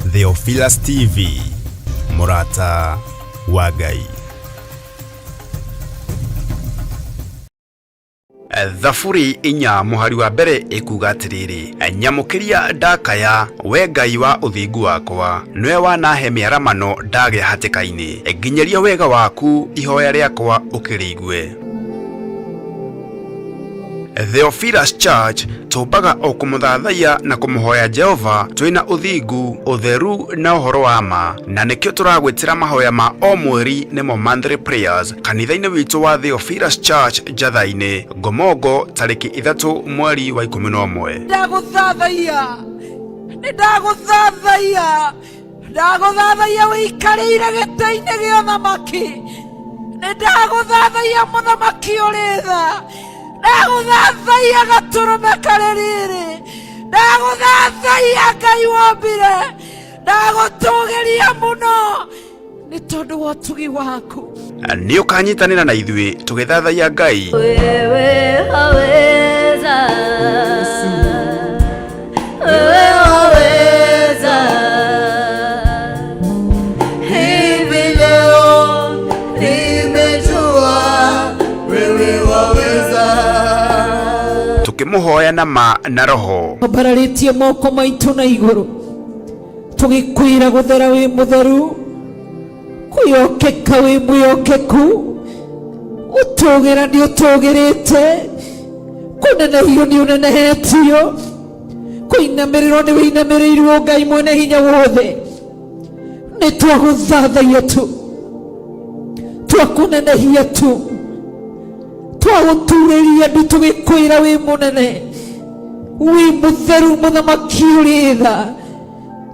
Theophilus TV, mũrata wa Ngai. Thaburi 4 mũhari wa mbere ĩkuga atĩrĩrĩ, nyamũkĩria ndakaya, we Ngai wa ũthingu wakwa, nĩwe wanahe mĩaramano ndagĩa hatĩka-inĩ, nginyĩria wega waku ihoya rĩakwa ũkĩrĩigue. Theophilus Church tũmbaga o kũmũthathaiya na kũmũhoya Jehova twĩna ũthingu, ũtheru na ũhoro wa ma, na nĩkĩo tũragwĩtĩra mahoya ma o mweri nĩmo monthly prayers kanitha-inĩ witũ wa Theophilus Church Njatha-inĩ, Ngomongo, tarĩki 3 mweri wa 11. Ndagũthathaiya, nĩ ndagũthathaiya, ndagũthathaiya ũikarĩire gĩtĩ-inĩ gĩa ũthamaki, nĩ ndagũthathaiya mũthamaki ũrĩ tha, ndagũthathaiya gatũrũme karĩ riri, ndagũthathaiya Ngai wombire, ndagũtũgĩria mũno nĩ tondũ wa ũtugi waku. Nĩ ũkanyitanĩra na ithuĩ tũgĩthathaiya Ngai. Wewe waweza, wewe waweza. Hivi leo nimejua wewe waweza. Tũkĩmũhoya na ma na roho. Twambararĩtie moko maitũ na igũrũ tũgĩkwĩra gũthera wĩ mũtheru, kwĩyokeka wĩ mwĩokeku, ũtũgĩra nĩ ũtũgĩrĩte, kũnenehio nĩ ũnenehetio, kũinamĩrĩrwo nĩ wĩinamĩrĩirwo Ngai mwene hinya wothe. Nĩ twagũthathaiya tu, twakũnenehia tu, twagũturĩria ndu tũgĩkwĩra wĩ mũnene, wĩ mũtheru, mũthamaki ũrĩ tha,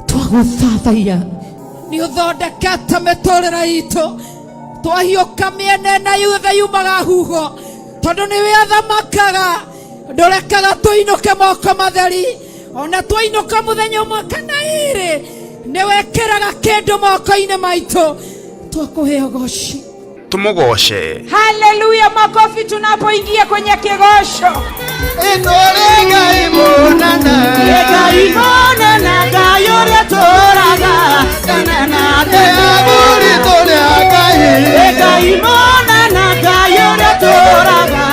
twagũthathaiya. Nĩ ũthondekete mĩtũrĩre itũ, twahiũka mĩena ĩna yothe yumaga huho, tondũ nĩwe athamakaga, ndũrekaga tũinũke moko matheri, ona twainũka mũthenya ũmwe kana ĩrĩ, nĩwekĩraga kĩndũ moko-inĩ maitũ, twakũhe ũgoci. Tũmũgoce. Haleluya, makofi tunapoingia kwenye kĩgoco. Ĩtũrĩ Ngai mũnene. Ngai mũnene, Ngai ũrĩa tũraga tene na tene. Athuri tũrĩ a Ngai. Ngai mũnene, Ngai ũrĩa tũraga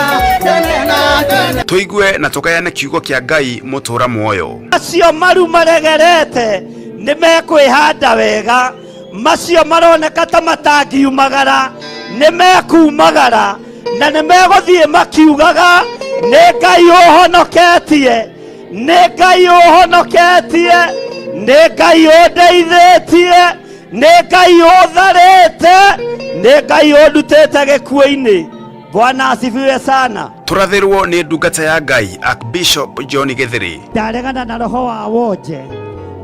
tene na tene. Tũigue na tũgayane kiugo kĩa Ngai mũtũra muoyo. Macio maru maregerete nĩ mekwĩhanda wega, macio maroneka ta matangiumagara nĩ mekumagara, na nĩ megũthiĩ makiugaga nĩ Ngai ũhonoketie, nĩ Ngai ũhonoketie, nĩ Ngai ũndeithĩtie, nĩ Ngai ũtharĩte, nĩ Ngai ũndutĩte gĩkuũ-inĩ. Bwana asifiwe sana. Tũrathĩrwo nĩ ndungata ya Ngai Archbishop John Gĩthĩrĩ. Ndaregana na roho wa wonje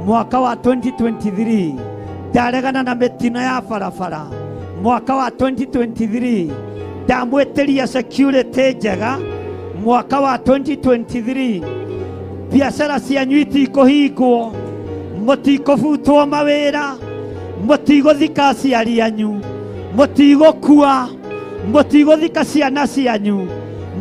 mwaka wa 2023, ndaregana na mĩtino ya barabara mwaka wa 2023, ndamwĩtĩria security njega mwaka wa 2023, biacara cianyu itikũhingwo, mũtikũbutwo mawĩra, mũtigũthika aciari anyu, mũtigũkua, mũtigũthika ciana cianyu,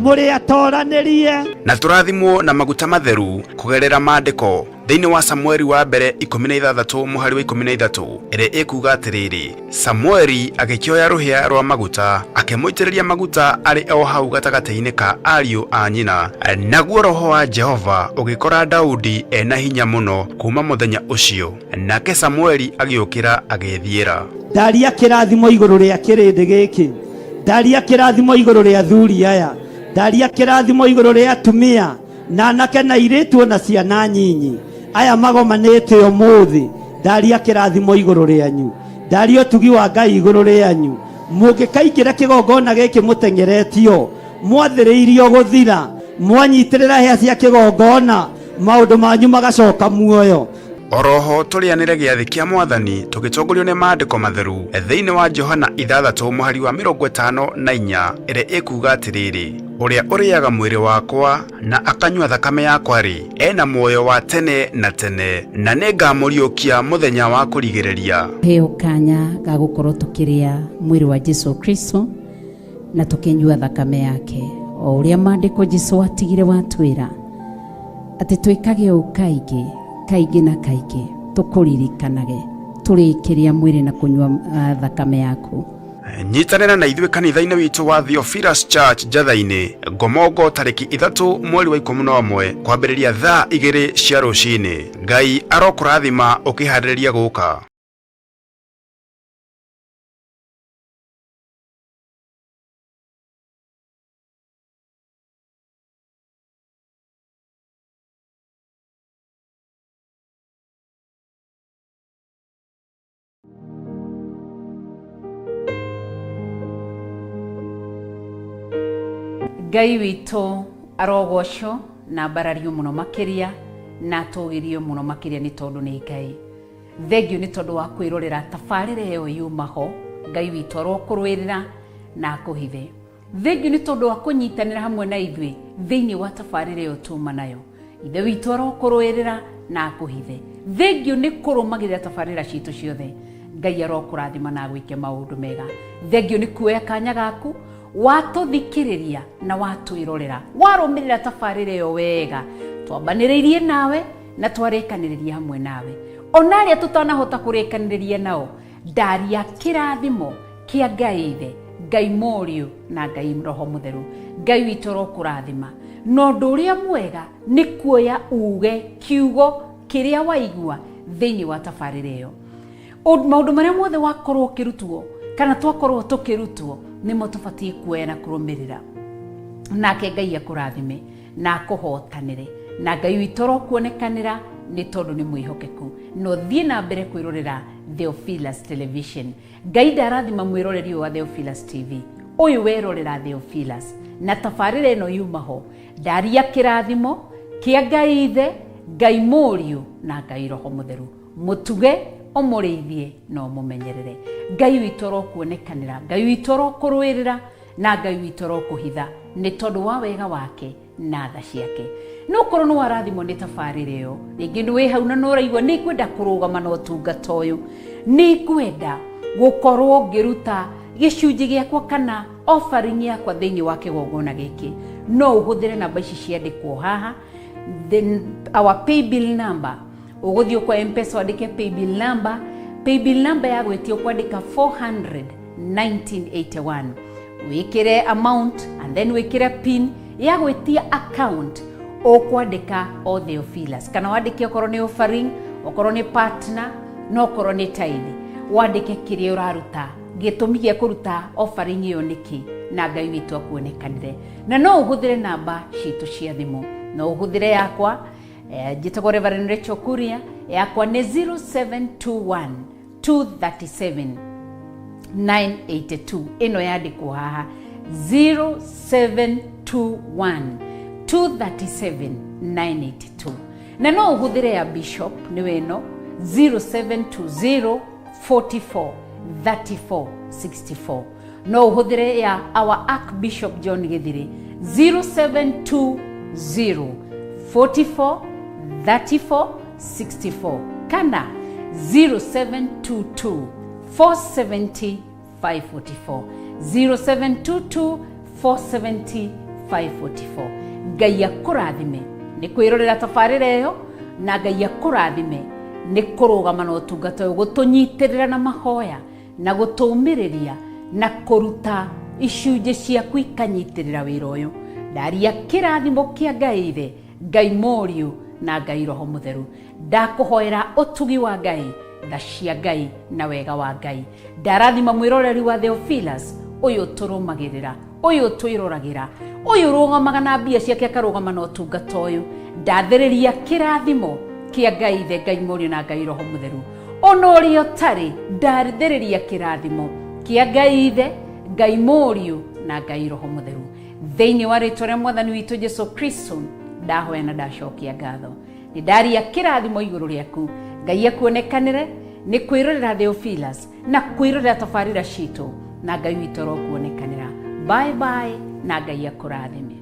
mũrĩ atoranĩrie. Na tũrathimwo na maguta matheru kũgerera maandĩko thĩinĩ wa Samueli wa mbere 16 mũhari wa 13 ĩrĩa ĩkuga atĩrĩrĩ, Samueli agĩkĩoya rũhĩa rwa maguta akĩmũitĩrĩria maguta arĩ o hau gatagatĩ-inĩ ka ariũ a nyina, naguo roho wa Jehova ũgĩkora Daudi ena hinya mũno kuma mũthenya ũcio, nake Samueli agĩũkĩra agĩĩthiĩra. Ndaria kĩrathimo igũrũ rĩa kĩrĩndĩ gĩkĩ, ndaria kĩrathimo igũrũ rĩa athuri aya, ndaria kĩrathimo igũrũ rĩa atumia na anake na airĩtu ona ciana nyinyi aya magomanĩte ũmũthĩ, ndaria kĩrathimo igũrũ rĩanyu, ndaria ũtugi wa Ngai igũrũ rĩanyu. Mũngĩkaingĩra kĩgongona gĩkĩ mũteng'eretio, mwathĩrĩirio gũthira, mwanyitĩrĩra hĩa cia kĩgongona, maũndũ manyu magacoka muoyo. Oroho tũrĩanĩre gĩathĩ kĩa Mwathani tũgĩtongorio nĩ maandĩko matheru thĩinĩ wa Johana 6 mũhari wa 54 ĩrĩa ĩkuga atĩrĩrĩ, ũrĩa ũrĩaga mwĩrĩ wakwa na akanyua thakame yakwa rĩ, ena muoyo wa tene na tene, na nĩngamũriũkia mũthenya wa kũrigĩrĩria. Heo kanya ga gũkorwo tũkĩrĩa mwĩrĩ wa Jesu Kristo na tũkĩnyua thakame yake, o ũrĩa maandĩko Jesu atigire watwĩra atĩ twĩkage ũũ kaingĩ kaingĩ na kaingĩ. Tũkũririkanage tũrĩkĩria mwĩrĩ na kũnyua thakame yaku. Nyitanĩra na ithuĩ kanitha-inĩ witũ wa Theophilus Church Njatha-inĩ, Ngomongo, tarĩki 3 mweri wa 11 kwambĩrĩria thaa 2 cia rũcinĩ. Ngai arokũrathima ũkĩharĩrĩria gũka. Ngai witũ arogocwo na mbarario mũno makĩria na atũgĩrio mũno makĩria nĩ tondũ nĩ Ngai. Thengio nĩ tondũ wa kwĩrorera tabarĩra ĩyo yuma ho. Ngai witũ arokũrũĩrĩra na akũhithe. Thengio nĩ tondũ wa kũnyitanĩra hamwe na ithuĩ thĩinĩ wa tabarĩra ĩyo tuma nayo. Ithe witũ arokũrũĩrĩra na akũhithe. Thengio nĩ kũrũmagĩrĩra tabarĩra citũ ciothe. Ngai arokũrathima na agwĩke maũndũ mega. Thengio nĩ kuoya kanya gaku watũthikĩrĩria na watwĩrorera, warũmĩrĩra tabarĩra ĩyo wega. Twambanĩrĩirie nawe na twarĩkanĩrĩria hamwe nawe. Ona arĩa tũtanahota kũrĩkanĩrĩria nao, ndaria kĩrathimo kĩa Ngai Ithe, Ngai Mũriũ na Ngai Roho Mũtheru. Ngai witũ arokũrathima. Na ũndũ ũrĩa mwega nĩ kuoya uge kiugo kĩrĩa waigua thĩinĩ wa tabarĩra ĩyo. Maũndũ marĩa mothe wakorwo ũkĩrutwo kana twakorwo tũkĩrutwo nĩmo tũbatiĩ kuoya na kũrũmĩrĩra. Nake Ngai akũrathime na akũhotanĩre, na Ngai witũ arokuonekanĩra nĩ tondũ nĩ mwĩhokeku. Na ũthiĩ na mbere kwĩrorera Theophilus Television. Ngai ndarathima mwĩroreri ũyũ wa Theophilus TV, ũyũ werorera Theophilus na tabarĩra ĩno yuma ho. Ndaria kĩrathimo kĩa Ngai Ithe, Ngai Mũriũ na Ngai Roho Mũtheru. Mũtuge, ũmũrĩithie na ũmũmenyerere. Ngai witũ arokuonekanĩra, Ngai witũ arokũrũĩrĩra na Ngai witũ arokũhitha nĩ tondũ wa wega wake na tha ciake. No korwo nĩ warathimwo nĩ tabarĩra ĩyo, rĩngĩ nĩ wĩ hau na nĩ ũraigua nĩ ngwenda kũrũgama na ũtungata ũyũ, nĩ ngwenda gũkorwo ngĩruta gĩcunjĩ gĩakwa kana offering yakwa thĩinĩ wa kĩgongona gĩkĩ, no ũhũthĩre namba ici ciandĩkwo haha. Then our paybill number, ũgũthiĩ kwa M-Pesa wandĩke paybill number. Paybill number ya gwĩtia ũkwandĩka 400 1981, wĩkĩre amount and then wĩkĩre pin ya gwĩtia account ũkwandĩka o Theophilus, kana wandĩke okorwo nĩ offering, okorwo nĩ partner, na okorwo nĩ tithe, wandĩke kĩrĩa ũraruta, gĩtũmi gĩa kũruta offering ĩyo nĩkĩ, na Ngai witũ akuonekanĩre. Na no ũhũthĩre namba citũ cia thimũ, no ũhũthĩre yakwa, njĩtagwo Reverend Rachel Kuria, yakwa nĩ 0721 237 982, ĩno yandĩkwo haha 0721 237 982. Na no ũhũthĩre ya Bishop, nĩwe ĩno 0720 44 34 64. No ũhũthĩre ya our Archbishop John Githiri 0720 44 34 64 kana 0722 470 544, 0722 470 544. Ngai akũrathime nĩ kwĩrorera tabarĩra ĩyo, na Ngai akũrathime nĩ kũrũgama na ũtungata ũyũ, gũtũnyitĩrĩra na mahoya na gũtũmĩrĩria na kũruta icunjĩ ciaku ikanyitĩrĩra wĩra ũyũ. Ndaria kĩrathimo kĩa Ngai Ithe, Ngai Mũriũ na Ngai Roho Mũtheru. Ndakũhoera ũtugi wa Ngai, tha cia Ngai na wega wa Ngai. Ndarathima mwĩroreri wa Theophilus ũyũ tũrũmagĩrĩra, ũyũ twĩroragĩra, ũyũ ũrũgamaga na mbia ciake akarũgama na ũtungata ũyũ. Ndathĩrĩria kĩrathimo kĩa Ngai Ithe, Ngai Mũriũ na Ngai Roho Mũtheru. Ona ũrĩa ũtarĩ, ndathĩrĩria kĩrathimo kĩa Ngai Ithe, Ngai Mũriũ na Ngai Roho Mũtheru. Thĩinĩ wa rĩtwa rĩa Mwathani witũ Jesu Kristo ndahoya na ndacokia ngatho. Nĩ ndaria kĩrathimo igũrũ rĩaku. Ngai akuonekanĩre nĩ kwĩrorera Theophilus na kwĩrorera tabarĩra citũ, na Ngai witũ arokuonekanĩra. Bye bye na Ngai akũrathime.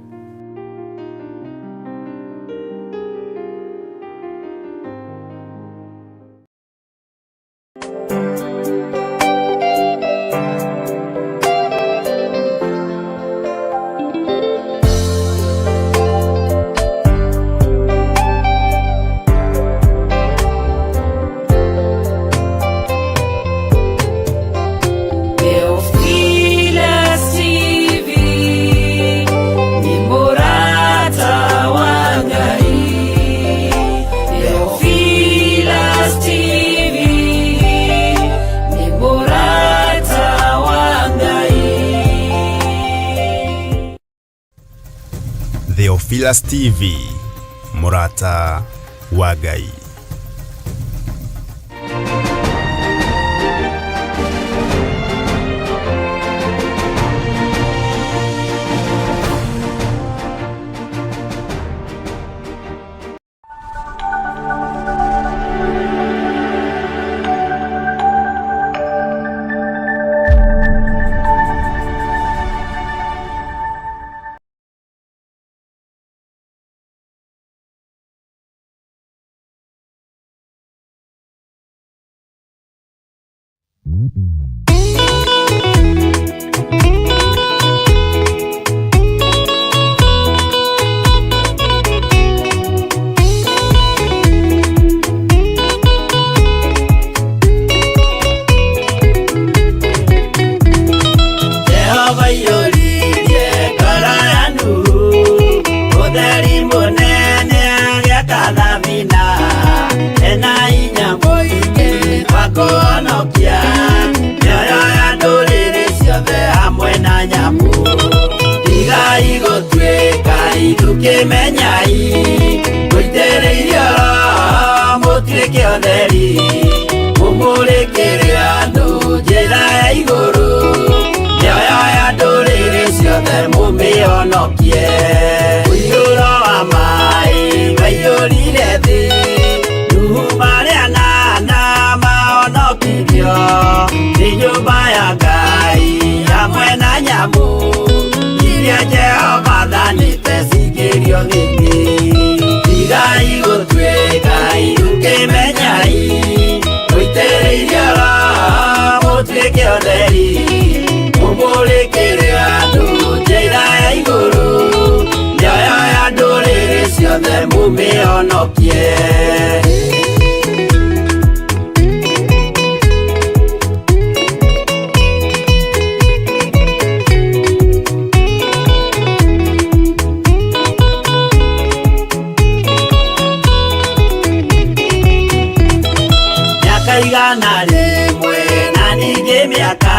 Theophilus TV, mũrata wa Ngai. Jehova iyũririe ngoro ya Nuhu, ũtheri mũnene agĩaka thabina, ena hinya mũingĩ wa kũhonokia mĩoyo ya ndũrĩrĩ ciothe hamwe na nyamũ. Tigai gũtuĩka ithukĩmenyai, mũitĩrĩirio Roho mũtuĩke ũtheri, mũmũrĩkĩre andũ njĩra ya igũrũ, mĩoyo ya ndũrĩrĩ ciothe mũmĩhonokie. Ũiyũro wa maĩ waiyũrire thĩ, Nuhu marĩ anana mahonokirio, nĩ nyũmba ya Ngai hamwe na nyamũ iria Jehova athanĩte cingĩrio thĩinĩ. Tigai gũtuĩka ithukĩmenyai, mũitĩrĩirio Roho mũtuĩke ũtheri, mũmũrĩkĩre andũ njĩra ya igũrũ, mĩoyo ya ndũrĩrĩ ciothe mũmĩhonokie. Mĩaka 100 na ningĩ mĩaka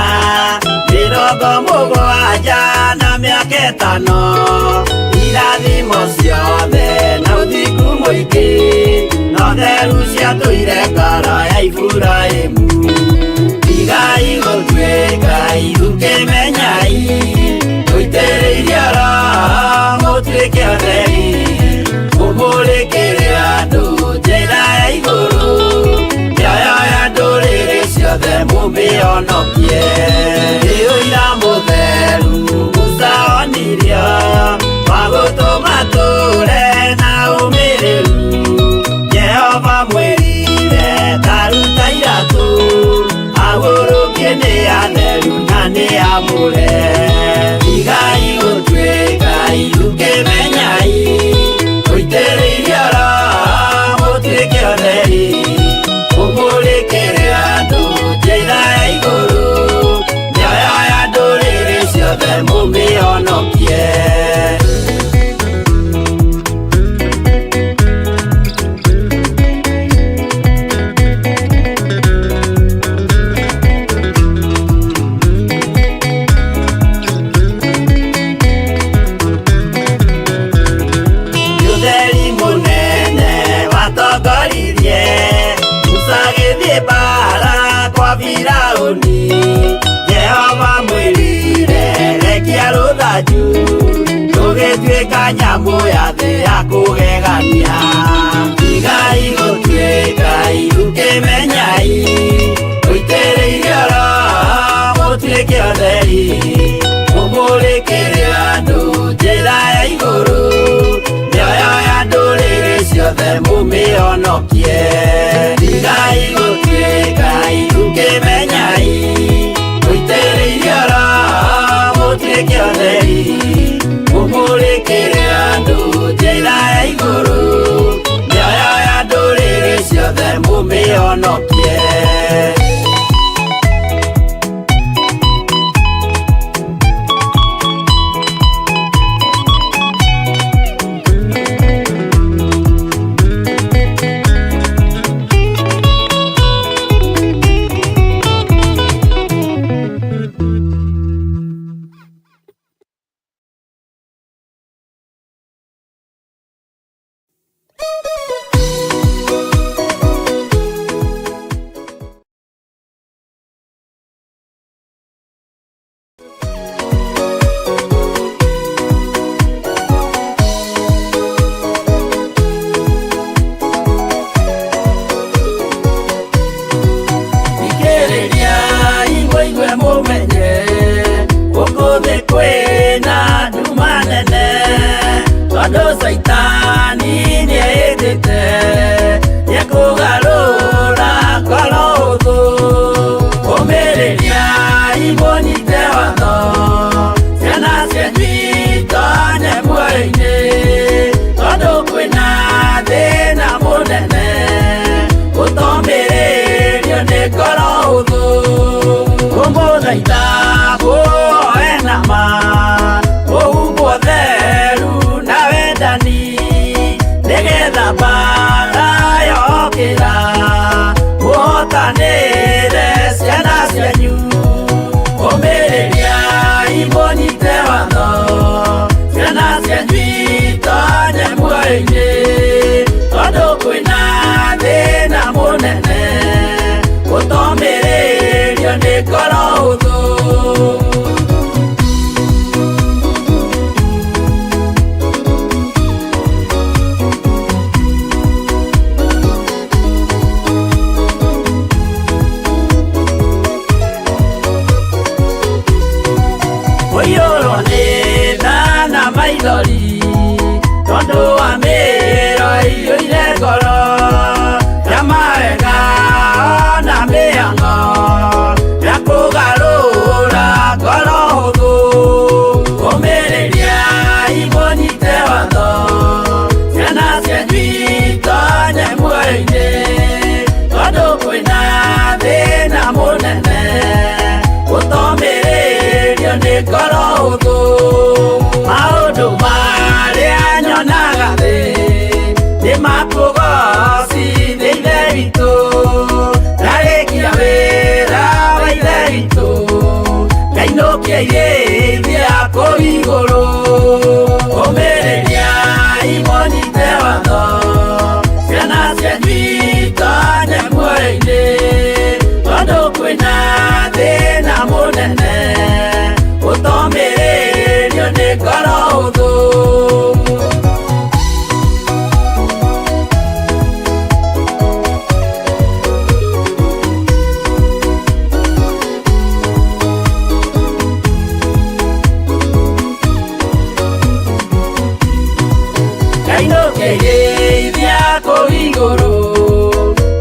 70 na mĩaka 5, irathimo ciothe na ũthingu mũingĩ, na ũtheru ciatũire ngoro ya Iburahĩmu. Tigai gũtuĩka ithukĩmenyai, mũitĩrĩirio Roho mũtuĩke ũtheri, mũmũrĩkĩre andũ njĩra ya igũrũ, mĩoyo ya ndũrĩrĩ ciothe mũmĩhonokie. Nĩ ũira mũtheru Musa onirio, wa gũtũma tũre na ũmĩrĩru, Jehova mwĩrire ta ruta iratũ, agũrũkie nĩ atheru na nĩ amũre. Tigai gũtuĩka ithukĩmenyai, mũitĩrĩirio Roho mũtuĩke ũtheri, mũmũrĩkĩre andũ njĩra ya igũrũ, mĩoyo ya ndũrĩrĩ ciothe mũmĩhonokie. Ũtheri mũnene watongoririe Musa agĩthiĩ mbaara kwa Firaũni, Jehova mwĩrire rekia rũthanju, rũgĩtuĩka nyamũ ya thĩ ya kũgegania. Tigai gũtuĩka ithukĩmenyai, mũitĩrĩirio Roho mũtuĩke ũtheri, mũmũrĩkĩre andũ njĩra ya igũrũ, mĩoyo ya ndũrĩrĩ ciothe mũmĩhonokie. Tigai gũtuĩka ithukĩmenyai, mũitĩrĩirio Roho mũtuĩke ũtheri, mũmũrĩkĩre andũ njĩra ya igũrũ, mĩoyo ya ndũrĩrĩ ciothe mũmĩhonokie. Mũnene tondũ Caitani nĩehĩtĩte nĩekũgarũra ngoro hũthũ. Ũmĩrĩriai mũnyite watho, ciana cianyu itonye muoyo-inĩ, tondũ kwĩna thĩna mũnene ũtomĩrĩrio nĩ ngoro hũthũ. Kũmũthaitha mũhoe na ma, mũhumbwo theru na wendani, nĩgetha mbaara yokĩra mũhotanĩre ciana cianyu. Ũmĩrĩriai mũnyite watho, ciana cianyu itonye muoyo-inĩ, tondũ kwĩna thĩna mũnene ũtomĩrĩrio nĩ ngoro hũthũ. Kũiyũrwo nĩ tha na maithori tondũ wa mĩĩro ĩiyũire ngoro ya mawega na mĩhang'o ya kũgarũra ngoro hũthũ. Ũmĩrĩriai mũnyite watho, ciana cianyu itonye muoyo-inĩ, tondũ kwĩna thĩna mũnene ũtomĩrĩrio nĩ ngoro hũthũ. Maũndũ marĩa nyonaga thĩ nĩ makũgocithia Ithe witũ, ndarĩkia wĩra wa Ithe witũ ngainũkia irĩithia kũu igũrũ. Ũmĩrĩriai mũnyite watho, ciana cianyu itonye muoyo-inĩ, tondũ kwĩna thĩna mũnene ũtomĩrĩrio nĩ ngoro hũthũ. Ngainũkĩrĩithia kũu igũrũ,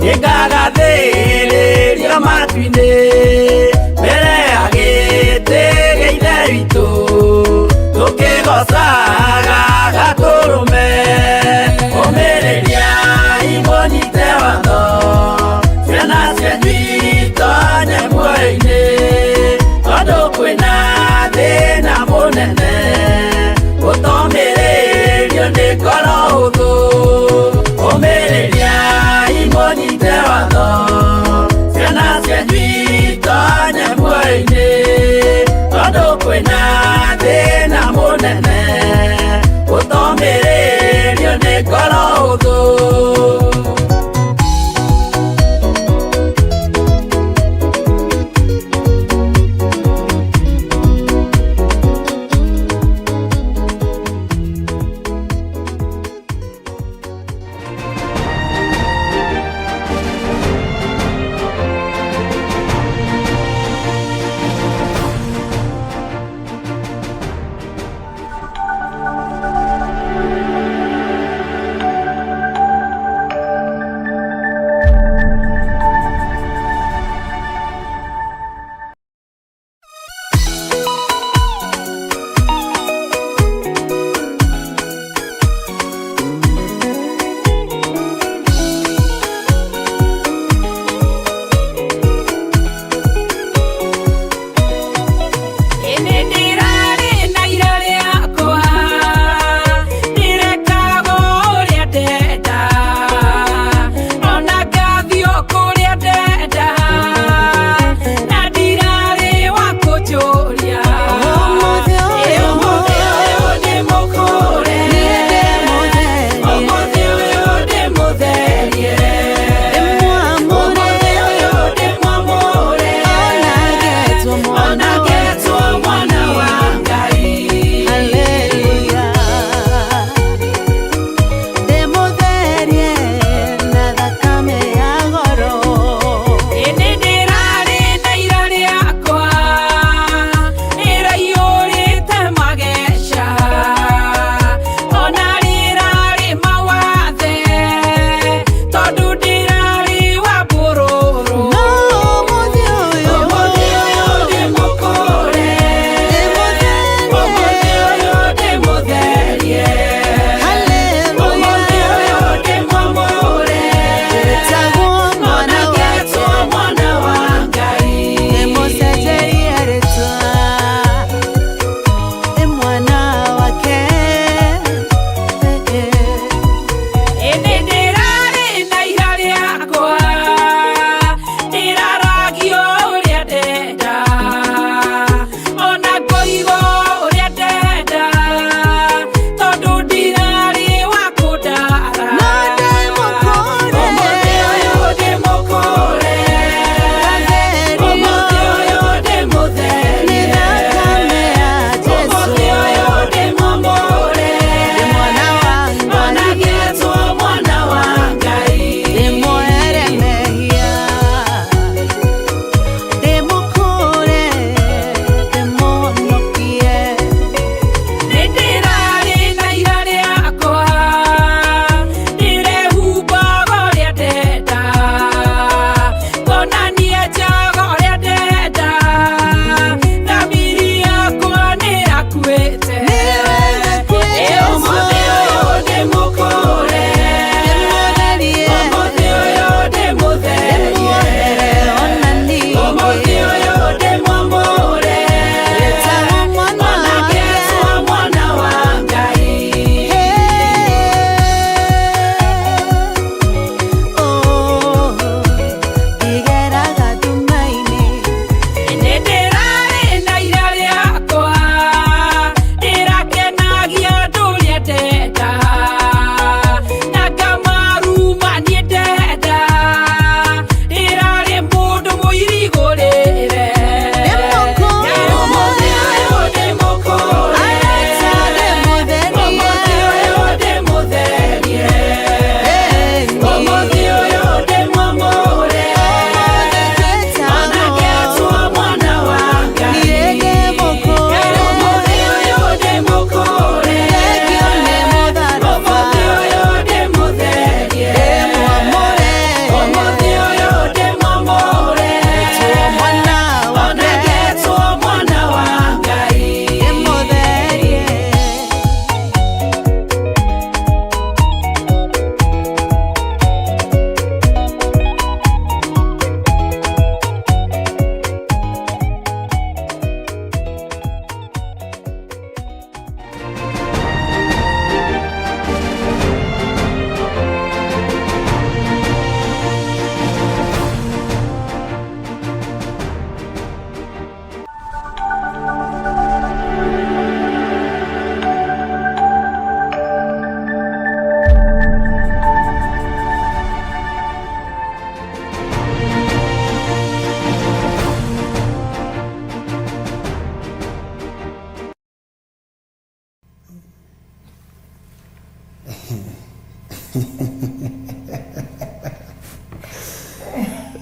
nĩngagathĩrĩrio matu-inĩ, mbere ya gĩtĩ gĩa Ithe witũ, tũkĩgoocaga Gatũrũme. Ũmĩrĩriai mũnyite watho, ciana cianyu itonye muoyo-inĩ, tondũ kwĩna thĩna mũnene ũtomĩrĩrio nĩ ngoro hũthũ. Ũmĩrĩriai mũnyite watho, ciana cianyu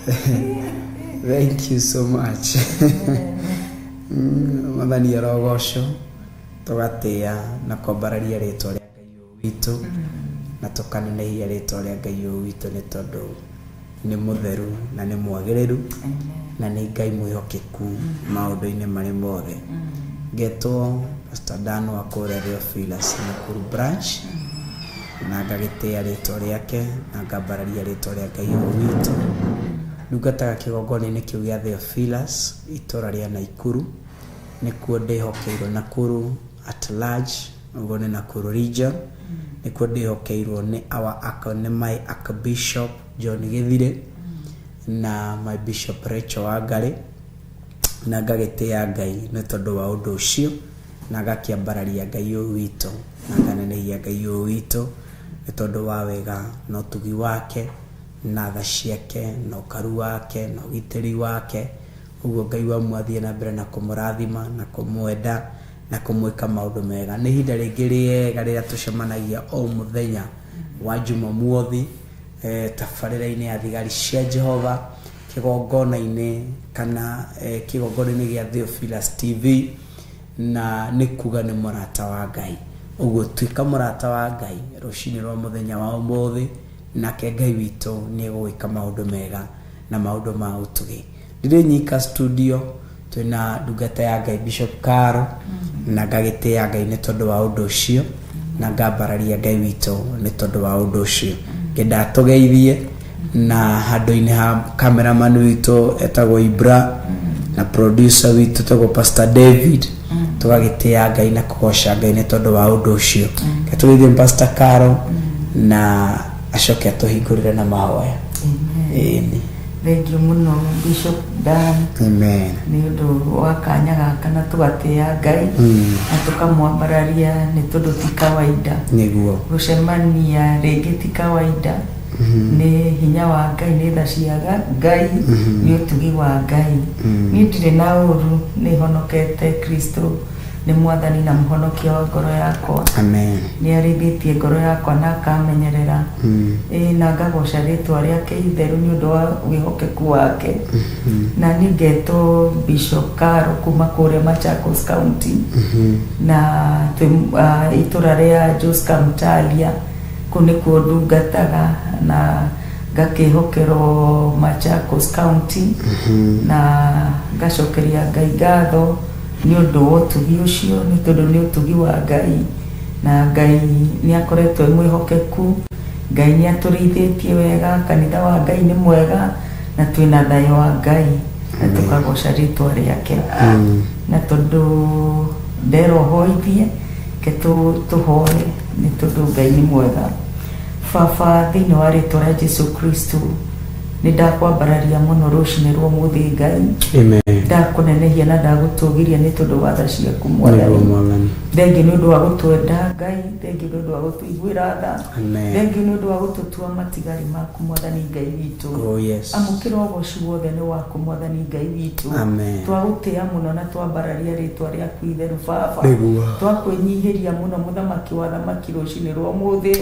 Thank you so much. Mwathani arogocwo, tũgatĩa na kwambararia rĩtwa rĩa Ngai ũyũ witũ, na tũkanenehia rĩtwa rĩa Ngai ũyũ witũ nĩ tondũ nĩ mũtheru na nĩ mwagĩrĩru na nĩ Ngai mwĩhokeku maũndũ-inĩ marĩ mothe. Ngetwo Pastor Dan wa kũrĩa Theophilus Nakuru branch, na ngagĩtĩa rĩtwa rĩake na ngambararia rĩtwa rĩa Ngai ũyũ witũ. Ndungataga kĩgongona-inĩ kĩu gĩa Theophilus itũra rĩa Naikuru, nĩkuo ndĩhokeirwo Nakuru at large, ũguo nĩ Nakuru region, nĩkuo ndĩhokeirwo nĩ our nĩ my archbishop John Gĩthire na my bishop Rachel Wangari, na ngagĩtĩa Ngai nĩ tondũ wa ũndũ ũcio, na ngakĩambararia Ngai ũyũ witũ na nganenehia Ngai ũyũ witũ nĩ tondũ wa wega na ũtugi wake na tha ciake na ũkaru wake na ũgitĩri wake. Ũguo Ngai wa mwathiĩ na mbere na kũmũrathima na kũmwenda na kũmwĩka maũndũ mega. Nĩ ihinda rĩngĩ rĩega rĩrĩa tũcemanagia o mũthenya wa Jumamothi, tabarĩra-inĩ ya thigari cia Jehova, kĩgongona-inĩ kana kĩgongona-inĩ gĩa Theophilus TV, na nĩ kuga nĩ mũrata wa Ngai. Ũguo tuĩka mũrata wa Ngai rũcinĩ rwa mũthenya wa ũmũthĩ, nake Ngai witũ nĩ egũgwĩka maũndũ mega na maũndũ ma ũtugi. Ndirĩ nyika studio, twĩna ndungata ya Ngai Bishop Caro, na ngagĩtĩa Ngai nĩ tondũ wa ũndũ ũcio, na ngambararia Ngai witũ nĩ tondũ wa ũndũ ũcio. Ngenda tũgeithie na handũ-inĩ ha cameraman witũ etagwo Ibra, na producer witũ etagwo Pastor David, tũgagĩtĩa Ngai na kũgoca Ngai nĩ tondũ wa ũndũ ũcio. Tũgeithie Pastor Caro na acoke atũhingũrĩre na mahoya. Amen. Thank you mũno Bishop Dan. Amen. Nĩ ũndũ wa kanya gaka na tũgatĩa Ngai na tũkamwambararia nĩ tondũ ti kawaida. Nĩguo. Gũcemania rĩngĩ ti kawaida. Nĩ hinya wa Ngai, nĩ tha cia Ngai, nĩ ũtugi wa Ngai. Niĩ ndirĩ na ũru, nĩ honokete Kristo nĩ mwathani na mũhonokia wa ngoro yakwa. Amen. Nĩ arĩithĩtie ngoro yakwa na akamenyerera. Na ngagoca rĩtwa rĩake itheru nĩ ũndũ wa wĩhokeku wake. Na niĩ ngetwo Bishop Caro kuma kũrĩa Machakos County, na twĩ itũra rĩa Joska Mtalia, kũu nĩkuo ndungataga na ngakĩhokerwo Machakos County, na ngacokeria Ngai ngatho nĩ ũndũ wa ũtugi ũcio, nĩ tondũ nĩ ũtugi wa Ngai, na Ngai nĩ akoretwo e mwĩhokeku. Ngai nĩ atũrĩithĩtie wega, kanitha wa Ngai nĩ mwega na twĩna thayũ wa Ngai na tũkagoca rĩtwa rĩake. Na tondũ nderwo hoithie, ke tũhoe nĩ tondũ Ngai nĩ mwega. Baba, thĩinĩ wa rĩtwa rĩa Jesu Kristo, nĩ ndakwambararia mũno rũcinĩ rwa ũmũthĩ Ngai. Amen. Ndakũnenehia na ndagũtũgĩria nĩ tondũ wa tha ciaku Mwathani. Thengiũ nĩ ũndũ wa gũtwenda Ngai, thengiũ nĩ ũndũ wa gũtũiguĩra tha, thengiũ nĩ ũndũ wa gũtũtua matigari maku Mwathani Ngai witũ. Oh yes. Amũkĩra ũgoci wothe nĩ waku Mwathani Ngai witũ. Amen. Twagũtĩa mũno na twambararia rĩtwa rĩaku itheru Baba. Nĩguo. Twakwĩnyihĩria mũno mũthamaki wa thamaki rũcinĩ rwa ũmũthĩ.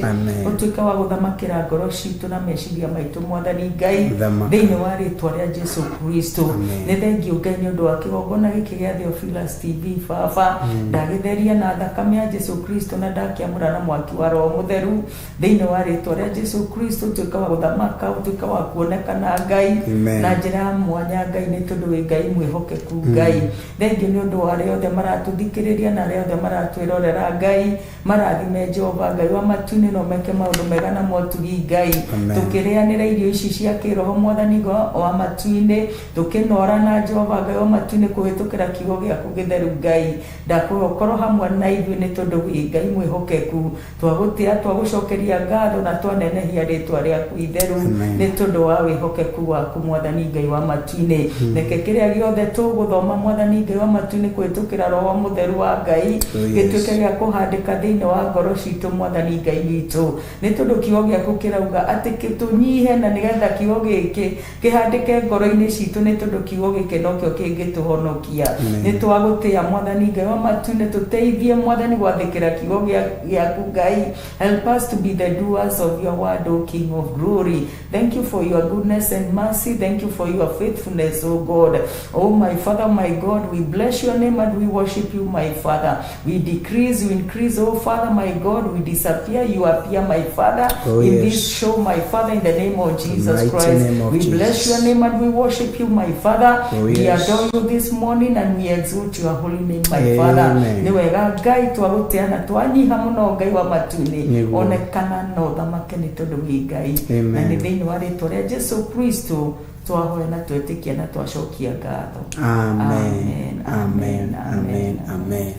Ũtuĩke wa gũthamakĩra ngoro citũ na meciria maitũ Mwathani Ngai, thĩinĩ wa rĩtwa rĩa Jesu Kristo. Nĩ thengiũ Ngai nĩ ũndũ wa kĩgongona gĩkĩ gĩa Theophilus TV Baba. Ndagĩtheria na thakame ya Jesu Kristo na ndakĩamũra na mwaki wa Roho Mũtheru thĩinĩ wa rĩtwa rĩa Jesu Kristo. Ũtuĩke wa gũthamaka, ũtuĩke wa kuonekana Ngai na njĩra ya mwanya Ngai, nĩ tondũ wĩ Ngai mwĩhokeku Ngai. Thengiũ nĩ ũndũ wa arĩa othe maratũthikĩrĩria na arĩa othe maratwĩrorera Ngai. Marathime Jehova Ngai wa matu-inĩ, no meke maũndũ mega na motugi Ngai. Tũkĩrĩanĩra irio ici cia kĩroho Mwathani wa matu-inĩ, tũkĩnora na Jehova Ngai wa matu-inĩ kũhĩtũkĩra kiugo gĩaku gĩtheru Ngai. Ndakũhoya ũkorwo hamwe na ithuĩ nĩ tondũ wĩ Ngai mwĩhokeku. Twagũtĩa, twagũcokeria ngatho na twanenehia rĩtwa rĩaku itheru nĩ tondũ wa wĩhokeku waku Mwathani Ngai wa matu-inĩ. Reke kĩrĩa gĩothe tũgũthoma Mwathani Ngai wa matu-inĩ kũhĩtũkĩra Roho Mũtheru wa Ngai gĩtuĩke gĩa kũhandĩka thĩinĩ wa ngoro citũ Mwathani Ngai witũ, nĩ tondũ kiugo gĩaku kĩrauga atĩ tũnyihe na nĩgetha kiugo gĩkĩ kĩhandĩke ngoro-inĩ citũ, nĩ tondũ kiugo gĩkĩ nokĩo Kĩngĩtũhonokia. Nĩ twagũtĩa, Mwathani Ngai wa matu-inĩ. Tũteithie, Mwathani, gwathĩkĩra kiugo gĩaku. Ngai, help us to be the doers of your word, O King of glory. Thank you for your goodness and mercy. Thank you for your faithfulness, O God. Oh my Father, my God, we bless your name and we worship you, my Father. We decrease, you increase, oh Father, my God. We disappear, you appear, my Father. Oh, in yes. this show, my Father, in the name of Jesus Mighty Christ. name of We bless Jesus. your name and we worship you, my Father. Oh, We yes. adore you this morning and we exalt your holy name, my Amen. Father. Nĩ wega, Ngai, twagũtĩa na twanyiha mũno. Ngai wa matu-inĩ, Nĩguo. onekana na ũthamake nĩ tondũ wĩ Ngai. Amen. Na nĩ thĩinĩ wa rĩtwa rĩa Jesu Kristo twahoya na twetĩkia na twacokia ngatho. Amen, amen, amen, amen.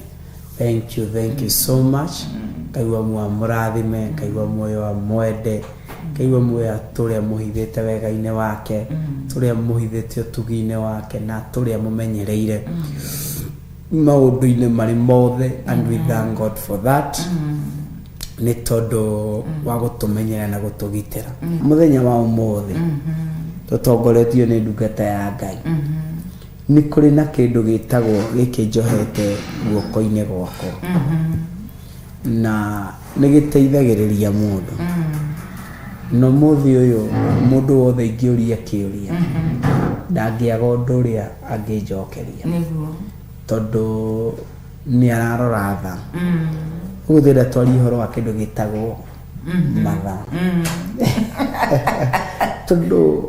Thank you, thank you so much. Ngai wa mũrathime, Ngai wa muoyo wa mwende, Ngai wa muoyo tũrĩa mũhithĩte wega-inĩ wake, tũrĩa mũhithĩte ũtugi-inĩ wake, na tũrĩa mũmenyereire maũndũ-inĩ marĩ mothe, and we thank God for that, nĩ tondũ wa gũtũmenyera na gũtũgitĩra. Mũthenya wa ũmũthĩ tũtongoretio nĩ ndungata ya Ngai. Nĩ kũrĩ na kĩndũ gĩtagwo gĩkĩ njohete guoko-inĩ gwakwa, na nĩ gĩteithagĩrĩria mũndũ. Na ũmũthĩ ũyũ mũndũ wothe ingĩũria kĩũria, ndangĩaga ũndũ ũrĩa angĩnjokeria, tondũ nĩ ararora thaa. Ũguo twenda twarie ũhoro wa kĩndũ gĩtagwo mathaa, tondũ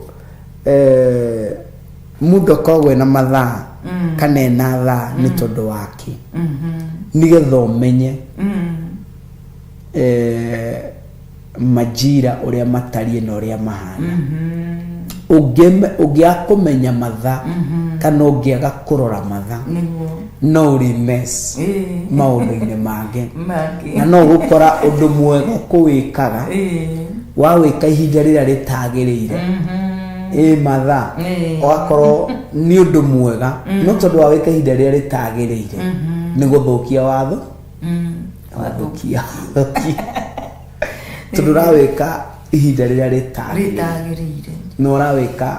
mũndũ akoragwo ena mathaa kana ena thaa nĩ tondũ wake, nĩgetha ũmenye majira ũrĩa matariĩ na ũrĩa mahana. Ũngĩaga kũmenya mathaa kana ũngĩaga kũrora mathaa, no ũrĩ mess maũndũ-inĩ mangĩ, mangĩ, na no ũgũkora ũndũ mwega ũkũwĩkaga, wawĩka ihinda rĩrĩa rĩtagĩrĩire, ĩ mathaa, ũgakorwo nĩ ũndũ mwega, no tondũ wawĩka ihinda rĩrĩa rĩtagĩrĩire, nĩ gũthũkia watho, wathũkia, tondũ ũrawĩka ihinda rĩrĩa rĩtagĩrĩire, rĩtagĩrĩire, na ũrawĩka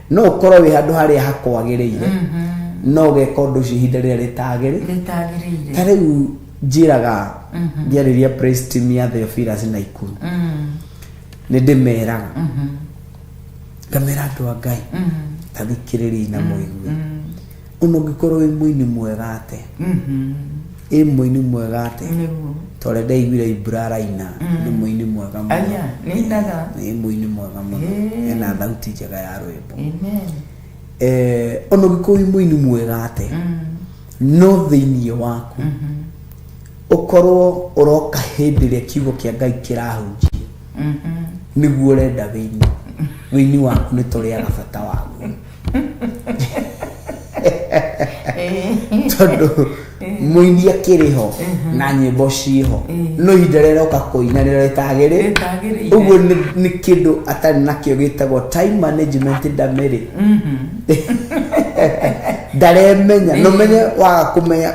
no ũkorwo wĩ handũ harĩa hakwagĩrĩire, no ũgeka ũndũ ũcio ihinda rĩrĩa rĩtagĩrĩire, rĩtagĩrĩire. Ta rĩu njĩraga ngĩarĩria praise team ya Theophilus na Ikuru, nĩ ndĩmeraga, ngamera, andũ a Ngai, ta thikĩrĩriai na mũigue, ona ũngĩkorwo wĩ mũini mwega atĩa, ĩ mũini mwega atĩa, ta ũrĩa ndaiguire Ibra araina, nĩ mũini mwega mũno. Aya, nĩainaga. Nĩ mũini mwega mũno. Ena thauti njega ya rwĩmbo. Amen. Ona ũngĩkorwo wĩ mũini mwega atĩa, no thĩinĩ waku ũkorwo ũroka hĩndĩ ĩrĩa kiugo kĩa Ngai kĩrahunjio nĩguo ũrenda wĩini, wĩini waku nĩ tũrĩaga bata waguo, tondũ mũini akĩrĩ ho na nyĩmbo ciĩho, no ihinda rĩrĩa roka kũina nĩrĩo rĩtagĩrĩ. Rĩtagĩrĩire. Ũguo nĩ kĩndũ atarĩ nakĩo gĩtagwo time management. Ndamĩrĩ ndaremenya, no menye waga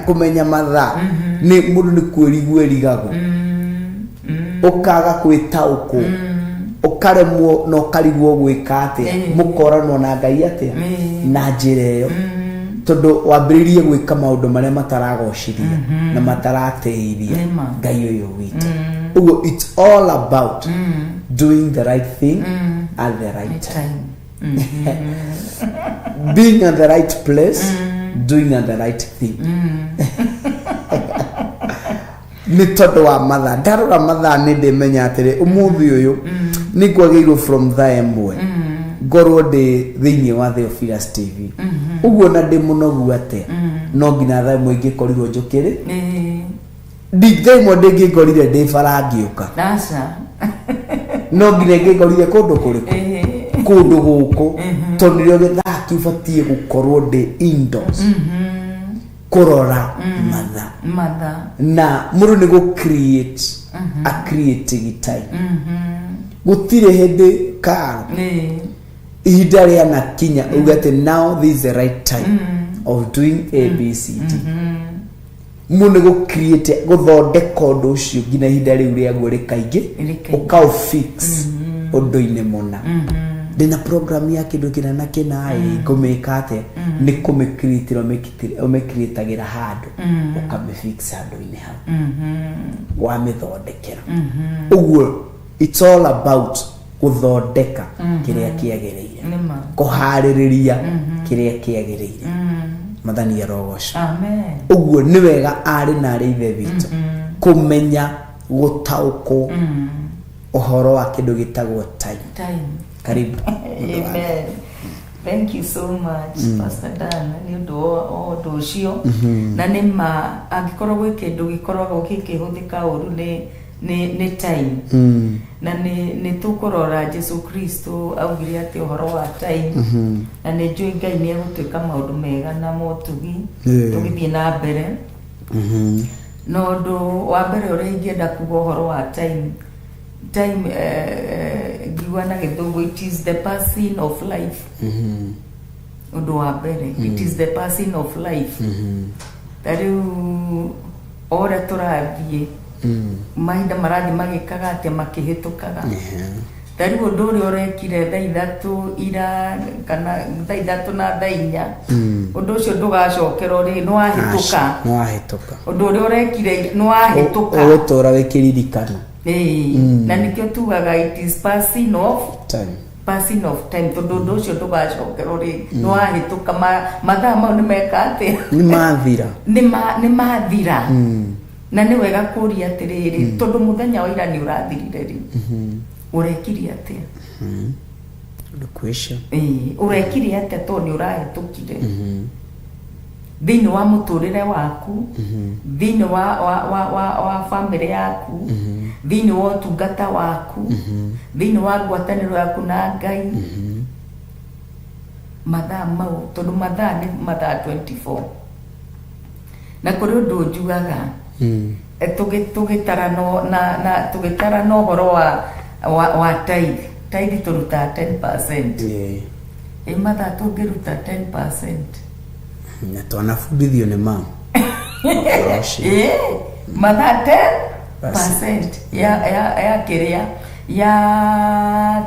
kũmenya mathaa, nĩ mũndũ nĩ kwĩrigwo erigagwo, ũkaga kwĩtaũkwo, ũkaremwo na ũkarigwo gwĩka atĩa, mũkoranwo na Ngai atĩa na njĩra ĩyo, tondũ wambĩrĩirie gwĩka maũndũ marĩa mataragocithia na mataratĩithia Nĩma. Ngai ũyũ witũ. Ũguo it's all about doing the right thing at the right time, Time. Being at the right place, doing at the right thing. Nĩ tondũ wa mathaa, ndarora mathaa nĩ ndĩmenya atĩrĩ, ũmũthĩ ũyũ nĩ ngwagĩirwo from thaa 1 ngorwo ndĩ thĩinĩ wa Theophilus TV. Ũguo na ndĩ mũnogu atĩa, no nginya thaa 1 ingĩkorirwo njũkĩrĩ. Thaa 1 ndĩngĩngorire ndĩ bara ngĩũka. Aca. No nginya ingĩngorire kũndũ kũrĩkũ, kũndũ gũkũ, tondũ nĩrĩo gĩthaa kĩu batiĩ gũkorwo ndĩ indoors. Kũrora mathaa, Mathaa. Na mũndũ nĩ gũ create a creating time. Gũtirĩ hĩndĩ karo ihinda rĩanakinya uge atĩ now this is the right time of doing A B C D. Mũndũ nĩ gũ create, gũthondeka ũndũ ũcio nginya ihinda rĩu rĩaguo rĩkaingĩ, Rĩkaingĩ. Ũkaũ fix ũndũ-inĩ mũna. Ndĩna program ya kĩndũ kĩna na kĩna ĩ, ngũmĩka atĩa? Nĩ kũmĩcreatĩra ũmĩcreatagĩra handũ, ũkamĩfix handũ-inĩ hau wamĩthondekera. Ũguo it's all about gũthondeka kĩrĩa kĩagĩrĩire, Nĩma. kũharĩrĩria kĩrĩa kĩagĩrĩire. Mathani arogocwo. Amen. Ũguo nĩ wega arĩ na arĩ ithe witũ kũmenya gũtaũkwo ũhoro wa kĩndũ gĩtagwo time. Time. Karibu. Amen. Thank you so much, Pastor Dan, nĩ ũndũ wa ũndũ ũcio. Na nĩ ma angĩkorwo gwĩ kĩndũ gĩkoragwo gĩkĩhũthĩka ũru nĩ time. Na nĩ tũkũrora Jesu Kristo augire atĩ ũhoro wa time. Na nĩ njũĩ Ngai nĩ egũtwĩka maũndũ mega na motugi tũgĩthiĩ na mbere. Na ũndũ wa mbere ũrĩa ingĩenda kuga ũhoro wa time, ngiuga na Gĩthũngũ, it is the passing of life. Ũndũ wa mbere, it is the passing of life. Ta rĩu o ũrĩa tũrathiĩ, mahinda marathiĩ magĩkaga atĩa? Makĩhĩtũkaga. Ta rĩu ũndũ ũrĩa ũrekire thaa 3 ira kana thaa 3 na thaa 4, ũndũ ũcio ndũgacokerwo rĩ, nĩ wahĩtũka. Nĩ wahĩtũka. Ũndũ ũrĩa ũrekire nĩ wahĩtũka. Ũgũtũra wĩ kĩririkano. Ĩĩ. Na nĩkĩo tugaga it is passing of time. Passing of time, tondũ ũndũ ũcio ndũgacokerwo rĩ, nĩ wahĩtũka. Mathaa mau nĩ meka atĩa? Nĩ mathira. Nĩ mathira. Na nĩ wega kũria atĩrĩrĩ, tondũ mũthenya wa ira nĩ ũrathirire rĩ, ũrekire atĩa? Ũndũ question. Ĩĩ, ũrekire atĩa tondũ nĩ ũrahĩtũkire thĩinĩ wa mũtũrĩre waku, thĩinĩ wa family yaku, thĩinĩ wa ũtungata waku, thĩinĩ wa ngwatanĩro yaku na Ngai? Mathaa mau, tondũ mathaa nĩ mathaa 24. Na kũrĩ ũndũ njugaga, tũgĩtara no na tũgĩtara na ũhoro wa tithe. Tithe tũrutaga 10%. Ĩ mathaa tũngĩruta 10%? Na twanabundithio nĩ mamu ũhoro ũcio. Ĩ mathaa 10% ya kĩrĩa ya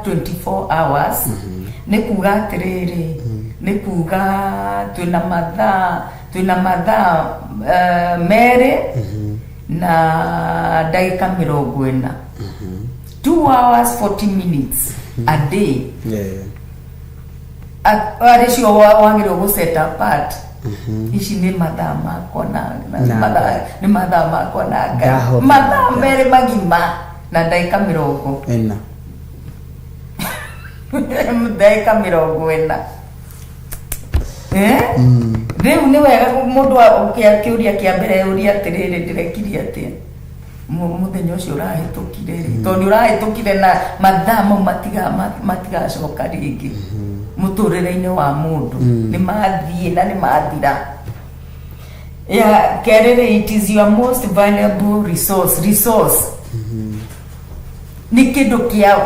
24 hours, nĩ kuga atĩrĩrĩ, nĩ kuga twĩna mathaa 2 na ndagĩka 40, 2 hours 40 minutes a day. Arĩ cio wagĩrĩirwo gũ set apart, ici nĩ mathaa makwa na Na nĩ mathaa makwa na Ngai. Ndahũthĩra Mathaa Ngai. 2 magima na ndagĩka 40 Ĩna. Ndagĩka 40. Eh? Rĩu nĩ wega mũndũ kĩũria kĩa mbere ũria atĩrĩrĩ, ndĩrekirie atĩa mũthenya ũcio ũrahĩtũkire rĩ? Tondũ nĩ ũrahĩtũkire na mathaa mau matigacoka rĩngĩ mũtũrĩre-inĩ wa mũndũ. Nĩ mathiĩ na nĩ mathira. Ya kerĩ rĩ, it is your most valuable resource. Ni kĩndũ kĩa,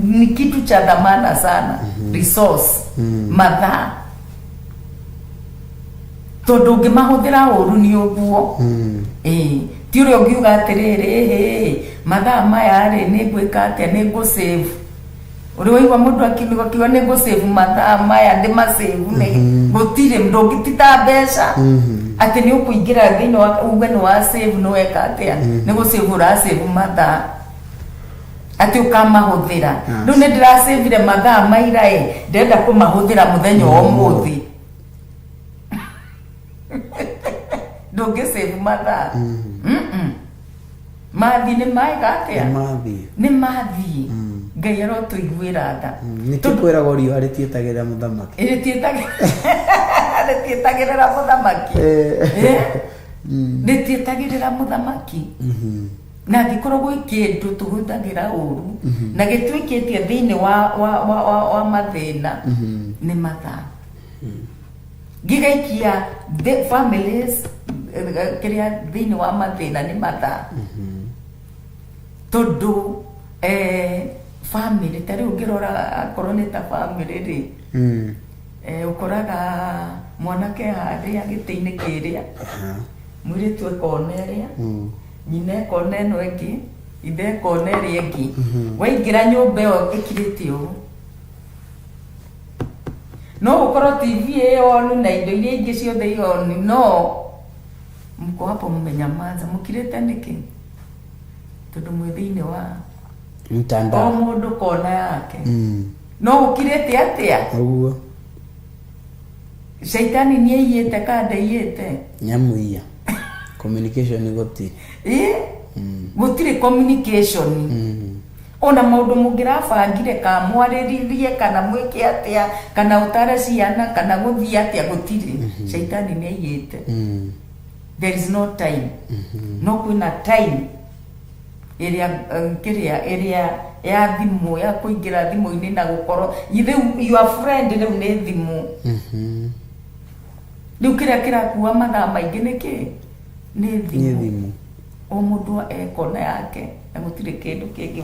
ni kitu cha dhamana sana, resource, mathaa, tondũ ũngĩmahũthĩra ũru nĩ ũguo. Ĩĩ, ti ũrĩa ũngiuga atĩrĩrĩ, ĩhĩ, mathaa maya rĩ, nĩ ngwĩka atĩa? Nĩ ngũ save. Ũrĩ waigua mũndũ akiuga nĩ ngũ save mathaa maya, ndĩma save? Nĩ gũtirĩ, ndũngĩtita mbeca atĩ nĩ ũkũingĩra thĩinĩ wa uge nĩ wa save. Nĩ weka atĩa? Nĩ gũ save ũra save mathaa atĩ ũkamahũthĩra? Rĩu nĩ ndĩracĩvire mathaa maira ĩ, ndĩrenda kũmahũthĩra mũthenya wa ũmũthĩ. Ndũngĩ save mathaa. Mathiĩ nĩ maĩka atĩa? Nĩ mathiĩ. Nĩ mathiĩ. Ngai arotũiguĩra tha. Nĩkĩo kwĩragwo riũa rĩtietagĩrĩra mũthamaki. Rĩtietagĩrĩra mũthamaki. Eh? Rĩtietagĩrĩra mũthamaki. Na angĩkorwo gwĩ kĩndũ tũhũthagĩra ũru na gĩtuĩkĩtie thĩinĩ wa mathĩna, nĩ mathaa. Gĩgaikia the families, kĩrĩa thĩinĩ wa mathĩna nĩ mathaa, tondũ family, ta rĩu ũngĩrora akorwo nĩ ta family rĩ, ũkoraga mwanake harĩa gĩtĩ-inĩ kĩrĩa, mũirĩtu ekona ĩrĩa, nyina ekona ĩno ĩngĩ, ithe ekona ĩrĩa ĩngĩ. Waingĩra nyũmba ĩyo ĩkirĩte ũũ. No gũkorwo TV ĩ on na indo iria ingĩ ciothe i on, no mko hapo mmenyamaza, mũkirĩte nĩkĩ? Tondũ mwĩ thĩinĩ wa o Mtandao. Mũndũ kona yake. No gũkirĩte atĩa? Ũguo. Shaitani nĩ aiyĩte ka ndaiyĩte? Nyamuiya. Communication gũtirĩ. Ĩ, gũtirĩ communication. Ona maũndũ mũngĩrabangire ka mwarĩrĩrie kana mwĩke atĩa, kana ũtare ciana kana gũthiĩ atĩa, gũtirĩ. Shaitani nĩ aiyĩte. There is no time. No kwĩna time ĩrĩa kĩrĩa ĩrĩa ya thimũ, ya kũingĩra thimũ-inĩ na gũkorwo rĩu your friend rĩu nĩ thimũ. Rĩu kĩrĩa kĩrakua mathaa maingĩ nĩ kĩ? Nĩ Nĩ thimũ. Thimũ. O mũndũ ekona yake na gũtirĩ kĩndũ kĩngĩ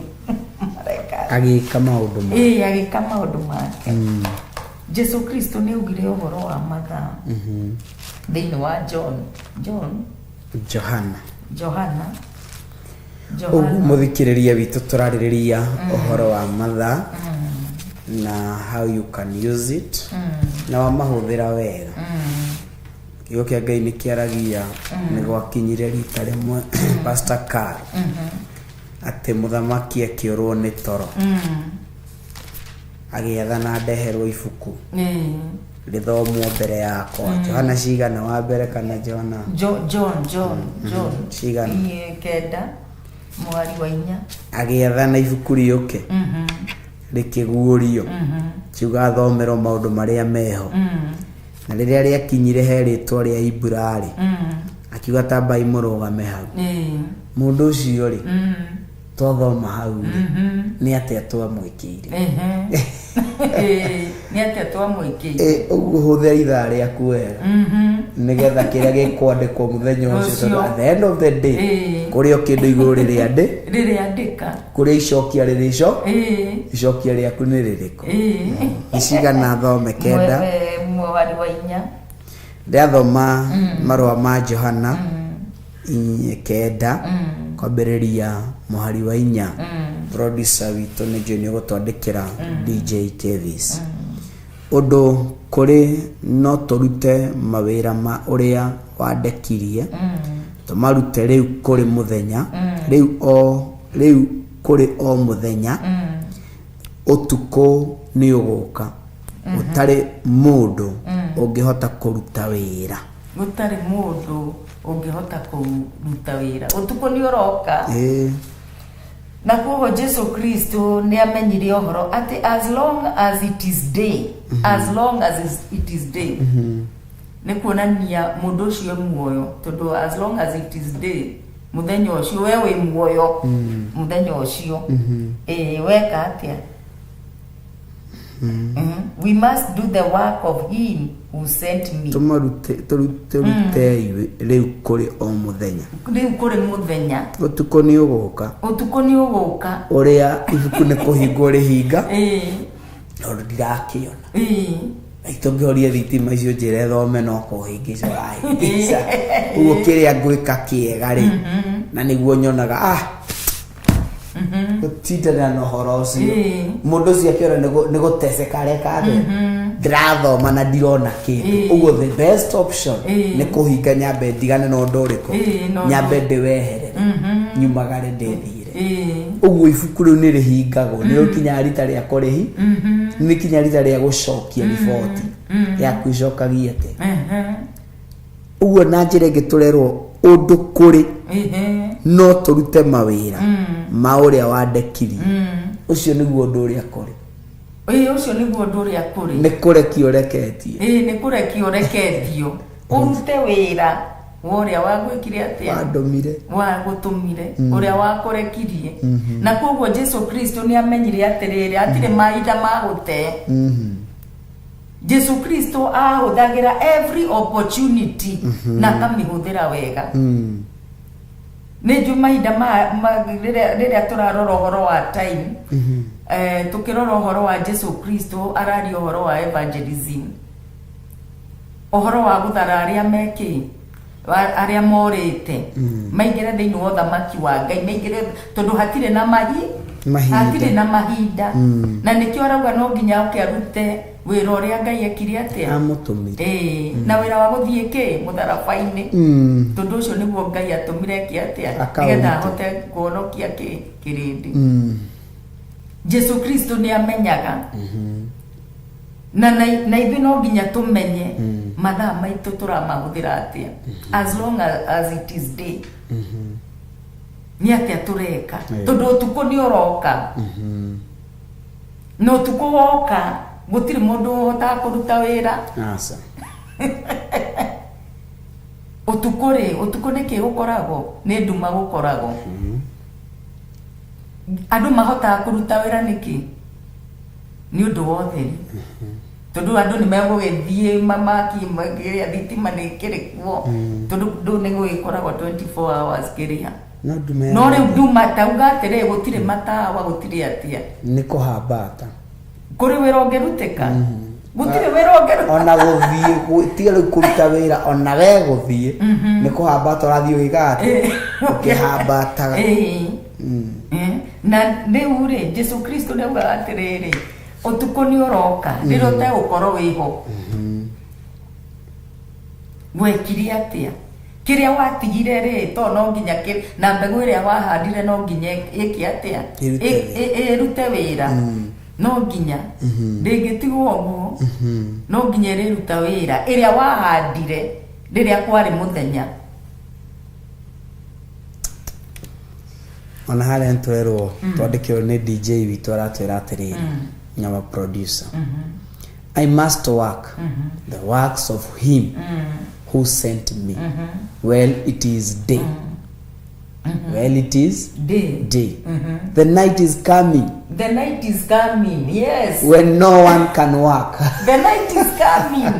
mareka. Agĩka maũndũ ma. Ĩĩ, agĩka maũndũ make. Jesu Kristo nĩ augire ũhoro wa mathaa thĩinĩ wa John Johana. Johana. Ũguo Johana. Mũthikĩrĩria witũ, tũrarĩrĩria ũhoro wa mathaa na how you can use it na wamahũthĩra wega. Kiugo kĩa Ngai nĩ kĩaragia nĩ gwakinyire rita rĩmwe, Pastor Carl, atĩ mũthamaki akĩũrwo nĩ toro, agĩathana ndeherwo ibuku rĩthomwo mbere yakwa. Johana cigana wa mbere kana Johana? John. Cigana? Iĩ, 9 mũhari wa 4. Agĩathana ibuku rĩũke rĩkĩguũrio, kiuga athomerwo maũndũ marĩa meho, na rĩrĩa rĩakinyire he rĩtwa rĩa Iburarĩ, akiuga tambai mũrũgame hau. Mũndũ ũcio rĩ, twathoma hau rĩ, nĩ atĩa twamwĩkĩire? Nĩ atĩa twamwĩkĩire? Ũguo hũthĩra ithaa rĩaku wega nĩgetha kĩrĩa gĩkwandĩkwo mũthenya ũcio, tondũ Ũcio. at the end of the day, kũrĩ o kĩndũ igũrũ rĩrĩa ndĩ Rĩrĩa andĩka. Kũrĩa icokia rĩrĩco icokia rĩaku nĩ rĩrĩkũ? Nĩ cigana thome? 9. Mũhari wa 4. Ndĩrathoma marũa ma Johana 9 kwambĩrĩria mũhari wa 4. Producer witũ nĩ njũĩ nĩ ũgũtwandĩkĩra, DJ Kevis. Ũndũ kũrĩ no tũrute mawĩra ma ũrĩa wandekirie, tũmarute rĩu kũrĩ mũthenya, rĩu o rĩu kũrĩ o mũthenya. Ũtukũ nĩ ũgũka ũtarĩ mũndũ ũngĩhota kũruta wĩra. Gũtarĩ mũndũ ũngĩhota kũruta wĩra, ũtukũ nĩ ũroka. Na koguo Jesu Kristo nĩ amenyire ũhoro atĩ as long as it is day, as long as it is day, nĩ kuonania mũndũ ũcio e muoyo, tondũ as long as it is day, mũthenya ũcio we wĩ muoyo, mũthenya ũcio ĩĩ weka atĩa? We must do the work of him who sent me. Tũmarute tũrutei rĩu kũrĩ o mũthenya. Rĩu kũrĩ mũthenya. Ũtukũ nĩ ũgũka. Ũtukũ nĩ ũgũka. Ũrĩa ibuku nĩ kũhingwo rĩhinga, tondũ ndirakĩona. Tũngĩhoria thitima icio njĩre thome no kũhĩngĩca ũrahĩngĩca. Ũguo kĩrĩa ngwĩka kĩega rĩ, na nĩguo nyonaga gũtindanĩra na ũhoro ũcio. Mũndũ ũcio akĩona nĩ gũteceka areka atĩa, ndĩrathoma na ndirona kĩndũ. Ũguo the best option nĩ kũhinga, nyambe ndigane na ũndũ ũrĩkũ, nyambe ndĩweherere, nyumagare ndĩthire. Ũguo ibuku rĩu nĩ rĩhingagwo, nĩ rĩkinyaga rita rĩa kũrĩhi, nĩ kinya rita rĩa gũcokia riboti yaku icokagia atĩa. Ũguo na njĩra ĩngĩ tũrerwo ũndũ kũrĩ no tũrute mawĩra ma ũrĩa wandekirie. Ũcio nĩguo ũndũ ũrĩa kũrĩ. Ĩĩ, ũcio nĩguo ũndũ ũrĩa kũrĩ. Nĩ kũrekio ũreketie. Ĩĩ, nĩ kũrekio ũreketio ũrute wĩra wa ũrĩa wagwĩkire atĩa? Wandũmire. Wagũtũmire, ũrĩa wakũrekirie. Na koguo Jesu Kristo nĩ amenyire atĩrĩrĩ, hatirĩ mahinda ma gũte. Jesu Kristo ahũthagĩra every opportunity na akamĩhũthĩra wega. Nĩ njũĩ mahinda rĩrĩa tũrarora ũhoro wa time, tũkĩrora ũhoro wa Jesu Kristo araria ũhoro wa evangelism, ũhoro wa gũthara arĩa mekĩ arĩa morĩte maingĩre thĩinĩ wa ũthamaki wa Ngai, maingĩre, tondũ hatirĩ na mahi Mahinda. Hatirĩ na mahinda. Na nĩkĩo arauga no nginya oke arute wĩra ũrĩa Ngai ekire atĩa? Amũtũmire. Ĩĩ, na wĩra wa gũthiĩ kĩ mũtharaba-inĩ. Tondũ ũcio nĩguo Ngai atũmire eke atĩa? Akaũrute. Nĩgetha ahote kũhonokia kĩ kĩrĩndĩ. Jesu Kristo nĩ amenyaga. Na na na ithuĩ no nginya tũmenye mathaa maitũ tũramahũthĩra atĩa, as long as it is day, nĩ atĩa tũreka, tondũ ũtukũ nĩ ũroka, na ũtukũ woka gũtirĩ mũndũ ũhotaga kũruta wĩra. Aca. Ũtukũ rĩ, ũtukũ nĩ kĩ gũkoragwo? Nĩ nduma gũkoragwo. Andũ mahotaga kũruta wĩra nĩkĩ? Nĩ ũndũ wa ũtheri, tondũ andũ nĩ megũgĩthiĩ mamaki kĩrĩa thitima nĩ kĩrĩ kuo, tondũ ndũ nĩ gũgĩkoragwo 24 hours kĩrĩa. No nduma ya No rĩu nduma tauga atĩrĩ, gũtirĩ matawa, gũtirĩ atĩa. Nĩ kũhambata. Kũrĩ wĩra ũngĩrutĩka? Gũtirĩ wĩra ũngĩrutĩka. Ona gũthiĩ tiga rĩu kũruta wĩra, ona we gũthiĩ nĩ kũhambata ũrathiĩ ũgĩkaga atĩ ũkĩhambataga. Na rĩu rĩ, Jesu Kristo nĩ augaga atĩrĩrĩ, ũtukũ nĩ ũroka rĩrĩa ũtegũkorwo wĩho. Wekire atĩa kĩrĩa watigire rĩ? To no nginya na mbegũ ĩrĩa wahandire no nginya ĩke atĩa? Ĩrute Ĩrute wĩra. No nginya ndĩngĩtigwo ũguo, no nginya ĩrĩruta wĩra ĩrĩa wahandire rĩrĩa kwarĩ mũthenya. Ona harĩa nĩtũrerwo twandĩkĩrwo nĩ DJ witũ, aratwĩra atĩrĩrĩ, our producer, "I must work the works of him who sent me while it is day, while it is day." Day. The night is coming The night is coming, yes. when no one can work. The night is coming,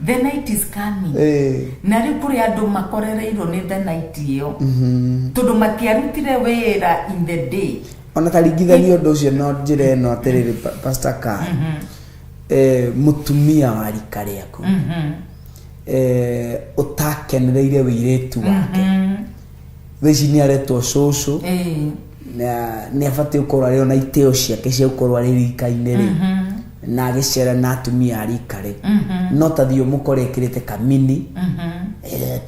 the night is coming. Na rĩu kũrĩ andũ makorereirwo nĩ the night ĩyo, tondũ matiarutire wĩra in the day. Ona taringithania ũndũ ũcio no njĩra ĩno atĩrĩrĩ, Pastor Ka, mũtumia wa rika rĩaku ũtakenereire wĩirĩtu wake, thaa ici nĩ aretwo cũcũ, na nĩ abatiĩ gũkorwo arĩ ona itĩo ciake cia gũkorwo arĩ rika-inĩ rĩ, na agĩcera na atumia a rika rĩ, no tathiĩ ũmũkore ĩkĩrĩte kamini,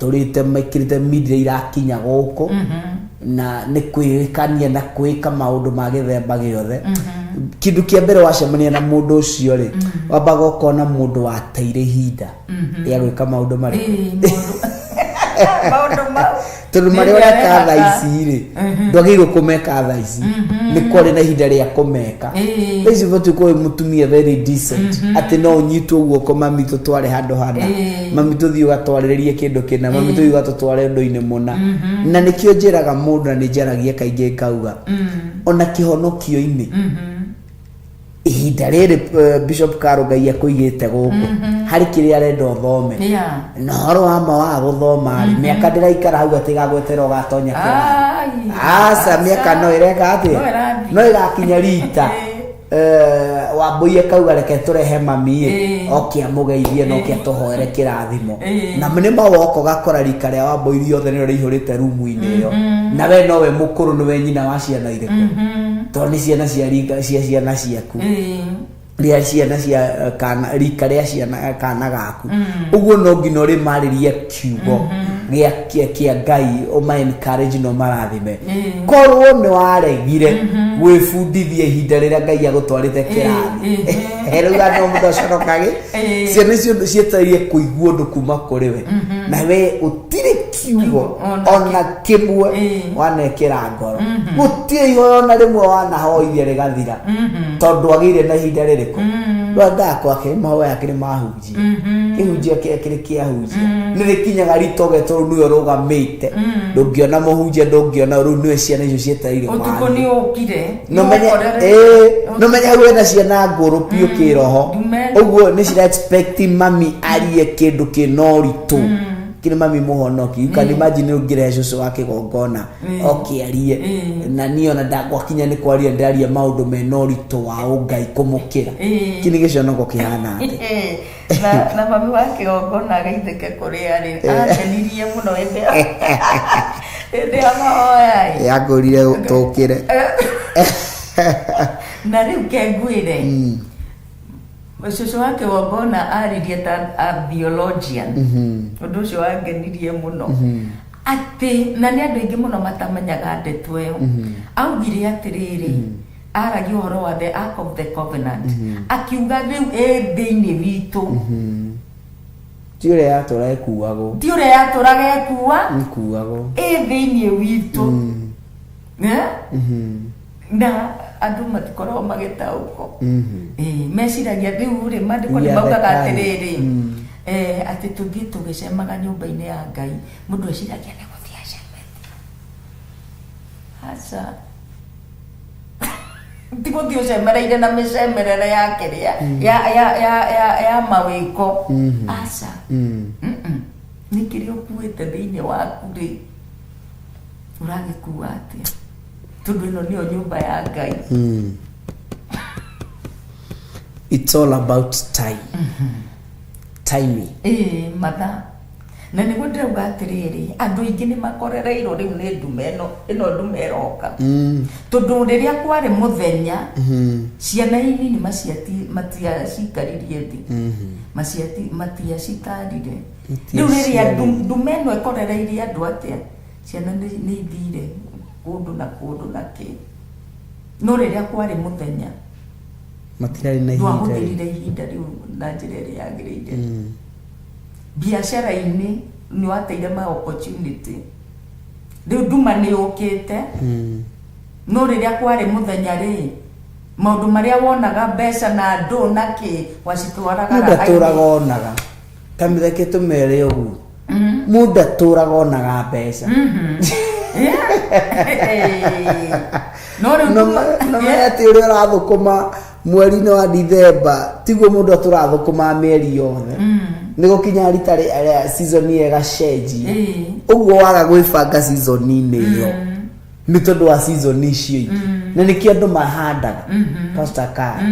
tũrĩte mekĩrĩte mindire irakinya gũkũ, na nĩ kwĩrĩkania na kwĩka maũndũ ma gĩthemba gĩothe. Kĩndũ kĩa mbere wacemania na mũndũ ũcio rĩ, wambaga ũkona mũndũ wateire ihinda rĩa gwĩka maũndũ marĩkũ? Maũndũ mau. Tondũ marĩa ũreka thaa ici rĩ, ndwagĩrĩirwo kũmeka thaa ici, nĩ kwarĩ na ihinda rĩa kũmeka. Thaa ici ũbatiĩ gũkorwo wĩ mũtumia very decent, atĩ no ũnyitwo guoko, "Mami, tũtware handũ hana, mami, tũthiĩ ũgatwarĩrĩrie kĩndũ kĩna, mami, tũthiĩ ũgatũtware ũndũ-inĩ mũna." Na nĩkĩo njĩraga mũndũ, na nĩ njaragia kaingĩ ngauga, ona kĩhonokio-inĩ, ihinda rĩrĩ Bishop Karo Ngai akũigĩte gũkũ harĩ kĩrĩa arenda ũthome, na ũhoro wa ma waga gũthoma rĩ, mĩaka ndĩraikara hau atĩ gagweterera ũgatonya kĩrathi. Aca, mĩaka no ĩreka atĩa? No ĩrathiĩ. No ĩgakinya rita Wambũi akauga, "Reke tũrehe mami ĩ, oke amũgeithie na oke atũhoere kĩrathimo." Na nĩ mawoka ũgakora rika rĩa Wambũi rĩothe nĩrĩo rĩihũrĩte rumu-inĩ ĩyo, na we nowe mũkũrũ, nĩwe nyina wa ciana irĩkũ, tondũ nĩ ciana cia rika cia ciana ciaku, rĩa ciana cia kana rika rĩa ciana kana gaku. Ũguo no nginya ũrĩmarĩrie kiugo gĩa Ngai, ũma encourage na ũmarathime. Korwo nĩ waregire gwĩbundithia ihinda rĩrĩa Ngai agũtwarĩte kĩrathi, rĩu andũ mũndũ aconokagĩ. Ciana icio cietereire kũigua ũndũ kuma kũrĩ we, na we gũtirĩ kiugo ona kĩmwe wanekĩra ngoro, gũtirĩ ihoya ona rĩmwe wanahoithia rĩgathira, tondũ agĩire na ihinda rĩrĩkũ rwendaga kwake. Mahoya yake nĩ mahunjia, kĩhunjia kĩrĩ kĩahunjia nĩ rĩkinyaga rita ũgetwo, rĩu nĩwe ũrũgamĩte, ndũngĩona mũhunjia, ndũngĩona, rĩu nĩwe ciana icio cietereire. Ũtukũ nĩ ũkire. No menye hau wena ciana ngũrũ biũ kĩroho. Ndume. Ũguo nĩ cira expect mami arie kĩndũ kĩna ũritũ kĩrĩ mami mũhonoki. You can imagine ũngĩrehe cũcũ wa kĩgongona oke arie, na niĩ ona ndagwakinya nĩ kwaria, ndĩraria maũndũ mena ũritũ wa ũngai kũmũkĩra. Kĩ nĩ gĩconoko kĩhana atĩ? Na mami wa kĩgongona agaithĩke kũrĩa rĩ, akenirie mũno hĩndĩ ĩyo. Hĩndĩ ya mahoya ĩ. Yakwĩrire tũkĩre. Na rĩu kengwĩre, cũcũ wa kĩgongona aririe ta a theologian. Ũndũ ũcio wangenirie mũno, atĩ na nĩ andũ aingĩ mũno matamenyaga ndeto ĩyo. Augire atĩrĩrĩ, aragia ũhoro wa the ark of the covenant, akiuga rĩu ĩ thĩinĩ witũ. Ti ũrĩa yatũra ĩkuagwo. Ti ũrĩa yatũraga ĩkua. Ĩkuagwo. Ĩ thĩinĩ witũ. Eh? Na andũ matikoragwo magĩtaũkwo. Ĩĩ, meciragia rĩu rĩ, maandĩko We nĩ are the maugaga kind. atĩrĩrĩ, atĩ tũthiĩ tũgĩcemaga nyũmba-inĩ ya Ngai. Mũndũ eciragia nĩ gũthiĩ acemete. Aca, ti gũthiĩ ũcemereire na mĩcemerere ya kĩrĩa ya mawĩko. Aca. Nĩ kĩrĩa ũkuĩte thĩinĩ waku rĩ, ũragĩkua atĩa? Tondũ ĩno nĩyo nyũmba ya Ngai. It's all about time, timing. Ĩĩ, mathaa. Na nĩguo ndĩrauga atĩrĩrĩ, andũ aingĩ nĩ makorereirwo rĩu nĩ ndume ĩno, ĩno ndume ĩroka. Tondũ rĩrĩa kwarĩ mũthenya, ciana nini matiacikaririe thĩ, matiacitarire. Rĩu rĩrĩa ndume ĩno ĩkorereirie andũ atĩa, ciana nĩ ithire kũndũ na kũndũ na kĩ. No rĩrĩa kwarĩ mũthenya, matirarĩ na ihinda. Ndwahũthĩrire ihinda rĩu na njĩra ĩrĩa yagĩrĩire. Biacara-inĩ nĩ wateire ma opportunity. Rĩu nduma nĩ yũkĩte. No rĩrĩa kwarĩ mũthenya rĩ, maũndũ marĩa wonaga mbeca na andũ na kĩ, wacitwaraga Mũndũ raha-inĩ. atũraga onaga, ta mĩreke tũmere ũguo, mũndũ atũraga onaga mbeca. No rĩu No menya atĩ ũrĩa ũrathũkũma mweri-inĩ wa Dithemba tiguo mũndũ atũrathũkũma mĩeri yothe. Nĩ gũkinya rita rĩa season ĩyo ĩgacenjia. Ũguo waga gwĩbanga season-inĩ ĩyo nĩ tondũ wa season icio ingĩ. Na nĩkĩo andũ mahandaga, Pastor Kai,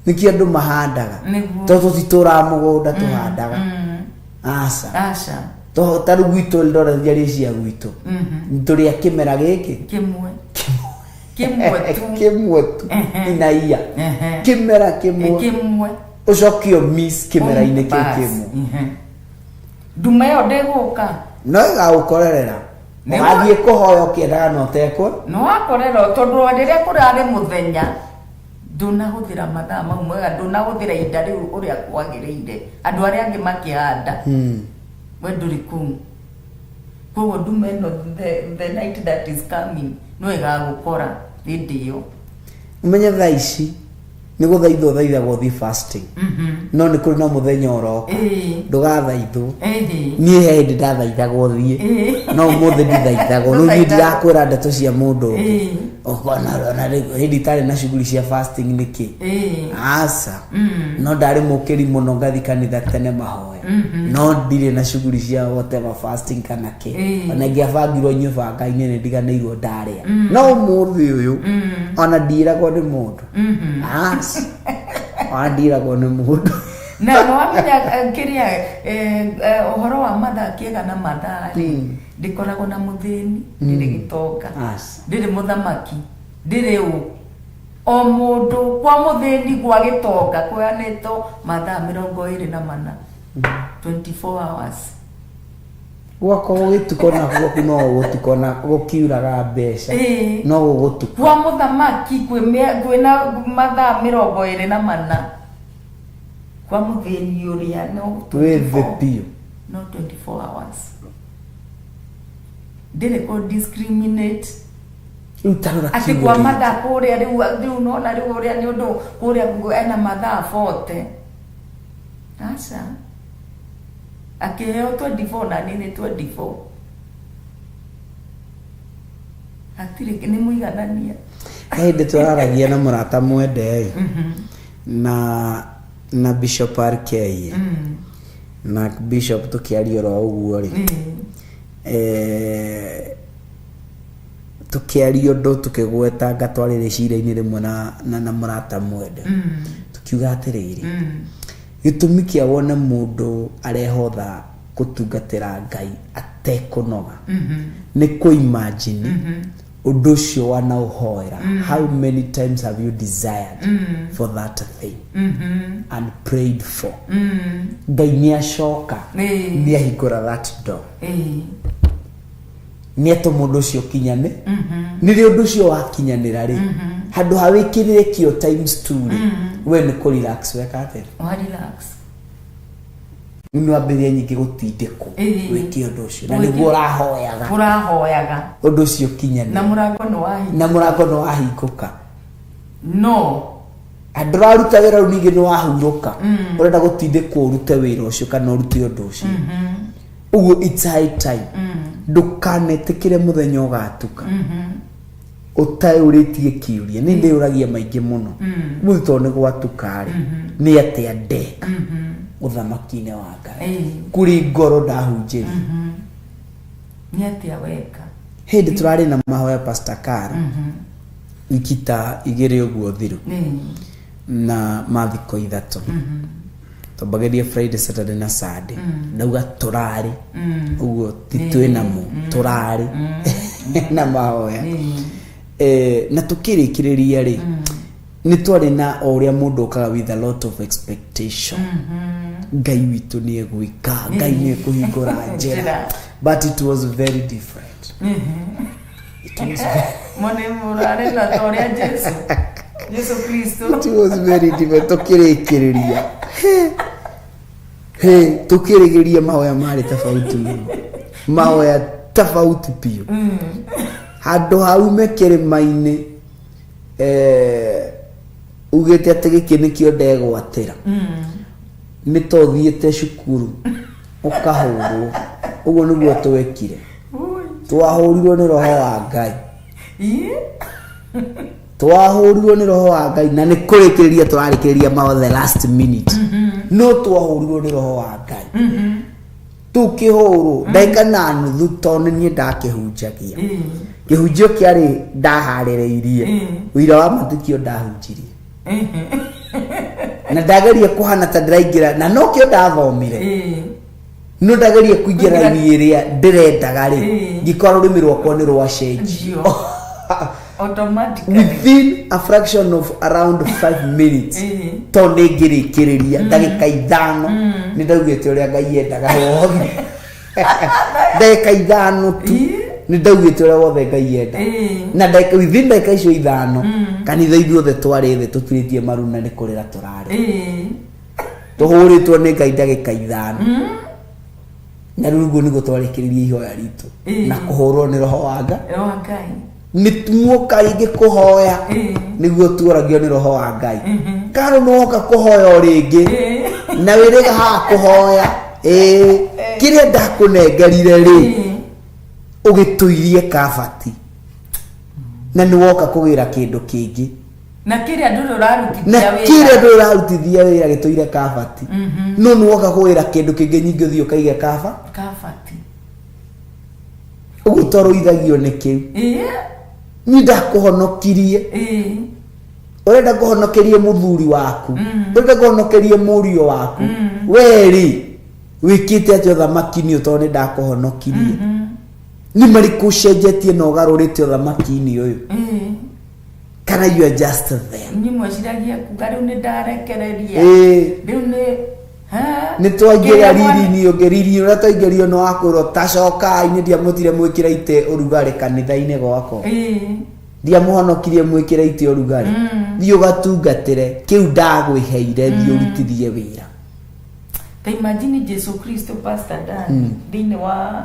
nĩkĩo andũ mahandaga. Nĩguo. Tondũ tũtitũraga mũgũnda, tũhandaga. Aca. Aca. Ta rĩu gwitũ ndora njarie cia gwitũ, tũrĩ a kĩmera gĩkĩ kĩmwe kĩmwe tu. Kĩmwe tu. Inaia. Kĩmera kĩmwe. Kĩmwe. Ũcoke miss kĩmera-inĩ kĩu. Bas. Kĩmwe. Nduma ĩyo ndĩgũka. No ĩgagũkorerera. Ũgathiĩ kũhoya ũkĩendaga na ũtekwo. Nĩ wakorerwo, tondũ rĩrĩa kũrarĩ mũthenya ndũnahũthĩra mathaa mau mwega, ndũnahũthĩra ihinda rĩu ũrĩa kwagĩrĩire. Andũ arĩa angĩ makĩhanda, we ndũrĩ kũu. Koguo nduma ĩno, the night that is coming, no ĩgagũkora hĩndĩ ĩyo. Ũmenye thaa ici nĩ gũthaithwo thaithagwo ũthiĩ fasting, no nĩ kũrĩ na mũthenya ũroka ndũgathaithwo. Niĩ he hĩndĩ ndathaithagwo thiĩ, no ũmũthĩ ndithaithagwo. Rĩu niĩ ndirakwĩra ndeto cia mũndũ ũngĩ. Ũkona ona rĩu hĩndĩ itarĩ na shughuli cia fasting nĩkĩ. Aca, no ndarĩ mũkĩri mũno, ngathi kanitha tene mahoya, no ndirĩ na shughuli cia whatever fasting kana kĩ. Ona ingĩabangirwo nyue banga-inĩ, nĩ ndiganĩirwo ndarĩa. No ũmũthĩ ũyũ ona ndiragwo nĩ mũndũ. Aca, ona ndiragwo nĩ mũndũ. Na nĩ wamenya, kĩrĩa, ũhoro wa mathaa, kĩega na mathaa rĩ, ndĩkoragwo na mũthĩni, ndĩrĩ gĩtonga, Aca. ndĩrĩ mũthamaki, ndĩrĩ ũ. O mũndũ, kwa mũthĩni, gwa gĩtonga, kũheanĩtwo mathaa 24, 24 hours. Gwakwa gũgĩtuka, ona gwaku no gũgũtuka, ona gũkiuraga mbeca. No gũgũtuka. Kwa mũthamaki kwĩna mathaa 24, kwa mũthĩni ũrĩa no wĩ 24. Thĩ biũ. No 24 hours, ndĩrĩ kũ discriminate. Rĩu tarora atĩ kiugo kwa gĩkĩ. mathaa kũrĩa rĩu nona rĩu ũrĩa nĩ ũndũ kũrĩa ena mathaa 40. Aca, akĩheo 24 na niĩ nĩ 24, hatirĩ nĩ mũiganania. He hĩndĩ twararagia na mũrata mwende na Bishop RK na Bishop, tũkĩaria oro ũguo rĩ, tũkĩaria ũndũ tũkĩgwetanga, twarĩ rĩciria-inĩ rĩmwe na mũrata mwende, tukiuga atĩrĩrĩ, gĩtũmi kĩa wone mũndũ arehotha Gũtungatĩra Ngai atekũnoga nĩ kũ-imagine ũndũ ũcio wanaũhoera. How many times have you desired for that thing and prayed for? Ngai nĩ acoka, nĩ ahingũra that door, nĩ atũma ũndũ ũcio ũkinyane. Nĩrĩ ũndũ ũcio wakinyanĩra rĩ, handũ ha wĩkĩrĩre kĩo times two rĩ, we nĩ kũ relax weka atĩa? Wa relax. Rĩu nĩ wambĩrĩria nyingĩ gũtindĩkwo wĩke ũndũ ũcio na nĩguo ũrahoyaga. Ũrahoyaga. Ũndũ ũcio ũkinyanĩre. Na mũrango nĩ wahingũka. Na mũrango nĩ wahingũka. No andũ ũraruta wĩra rĩu ningĩ nĩ wahurũka, ũrenda gũtindĩkwo ũrute wĩra ũcio kana ũrute ũndũ ũcio. Ũguo it's high time ndũkanetĩkĩre mũthenya ũgatuka ũtaũrĩtie kĩũria. Nĩ ndĩũragia maingĩ mũno mũthĩ, tondũ nĩ gwatuka rĩ, nĩ atĩa ndeka ũthamaki-inĩ wa Ngai? Kũrĩ ngoro ndahunjĩria? Nĩ atĩa weka? Hĩndĩ tũrarĩ na mahoya, Pastor Karo, wiki ta 2 ũguo thiru, na mathikũ 3, twambagĩria Friday, Saturday na Sunday. Ndauga tũrarĩ ũguo, ti twĩ namo, tũrarĩ na mahoya. Na tũkĩrĩkĩrĩria rĩ, nĩ twarĩ na o ũrĩa mũndũ okaga with a lot of expectation, Ngai witũ nĩ egwĩka, Ngai nĩ ekũhingũra njĩra. Njĩra. But it was very different. It was very, Mũnĩ mũrarĩ na ta ũrĩa Jesu Kristo. It was very different. Tũkĩrĩkĩrĩria he tũkĩrĩgĩria mahoya marĩ tofauti mũno, mahoya tofauti biũ. Handũ haume kĩrĩma-inĩ, ugĩte atĩ gĩkĩ nĩkĩo ndegwatĩra, nĩ ta ũthiĩte cukuru ũkahũrwo. Ũguo nĩguo twekire. Twahũrirwo nĩ roho wa Ngai. Twahũrirwo nĩ roho wa Ngai, na nĩ kũrĩkĩrĩria tũrarĩkĩrĩria maho the last minute, no twahũrirwo nĩ roho wa Ngai. Tukĩhũrwo ndagĩka na nuthu, tondũ nĩ niĩ ndakĩhunjagia. Kĩhunjio kĩarĩ ndaharĩrĩirie, ũira wa matukio ndahunjirie, na ndageria kũhana ta ndĩraingĩra na nokĩo ndathomire, no ndageria kũingĩra raini ĩrĩa ndĩrendaga rĩ, ngĩkora rũrĩmĩ rwakwa nĩ rwacenjio. Njio. Automatically. Within a fraction of around 5 minutes, to nĩ ngĩrĩkĩrĩria ndagĩka 5, nĩ ndaugĩte ũrĩa Ngai endaga wothe. Ndagĩka 5 tu, nĩ ndaugĩte ũrĩa wothe Ngai endaga. Na ndagĩka, within ndagĩka icio 5, kanitha ithuothe twarĩ thĩ tũturĩtie maru na nĩ kũrĩra tũrarĩ. Tũhũrĩtwo nĩ Ngai ndagĩka 5, na rĩu ũguo nĩguo twarĩkĩrĩria ihoya ritũ, na kũhũrwo nĩ roho wa Ngai. Wa Ngai. Nĩ muoka rĩngĩ kũhoya, nĩguo tuoragio nĩ roho wa Ngai. Karo nĩwoka kũhoya o rĩngĩ na wĩrĩga haha kũhoya, ĩĩ, kĩrĩa ndakũnengerire rĩ, ũgĩtũirie kabati, na nĩwoka kũgĩra kĩndũ kĩngĩ. Na kĩrĩa ndũrĩ Na ũrarutithia wĩra. Kĩrĩa ndũrĩ ũrarutithia wĩra gĩtũire kabati, no nĩwoka kũgĩra kĩndũ kĩngĩ nyingĩ, ũthiĩ ũkaige kaba. Kabati. Ũguo twarũithagio nĩ kĩu. Niĩ ndakũhonokirie, ũrenda kũhonokerie mũthuri waku, ũrenda kũhonokerie mũriũ waku, we rĩ wĩkĩte atĩa ũthamaki-inĩ ũyũ? Tondũ nĩ ndakũhonokirie, nĩ marĩkũ ũcenjetie na ũgarũrĩte ũthamaki-inĩ ũyũ, kana you are just there? Inyuĩ mweciragia kuga rĩu nĩ ndarekereria. Rĩu nĩ ha? Nĩ twaingĩra Kĩrĩa mwana- riri-inĩ ũngĩ, riri ũrĩa twaingĩrio nĩ wakwĩrwo tacokai, nĩ ndiamũtire mwĩkĩre itĩ ũrugarĩ kanitha-inĩ gwakwa. Ndiamũhonokirie mwĩkĩre itĩ ũrugarĩ. Thiĩ ũgatungatĩre kĩu ndagwĩheire, thiĩ ũrutithie wĩra. Ta imagine Jesu Kristo, Pastor Dan, thĩinĩ wa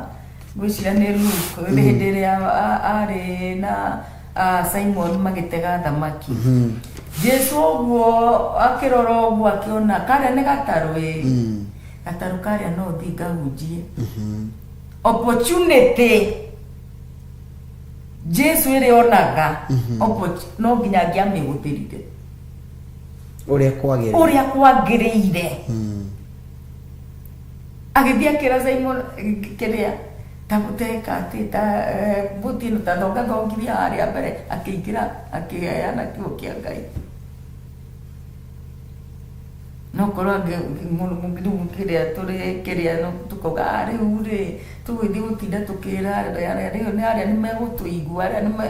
ngwĩciria nĩ Luke, hĩndĩ ĩrĩa arĩ na Simon magĩtega thamaki. Jesu ũguo akĩrora ũguo akĩona karĩa nĩ gatarũ, ĩ gatarũ karĩa no thiĩ ngahunjie. Opportunity Jesu ĩrĩa onaga, no nginya angĩamĩhũthĩrire ũrĩa kwagĩrĩire. Ũrĩa kwagĩrĩire. Agĩthiĩ akĩra Simon, kĩrĩa ta gũteka atĩ ta buti ĩno ta thongathongirie harĩa mbere, akĩingĩra akĩheana kiugo kĩa Ngai. No korwo rĩu kĩrĩa tũrĩ kĩrĩa no tũkauga "Ah, rĩu rĩ tũgũthiĩ gũtinda tũkĩra arĩa rĩu nĩ arĩa nĩ megũtũigua arĩa nĩ me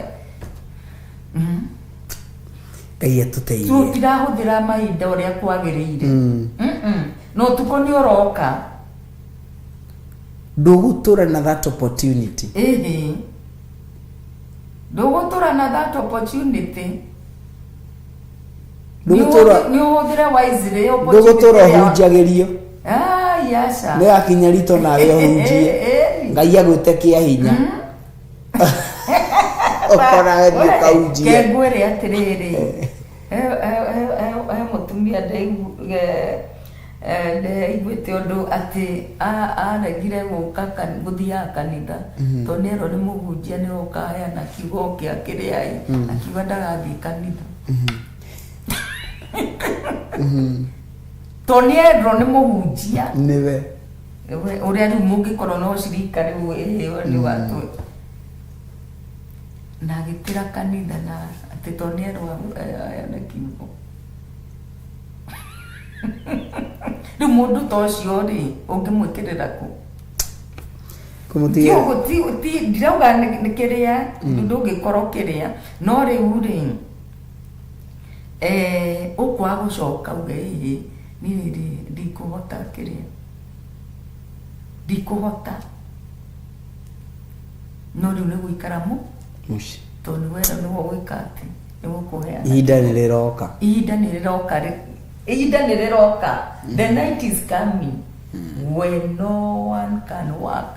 Ngai atũteithie. Tũtirahũthĩra mahinda ũrĩa kwagĩrĩire. Na ũtukũ nĩ ũroka. Ndũgũtũra na that opportunity. Ĩhĩ, ndũgũtũra na that opportunity. Ndũgũtũra Nĩ ũhũthĩre wisely opportunity ndũgũtũra ĩrĩa- ũhunjagĩrio. Ai, aca. Nĩ wakinya rito nawe ũhunjie. Ngai agwĩte kĩa hinya. Ũkoraga thiĩ ũkahunjie. Ke ngwĩre atĩrĩrĩ, he mũtumia ndaiguĩte ũndũ atĩ aregire gũka gũthiaga kanitha tondũ nĩerwo nĩ mũhunjia nĩ oka aheana kiugo kĩa kĩrĩa ĩ, akiuga ndagathiĩ kanitha tondũ nĩerwo nĩ mũhunjia. Nĩwe. Ũrĩa rĩu mũngĩkorwo na ũcirika rĩu ĩĩ nĩ watũ na agĩtĩra kanitha na atĩ tondũ nĩerwo aheane kiugo. Rĩu mũndũ ta ũcio rĩ, ũngĩmwĩkĩrĩra kũ? Kũmũtigĩra. Ndirauga nĩ kĩrĩa ndũngĩkorwo kĩrĩa, no rĩu rĩ ũkwaga gũcoka uge ĩĩ niĩ rĩ ndikũhota kĩrĩa ndikũhota, no rĩu nĩ gũikara mu Mũciĩ. Tondũ nĩ wera nĩwe gwĩka atĩ nĩwe kũheana. Ihinda nĩ rĩroka. Ihinda nĩ rĩroka ihinda nĩ rĩroka. The night is coming when no one can work.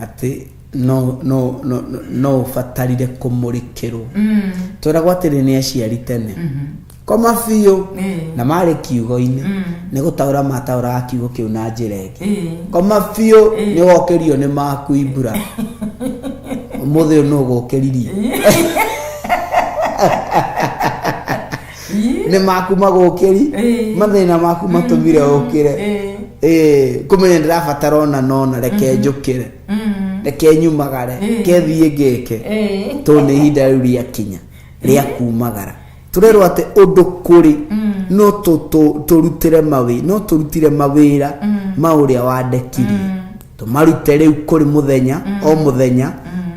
Atĩ no no no no- no ũbatarire kũmũrĩkĩrwo. Tweragwo atĩrĩ nĩ aciari tene, koma biũ. Na marĩ kiugo-inĩ nĩ gũtaũra mataũraga kiugo kĩu na njĩra ĩngĩ. Koma biũ nĩ wokĩrio nĩ maku ibura ũmũthĩ ũyũ nũ ũgũkĩririe nĩ maku magũkĩri mathĩna maku matũmire ũkĩre. Ĩĩ, kũmenya ndĩrabatara ona nona reke njũkĩre, reke nyumagare, ke thiĩ ngĩke tondũ nĩ ihinda rĩu rĩakinya rĩa kumagara. Tũrerwo atĩ ũndũ kũrĩ no tũrutĩre mawĩ no tũrutire mawĩra ma ũrĩa wandekirie tũmarute rĩu kũrĩ mũthenya o mũthenya,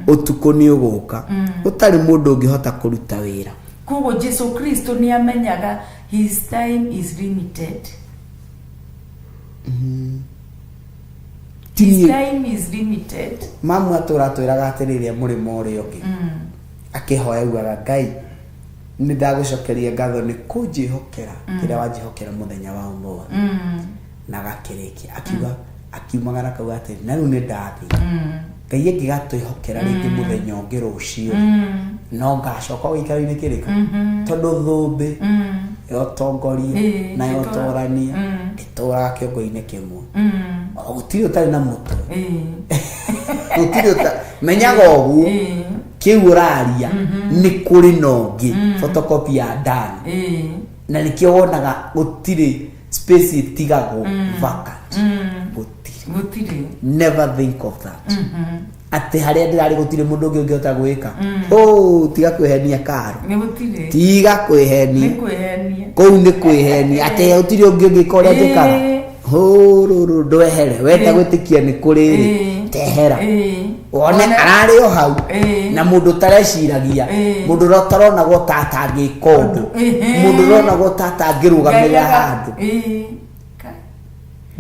ũtukũ nĩ ũgũka ũtarĩ mũndũ ũngĩhota kũruta wĩra. Koguo Jesu Kristo nĩ amenyaga his time is limited. Ti His niĩ- time is limited. Mamu atũra atwĩraga atĩrĩrĩ, mũrĩmo ũrĩa ũngĩ akĩhoya augaga, "Ngai, nĩ ndagũcokeria ngatho nĩ kũnjĩhokera kĩrĩa wanjĩhokera mũthenya wa ũmũthĩ." Na agakĩrĩkia akiuga, akiumagara akauga atĩrĩ, "Na rĩu nĩ ndathiĩ, Ngai angĩgatwĩhokera rĩngĩ mũthenya ũngĩ rũciũ, no ngacoka o gĩikaro-inĩ kĩrĩkũ, tondũ thũmbĩ ya ũtongoria na ya ũtorania ĩtũraga kĩongo-inĩ kĩmwe. O gũtirĩ ũtarĩ na mũtwe, gũtirĩ ũta menyaga ũguo kĩu ũraria nĩ kũrĩ na ũngĩ photocopy ya ndani, na nĩkĩo wonaga gũtirĩ space ĩtigagwo vacant, gũtirĩ. Gũtirĩ. Never think of that atĩ harĩa ndĩrarĩ gũtirĩ mũndũ ũngĩ ũngĩhota gwĩka. Oh, tiga kwĩhenia karo. Nĩ gũtirĩ. Tiga kwĩhenia. Nĩ kwĩhenia. Kũu nĩ kwĩhenia atĩ gũtirĩ ũngĩ ũngĩka ũrĩa njĩkaga. Hũrũrũ ndwehere wenda gwĩtĩkia nĩ kũrĩ rĩ, tehera wone ararĩ o hau na mũndũ ũtareciragia, mũndũ ũrĩa ũtaronagwo ta atangĩka ũndũ, mũndũ ũronagwo ta atangĩrũgamĩrĩra handũ.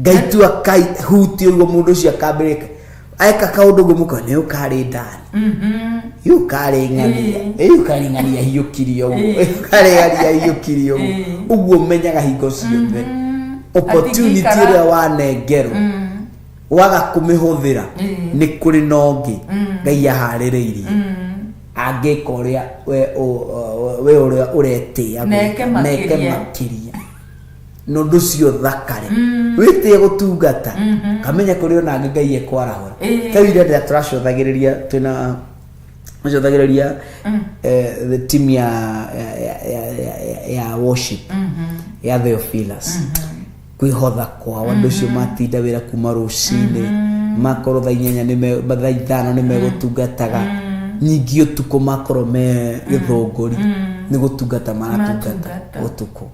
Ngai tua kai huti ũguo mũndũ ũcio akambĩrĩka eka kaũndũ ũguo mũka nĩ ũkarĩ ndani yũ karĩ ng'ania ĩyu karĩ ng'ania hiũkirie ũguo ĩyu karĩ ng'ania hiũkirie ũguo. Ũguo menyaga hingo ciothe opportunity Atingĩikara. ĩrĩa wanengerwo waga kũmĩhũthĩra, nĩ kũrĩ na ũngĩ Ngai aharĩrĩirie angĩka ũrĩa we ũrĩa ũretĩĩa Neke gwĩka, neke makĩria. Makĩria na ũndũ ũcio thakare wĩtĩe gũtungata kamenya kũrĩ ona angĩ Ngai ekwarahũra. Ta rĩu rĩrĩa tũracũthagĩrĩria twĩna tũracũthagĩrĩria the team ya worship ya Theophilus, kwĩhotha kwao andũ acio matinda wĩra kuma rũcinĩ, makorwo thaa 8 thaa 5 nĩ megũtungataga, nyingĩ ũtukũ makorwo me gĩthũngũri. Nĩ gũtungata maratungata. Maratungata. Ũtukũ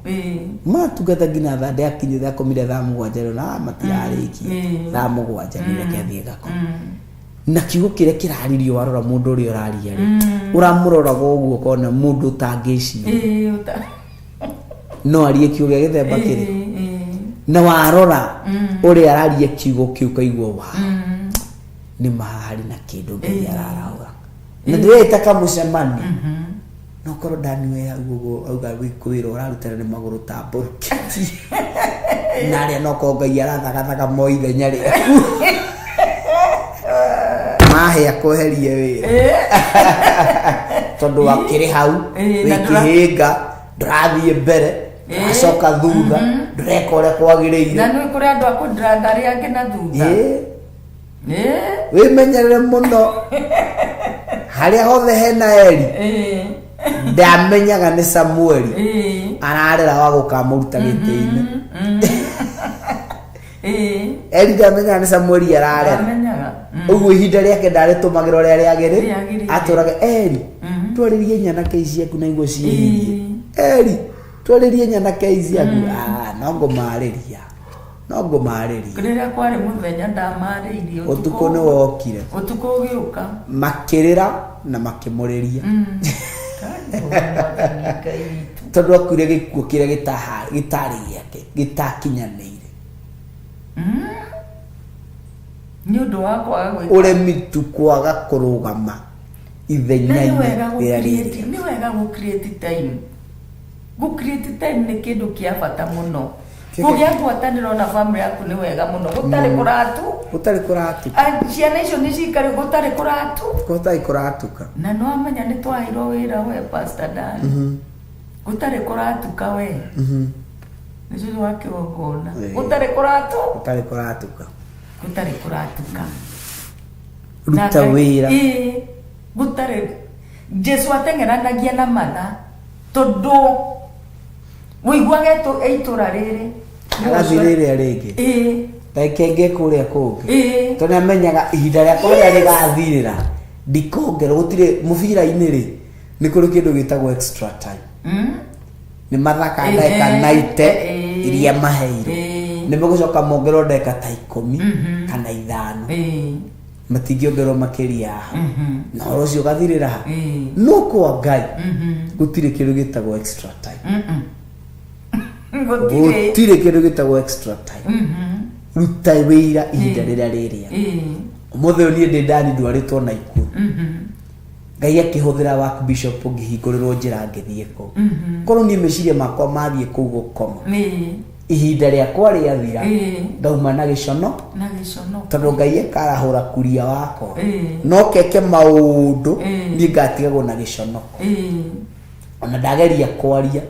maratungata nginya thaa ndĩakinyire, akomire thaa 7 rĩu na matirarĩkia. Thaa 7 nĩ reke thiĩ ngakome. Na kiugo kĩrĩa kĩraririo, warora mũndũ ũrĩa ũraria rĩ, ũramũroraga ũguo ũkona mũndũ ũtangĩciria no arie kiugo gĩa gĩthemba kĩrĩ. Na warora ũrĩa araria kiugo kĩu ũkaigua wa nĩ ma harĩ na kĩndũ Ngai ararahũra na ndĩreta kamũcemanio. No korwo ndaniwe hau ũguo auga wĩra ũrarutana nĩ magũrũ tambũrũkĩtie na arĩa no korwo Ngai arathagathaga mo ithenya rĩaku mahĩa kweherie wĩra tondũ wakĩrĩ hau Na wĩkĩhĩnga, ndũrathiĩ mbere, ndũracoka thutha, ndũreka ũrĩa kwagĩrĩire. Na nĩ kũrĩ andũ a kũdraga arĩa angĩ na thutha. Wĩmenyerere mũno harĩa hothe hena Eri. Ndamenyaga nĩ Samueli ararera wa gũkamũruta gĩtĩ-inĩ. Eri ndamenyaga nĩ Samueli ararera. Amenyaga. Ũguo ihinda rĩake ndarĩtũmagĩra ũrĩa rĩagĩrĩ. Rĩagĩrĩire. Atũraga Eri, twarĩrie nyanake ici ciaku na iguo ciĩhirie. Eri, twarĩrie nyanake ici ciaku. Ah, no ngũmarĩria, no ngũmarĩria. Rĩrĩa kwarĩ mũthenya ndamarĩirie. Ũtukũ nĩ wokire. Ũtukũ ũgĩũka. Makĩrĩra na makĩmũrĩria. Kai, Mwathani Ngai witũ. Tondũ akuire gĩkuũ kĩrĩa gĩtarĩ gĩake, gĩtakinyanĩire. Nĩ ũndũ wa kwaga gwĩka. Ũremi tu, kwaga kũrũgama Na nĩ ithenya-inĩ wega rĩrĩa gũ-create- rĩrĩ. Nĩ wega gũ create time. Gũ create time nĩ kĩndũ kĩa bata mũno. Kũgĩa ngwatanĩro na family yaku nĩ wega mũno gũtarĩ kũratu. Gũtarĩ kũratuka. Ah, ciana icio nĩ cikare gũtarĩ kũratu. Gũtarĩ kũratuka. Na no amenya nĩ twaheirwo wĩra we, Pastor Dan, gũtarĩ kũratuka we nĩ cũcũ wa kĩgongona. Gũtarĩ kũratu. Gũtarĩ kũratuka. Gũtarĩ kũratuka. Ruta wĩra. Ĩĩ, gũtarĩ Jesu ateng'eranagia na matha tondũ wĩiguage itũra rĩrĩ. Agathiĩ rĩrĩa rĩngĩ. Ndagĩka ĩngĩ kũrĩa kũngĩ. Tondũ nĩamenyaga ihinda rĩakwa rĩrĩa rĩgathirĩra ndikongerwo. Gũtirĩ mũbira-inĩ rĩ, nĩ kũrĩ kĩndũ gĩtagwo extra time. Nĩ mathakaga ndagĩka 90 iria maheirwo, nĩ megũcoka mongerwo ndagĩka ta 10 kana 5. Matingĩongerwo makĩria ya hau na ũhoro ũcio ũgathirĩra ha. No kwa Ngai gũtirĩ kĩndũ gĩtagwo extra time. Gũtirĩ. Gũtirĩ kĩndũ gĩtagwo extra time. Ruta wĩra ihinda rĩrĩa rĩrĩa. Ũmũthĩ ũyũ niĩ ndĩ ndani ndwarĩtwo na ikuũ. Ngai akĩhũthĩra waku bishop ngĩhingũrĩrwo njĩra ngĩthiĩ kũu. Korwo niĩ meciria makwa mathiĩ kũu gũkoma, ihinda rĩakwa rĩathira, ngauma na gĩcono. Na gĩcono. Tondũ Ngai akarahũra kuria wakwa no keke maũndũ, niĩ ngatigagwo na gĩconoko. Ona ndageria kwaria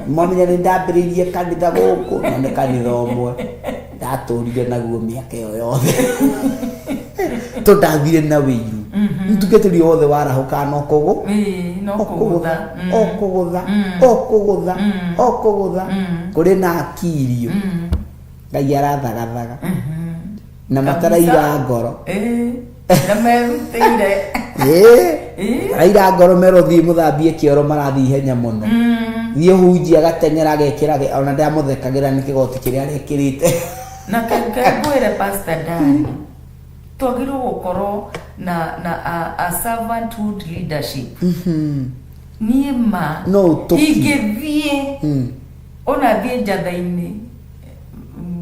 mwamenya nĩ ndambĩrĩirie kanitha gũkũ, no nĩ kanitha ũmwe ndatũrire naguo mĩaka ĩyo yothe tondũ ndathire na wĩiru. Mũtungatĩri wothe warahũkaga no kũgũ No o kũgũtha, kũgũtha. O kũgũtha, o kũgũtha, o kũgũtha. Kũrĩ na akirio Ngai arathagathaga na mataraira ngoro. Na merutĩire. Mataraira ngoro merwo thiĩ mũthambie kĩoro, marathiĩ ihenya mũno. Thiĩ hunjia, agateng'era agekĩra ona ndamũthekagĩra nĩ kĩgoti kĩrĩa arekĩrĩte. Na keke ngwĩre, Pastor Dan, twagĩrĩirwo gũkorwo na a servanthood leadership. Niĩ ma No ũtũkie. ingĩthiĩ ona thiĩ njatha-inĩ,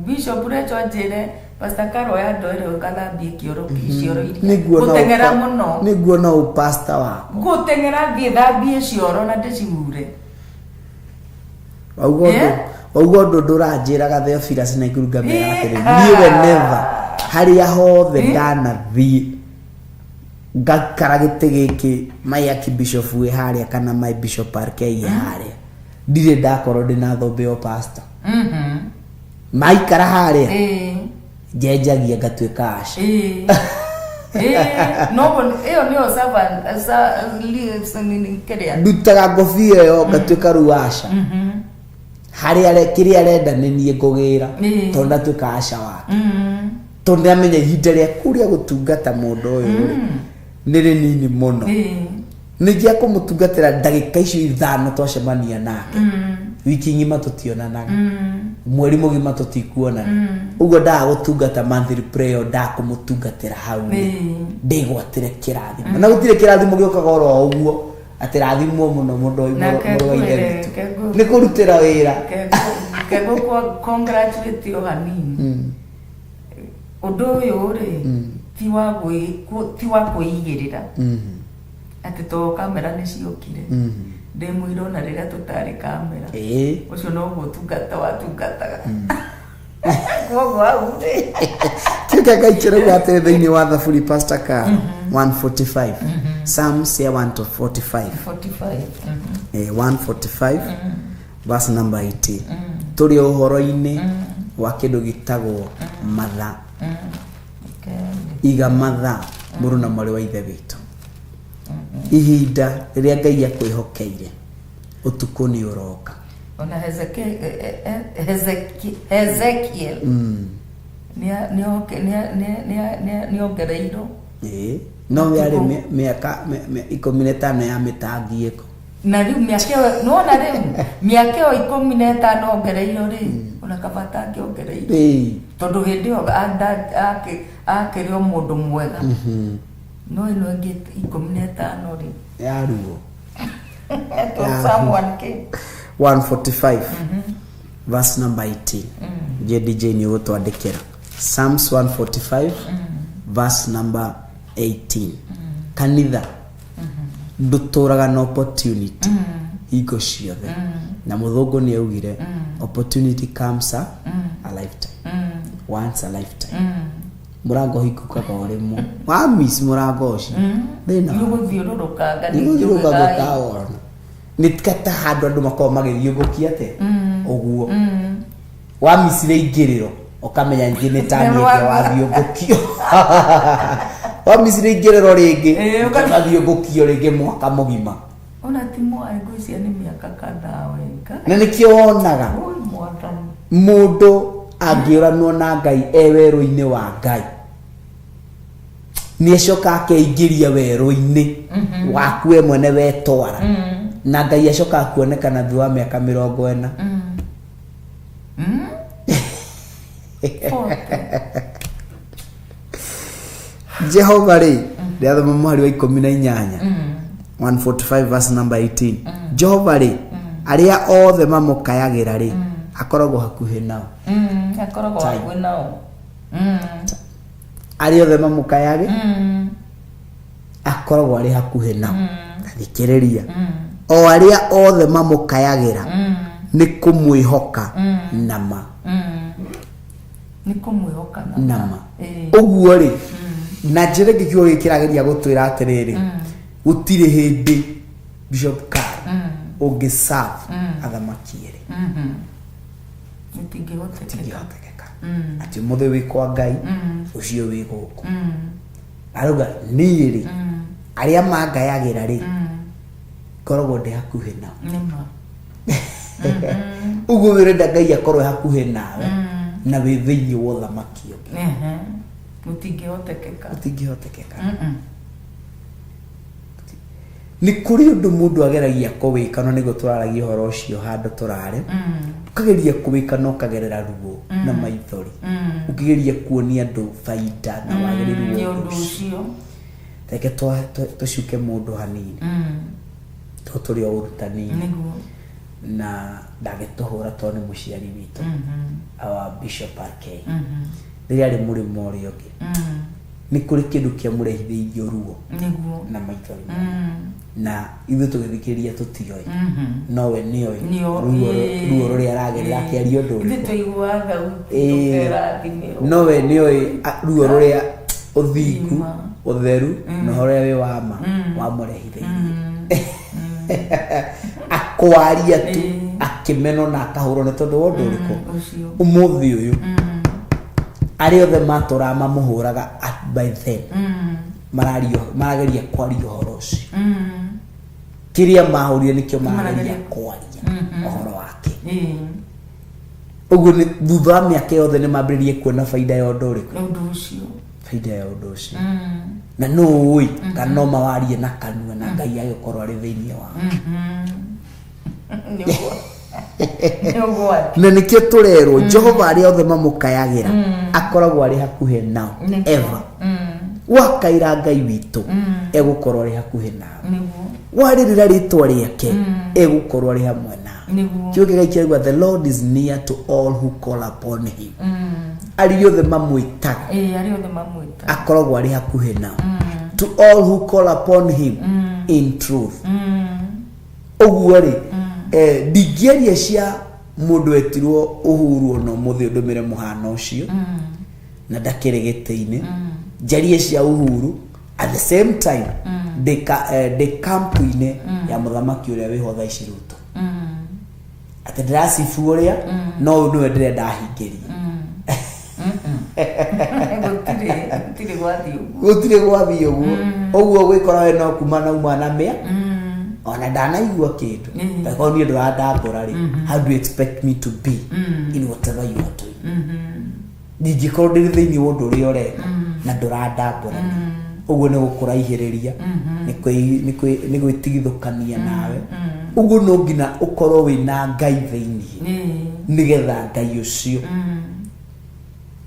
Bishop Recho anjĩre, "Pastor Caro, ya ndoere ũgathambie kĩoro cioro iria." Nĩguona Gũteng'era mũno. Nĩguona ũpasta wakwa. Gũteng'era thiĩ thambie cioro na ndĩcihure. Wauga ũndũ. Wauga ũndũ ndũranjĩraga Theophilus na Ikuru ngamera atĩrĩ, niĩ we never harĩa hothe ndanathiĩ ngakara gĩtĩ gĩkĩ my archbishop wĩ harĩa kana my bishop RK harĩa, ndirĩ ndakorwo ndĩna thũmbĩ ya pastor. Maikara harĩa njenjagia ngatuĩka aca. Ĩĩ, noguo ĩyo nĩyo servant nini kĩrĩa. Ndutaga ngobia ĩyo ngatuĩka rĩu aca harĩa kĩrĩa arenda nĩ niĩ ngũgĩra. Tondũ ndatuĩka aca wake, tondũ nĩamenya ihinda rĩaku rĩa gũtungata mũndũ ũyũ rĩ nĩ rĩnini mũno. Ningĩ akũmũtungatĩra ndagĩka icio 5 twacemania nake. Wiki ng'ima tũtionanaga. Mweri mũgima tũtikuonana. Ũguo ndagũtungata monthly prayer ndakũmũtungatĩra hau. Ndĩgwatĩre kĩrathimo. Na gũtirĩ kĩrathimo gĩũkaga oro ũguo atĩ rathimwo mũno mũndũ mũrũ wa ithe witũ. Nĩ kũrutĩra wĩra. Kegũ congratulate o hanini. Ũndũ ũyũ rĩ ti wa kwĩigĩrĩra. Atĩ to kamera nĩ ciokire. Ndĩ mũira ona rĩrĩa tũtarĩ kamera. Ũcio noguo ũtungata watungataga. Koguo hau rĩ. Kĩu Ngai kĩrauga atĩrĩ thĩinĩ wa Thaburi Pastor Carl 145 Psalms ya 145 45. 145 verse number 18. Tũrĩ ũhoro-inĩ wa kĩndũ gĩtagwo mathaa. Iga mathaa mũrũ na mwarĩ wa ithe witũ. Ihinda rĩrĩa Ngai akwĩhokeire ũtukũ nĩ ũroka. Ona Hezekiel nĩongereirwo. No yarĩ mĩaka 15 ya mĩtangiĩko. Na rĩu mĩaka ĩyo nĩwona rĩu mĩaka ĩyo 15 ongereirwo rĩ ona kaba atangĩongereirwo. Tondũ hĩndĩ ĩyo akĩrĩ o mũndũ mwega. No ĩno ĩngĩ 15 rĩ. Ya ruo. Psalm 1K. 145 verse number 18. JDJ nĩ ũgũtwandĩkĩra. Psalms 145 verse number 18. Kanitha ndũtũraga na opportunity hingo ciothe. Na mũthũngũ nĩ augire opportunity comes a lifetime. Once a lifetime. Mũrango hingũkaga o rĩmwe. Wa miss mũrango ũcio. Thĩna. Nĩũgũthiũrũrũkanga Nĩũgũthiũrũrũka gũkawona. Nĩ ta handũ andũ makoragwo magĩthiũngũkia atĩa ũguo. Wa missire ingĩrĩro ũkamenya ningĩ nĩ tani ĩngĩ wathiũngũkio. Wa missire ingĩrĩro rĩngĩ ũgathiũngũkio rĩngĩ mwaka mũgima. Ona ti mwa ngwĩciria nĩ mĩaka kadhaa wenga. Na nĩkĩo wonaga mũndũ angĩũranwo na Ngai e werũ-inĩ wa Ngai nĩ acoka akeingĩria werũ-inĩ waku we mwene wetwara. Na Ngai acoka akuonekana thutha wa mĩaka 40. Jehova rĩ rĩathoma mũhari wa 18 145 verse number 18. Jehova rĩ arĩa othe mamũkayagĩra rĩ akoragwo hakuhĩ nao. Akoragwo hakuhĩ nao. Arĩa othe mamũkayagĩ akoragwo arĩ hakuhĩ nao. Thikĩrĩria. O arĩa othe mamũkayagĩra nĩ kũmwĩhoka nama. Nĩ kũmwĩhoka nama. Ũguo rĩ na njĩra ĩngĩ kiugo gĩkĩ kĩrageria gũtwĩra atĩrĩrĩ gũtirĩ hĩndĩ Bishop Carl ũngĩ serve athamaki erĩ. Gũtingĩhotekeka. Atĩ ũmũthĩ wĩ kwa Ngai ũcio wĩ gũkũ. Arauga niĩ rĩ arĩa mangayagĩra rĩ ngoragwo ndĩ hakuhĩ nao. Ũguo wĩrenda Ngai akorwo hakuhĩ nawe na wĩ thĩinĩ wa ũthamaki ũngĩ. Gũtingĩhotekeka. Gũtingĩhotekeka. Nĩ kũrĩ ũndũ mũndũ ageragia kũwĩka no nĩguo tũraragia ũhoro ũcio handũ tũrarĩ. Ũkageria kũwĩka na ũkagerera ruo na maithori. Ũkĩgeria kuonia andũ baida na wagĩrĩru wa ũndũ ũcio. Reke tũcuke mũndũ hanini. Tondũ tũrĩ o ũrutani-inĩ. Na ndangĩtũhũra tondũ nĩ mũciari witũ. Our Bishop RK. Rĩrĩa arĩ mũrĩmo ũrĩa ũngĩ. Nĩ kũrĩ kĩndũ kĩamũrehithĩirie ruo na maithori. Na ithuĩ tũgĩthikĩrĩria tũtioĩ. No we nĩoĩ ruo rũrĩa aragerera akĩaria ũndũ ũrĩkũ. Ithuĩ tũiguaga thauti tũkerathimĩrwo. No we nĩoĩ ruo rũrĩa ũthingu, ũtheru na ũhoro ũrĩa wĩ wa ma wamũrehithĩirie. Akwaria tu akĩmenwo na akahũrwo nĩ tondũ wa ũndũ ũrĩkũ. Ũmũthĩ ũyũ arĩa othe matũraga mamũhũraga by then marageria kwaria ũhoro ũcio. Kĩrĩa mahũrire nĩkĩo marageria kwaria ũhoro wake. Ũguo nĩ thutha wa mĩaka yothe nĩ mambĩrĩrie kuona baida ya ũndũ ũrĩkũ. Ũndũ ũcio. Baida ya ũndũ ũcio. Na nũ ũĩ kana no mawarie na kanua na Ngai agĩkorwo arĩ thĩinĩ wao. Nĩ ũgwati. Na nĩkĩo tũrerwo Jehova arĩa othe mamũkayagĩra akoragwo arĩ hakuhĩ nao. Ever wakaĩra Ngai witũ, egũkorwo arĩ hakuhĩ nawe. Warĩrĩra rĩtwa rĩake, egũkorwo arĩ hamwe nawe. Kiugo kĩa Ngai kĩrauga, "The Lord is near to all who call upon him." Arĩa othe mamwĩtaga, Ĩĩ, arĩa othe mamwĩta, akoragwo arĩ hakuhĩ nao. To all who call upon him in truth. Ũguo rĩ, ndingĩaria cia mũndũ wetirwo Uhuru ona ũmũthĩ ũndũmĩre mũhano ũcio na ndakĩrĩ gĩtĩ-inĩ, njarie cia Uhuru at the same time ndĩ kampu-inĩ ya mũthamaki ũrĩa wĩho thaa ici, Ruto, atĩ ndĩracibu ũrĩa no ũyũ nĩwe ndĩrenda ahingĩrie. Gũtirĩ gwathiĩ ũguo. Gũtirĩ gwathiĩ ũguo. Ũguo gwĩkora we no kuma na uma na mĩa ona ndanaigua kĩndũ. Angĩkorwo niĩ ndũrandambũra rĩ, how do you expect me to be in whatever you are doing? Ndingĩkorwo ndĩrĩ thĩinĩ wa ũndũ ũrĩa ũreka na ndũrandambũra. Ũguo nĩ gũkũraihĩrĩria, nĩ gwĩtigithũkania nawe. Ũguo no nginya ũkorwo wĩna Ngai thĩinĩ, nĩgetha Ngai ũcio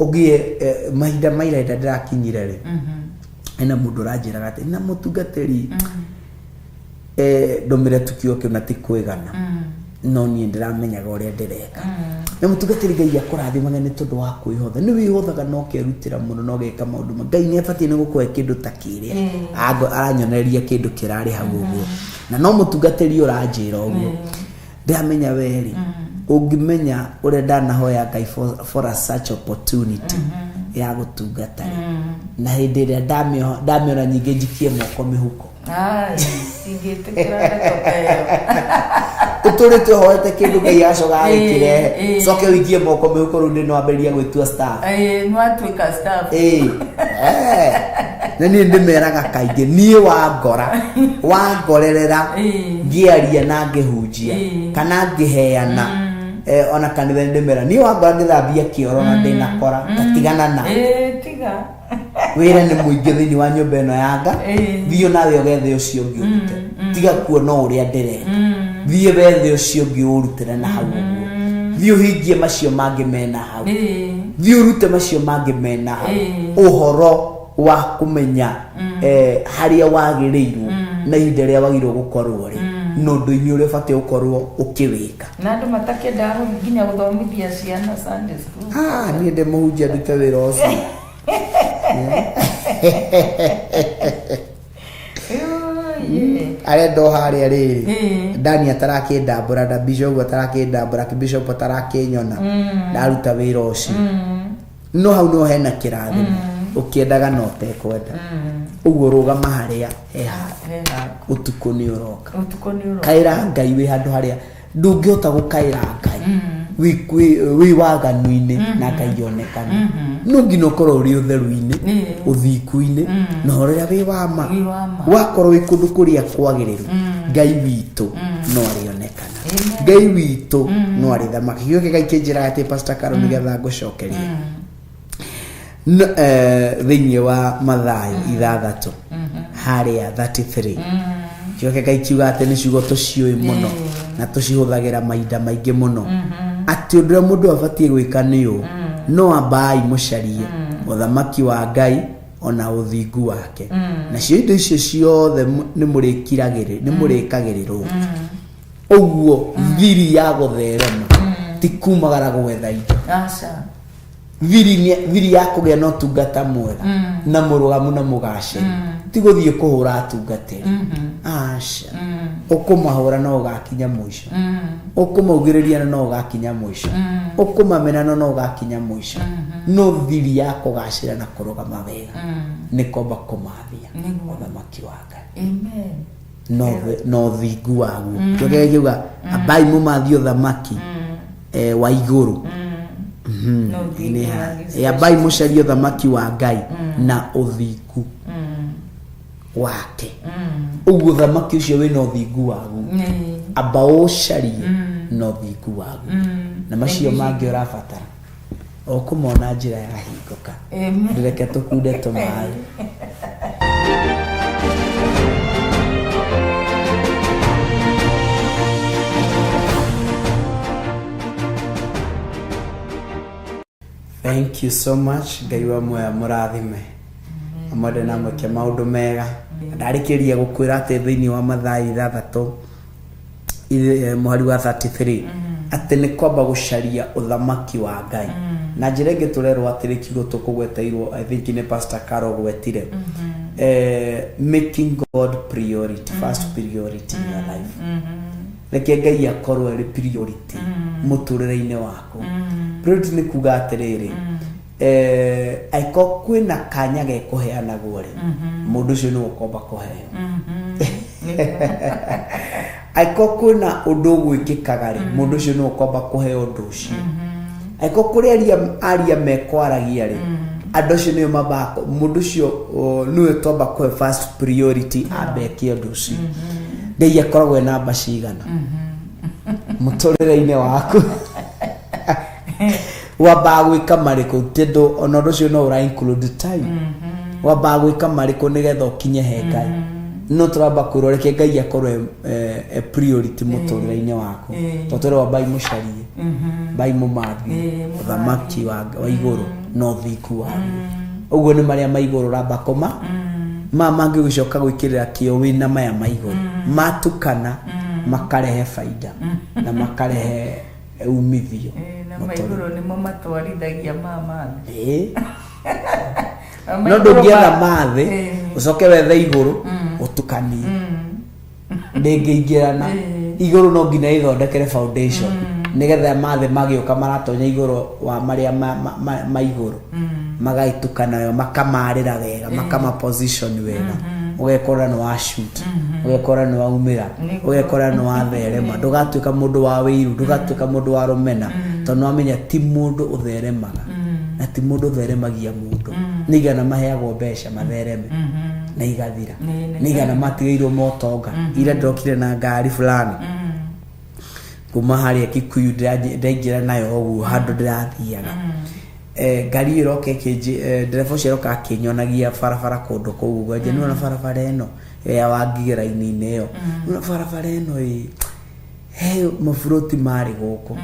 ũgĩe mahinda maira ĩrĩa ndĩrakinyire rĩ, hena mũndũ ũranjĩraga atĩ na mũtungatĩri, ndũmĩre tu kiugo kĩu na ti kwĩgana, no niĩ ndĩramenyaga ũrĩa ndĩreka. Na mũtungatĩri, Ngai akũrathimage nĩ tondũ wa kwĩhotha. Nĩ wĩhothaga na ũkerutĩra mũno na ũgeka maũndũ ma Ngai nĩ abatiĩ nĩ gũkũhe kĩndũ ta kĩrĩa. Aranyonereria kĩndũ kĩrarĩ hau ũguo, na no mũtungatĩri ũranjĩra ũguo, ndĩramenya we rĩ, ũngĩmenya ũrĩa ndanahoya Ngai for a such opportunity ya gũtungata rĩ, na hĩndĩ ĩrĩa ndamĩona nyingĩ njikie moko mĩhuko. Ai, ingĩtĩkĩra ndeto ta ĩyo. Ũtũrĩte ũhoete kĩndũ, Ngai acoka agĩkĩrehe, coke ũikie moko mĩhuko. Rĩu ndĩ no ambĩrĩria gwĩtua staff. Ĩĩ, nĩwatuĩka staff. Ĩĩ. Na niĩ ndĩmeraga kaingĩ, niĩ wangora wangorerera ngĩaria na ngĩhunjia kana ngĩheana, ona kanitha nĩ ndĩmera, niĩ wangora ngĩthambia kĩoro na ndĩna kora tatigana na Ĩĩ, tiga. Wĩra nĩ mũingĩ thĩinĩ wa nyũmba ĩno yanga. Thiĩ nawe ũgethe ũcio ũngĩ ũrute. Tiga kuona ũrĩa ndĩreka. Thiĩ wethe ũcio ũngĩ ũrutĩre na hau ũguo. Thiĩ ũhingie macio mangĩ mena hau. Thiĩ ũrute macio mangĩ mena hau. Ũhoro wa kũmenya harĩa wagĩrĩirwo na ihinda rĩrĩa wagĩrĩirwo gũkorwo rĩ, na ũndũ-inĩ ũrĩa ũbatiĩ gũkorwo ũkĩwĩka. Na andũ matakĩendaga nginya gũthomithia ciana Sunday school. Ah, niĩ ndĩ mũhunjia ndute wĩra ũcio? Ĩĩ. Arenda o harĩa rĩrĩ. Dani atarakĩndambũra na bishop atarakĩndambũra, bishop atarakĩnyona ndaruta wĩra ũcio, no hau no hena kĩrathimo ũkĩendaga na ũtekwenda. Ũguo rũgama harĩa he haku. He haku. Ũtukũ nĩ ũroka. Ũtukũ nĩ ũroka. Kaĩra Ngai wĩ handũ harĩa ndũngĩhota gũkaĩra Ngai wĩ waganu-inĩ na Ngai onekane. No nginya ũkorwo ũrĩ ũtheru-inĩ, ũthingu-inĩ, na ũrĩa wĩ wa ma. Wĩ wa ma. Wakorwo wĩ kũndũ kũrĩa kwagĩrĩru, Ngai witũ no arĩonekana, Ngai witũ no arĩthamaka. Kiugo kĩa Ngai kĩnjĩraga atĩ, Pastor Carol, nĩgetha ngũcokerie, thĩinĩ wa Mathayo 6 harĩa 33, kiugo kĩa Ngai kiuga atĩ, nĩ ciugo tũciũĩ mũno na tũcihũthagĩra mahinda maingĩ mũno, atĩ ũndũ ũrĩa mũndũ abatiĩ gwĩka nĩ ũũ: no ambaai mũcarie ũthamaki wa Ngai ona ũthingu wake, nacio indo icio ciothe nĩ mũrĩkagĩrĩrwo. Ũguo thiri ya gũtherema ti kumagara gwetha indo. Aca. Thiri ya kũgĩa na ũtungata mwega na mũrũgamu na mũgacĩru ti gũthiĩ kũhũra atungatĩri. Aca, ũkũmahũra no ũgakinya mũico, ũkũmaugĩrĩria na no ũgakinya mũico, ũkũmamena na no ũgakinya mũico. No thiri ya kũgacĩra na kũrũgama wega nĩ kwamba kũmathia ũthamaki wa Ngai Amen. No ũthingu waguo. Kĩo kiuga ambai mũmathie ũthamaki wa igũrũ. Na ũthingu wa Ambai mũcarie ũthamaki wa Ngai na ũthingu wake. Ũguo ũthamaki ũcio wĩna ũthingu waguo, amba ũcarie na ũthingu waguo, na macio mangĩ ũrabatara ũkũmona njĩra yahingũka. Amen. Reke tũkunde tũmaĩ. Thank you so much. Ngai wa muoyo mũrathime. Amwende na mwĩke maũndũ mega. Ndarĩkĩria gũkwĩra atĩ thĩinĩ wa Mathayo ithathatũ mũhari wa 33 atĩ nĩ kwamba gũcaria ũthamaki wa Ngai. Na njĩra ĩngĩ tũrerwo atĩrĩ kiugo tũkũgweteirwo, I think nĩ Pastor Carol gwetire, making God priority, first priority in your life. Reke Ngai akorwo arĩ priority mũtũrĩre-inĩ waku. Priority nĩ kuga atĩrĩrĩ, angĩkorwo kwĩna kanya gekũheanagwo rĩ, mũndũ ũcio nĩwe ũkomba kũheo. Angĩkorwo kwĩna ũndũ ũgwĩkĩkaga rĩ, mũndũ ũcio nĩwe ũkomba kũheo ũndũ ũcio. Angĩkorwo kũrĩ aria mekwaragia rĩ, andũ acio nĩo mambaga, mũndũ ũcio nĩwe twamba kũhe first priority ambe eke ũndũ ũcio. Ngai akoragwo e namba cigana mũtũrĩre-inĩ waku? Wambaga gwĩka marĩkũ? Tondũ ona ũndũ ũcio no ũra include time. Wambaga gwĩka marĩkũ nĩgetha ũkinye he Ngai? No tũramba kwĩrwo reke Ngai akorwo e priority mũtũrĩre-inĩ waku, tondũ tũrerwo ambai mũcarie, mbai mũmathie ũthamaki wa igũrũ na ũthingu waguo. Ũguo nĩ marĩa ma igũrũ ũramba kũma maya mangĩ ũgĩcoka gwĩkĩrĩra kĩo wĩna maya ma igũrũ matukana makarehe baida na makarehe umithio. Na maigũrũ nĩmo matwarithagia ma mathĩ. No ndũngĩetha mathĩ ũcoke wethe igũrũ ũtukanie, ndĩngĩingĩrana. Igũrũ no nginya ithondekere foundation nĩgetha mathĩ magĩũka maratonya igũrũ wa marĩa ma igũrũ, magaitukana wega, makamarĩra wega, makama position wega. Ũgekora nĩ wa shoot, ũgekora nĩ waumĩra, ũgekora nĩ watherema. Ndũgatuĩka mũndũ wa wĩiru, ndũgatuĩka mũndũ wa rũmena, tondũ nĩwamenya ti mũndũ ũtheremaga na ti mũndũ ũtheremagia mũndũ. Nĩ igana maheagwo mbeca mathereme na igathira, nĩ igana matigĩirwo motonga. Ira ndĩrokire na ngari fulani kuma harĩa Kikuyu, ndaingĩra nayo ũguo handũ ndĩrathiaga. Ngari ĩyo ĩroka ndereba ũcio aroka akĩnyonagia barabara kũndũ kũu ũguo. Nje nĩwona barabara ĩno ya Wangigĩ raini-inĩ ĩyo, nĩwona barabara ĩno ĩ he maburoti marĩ gũkũ,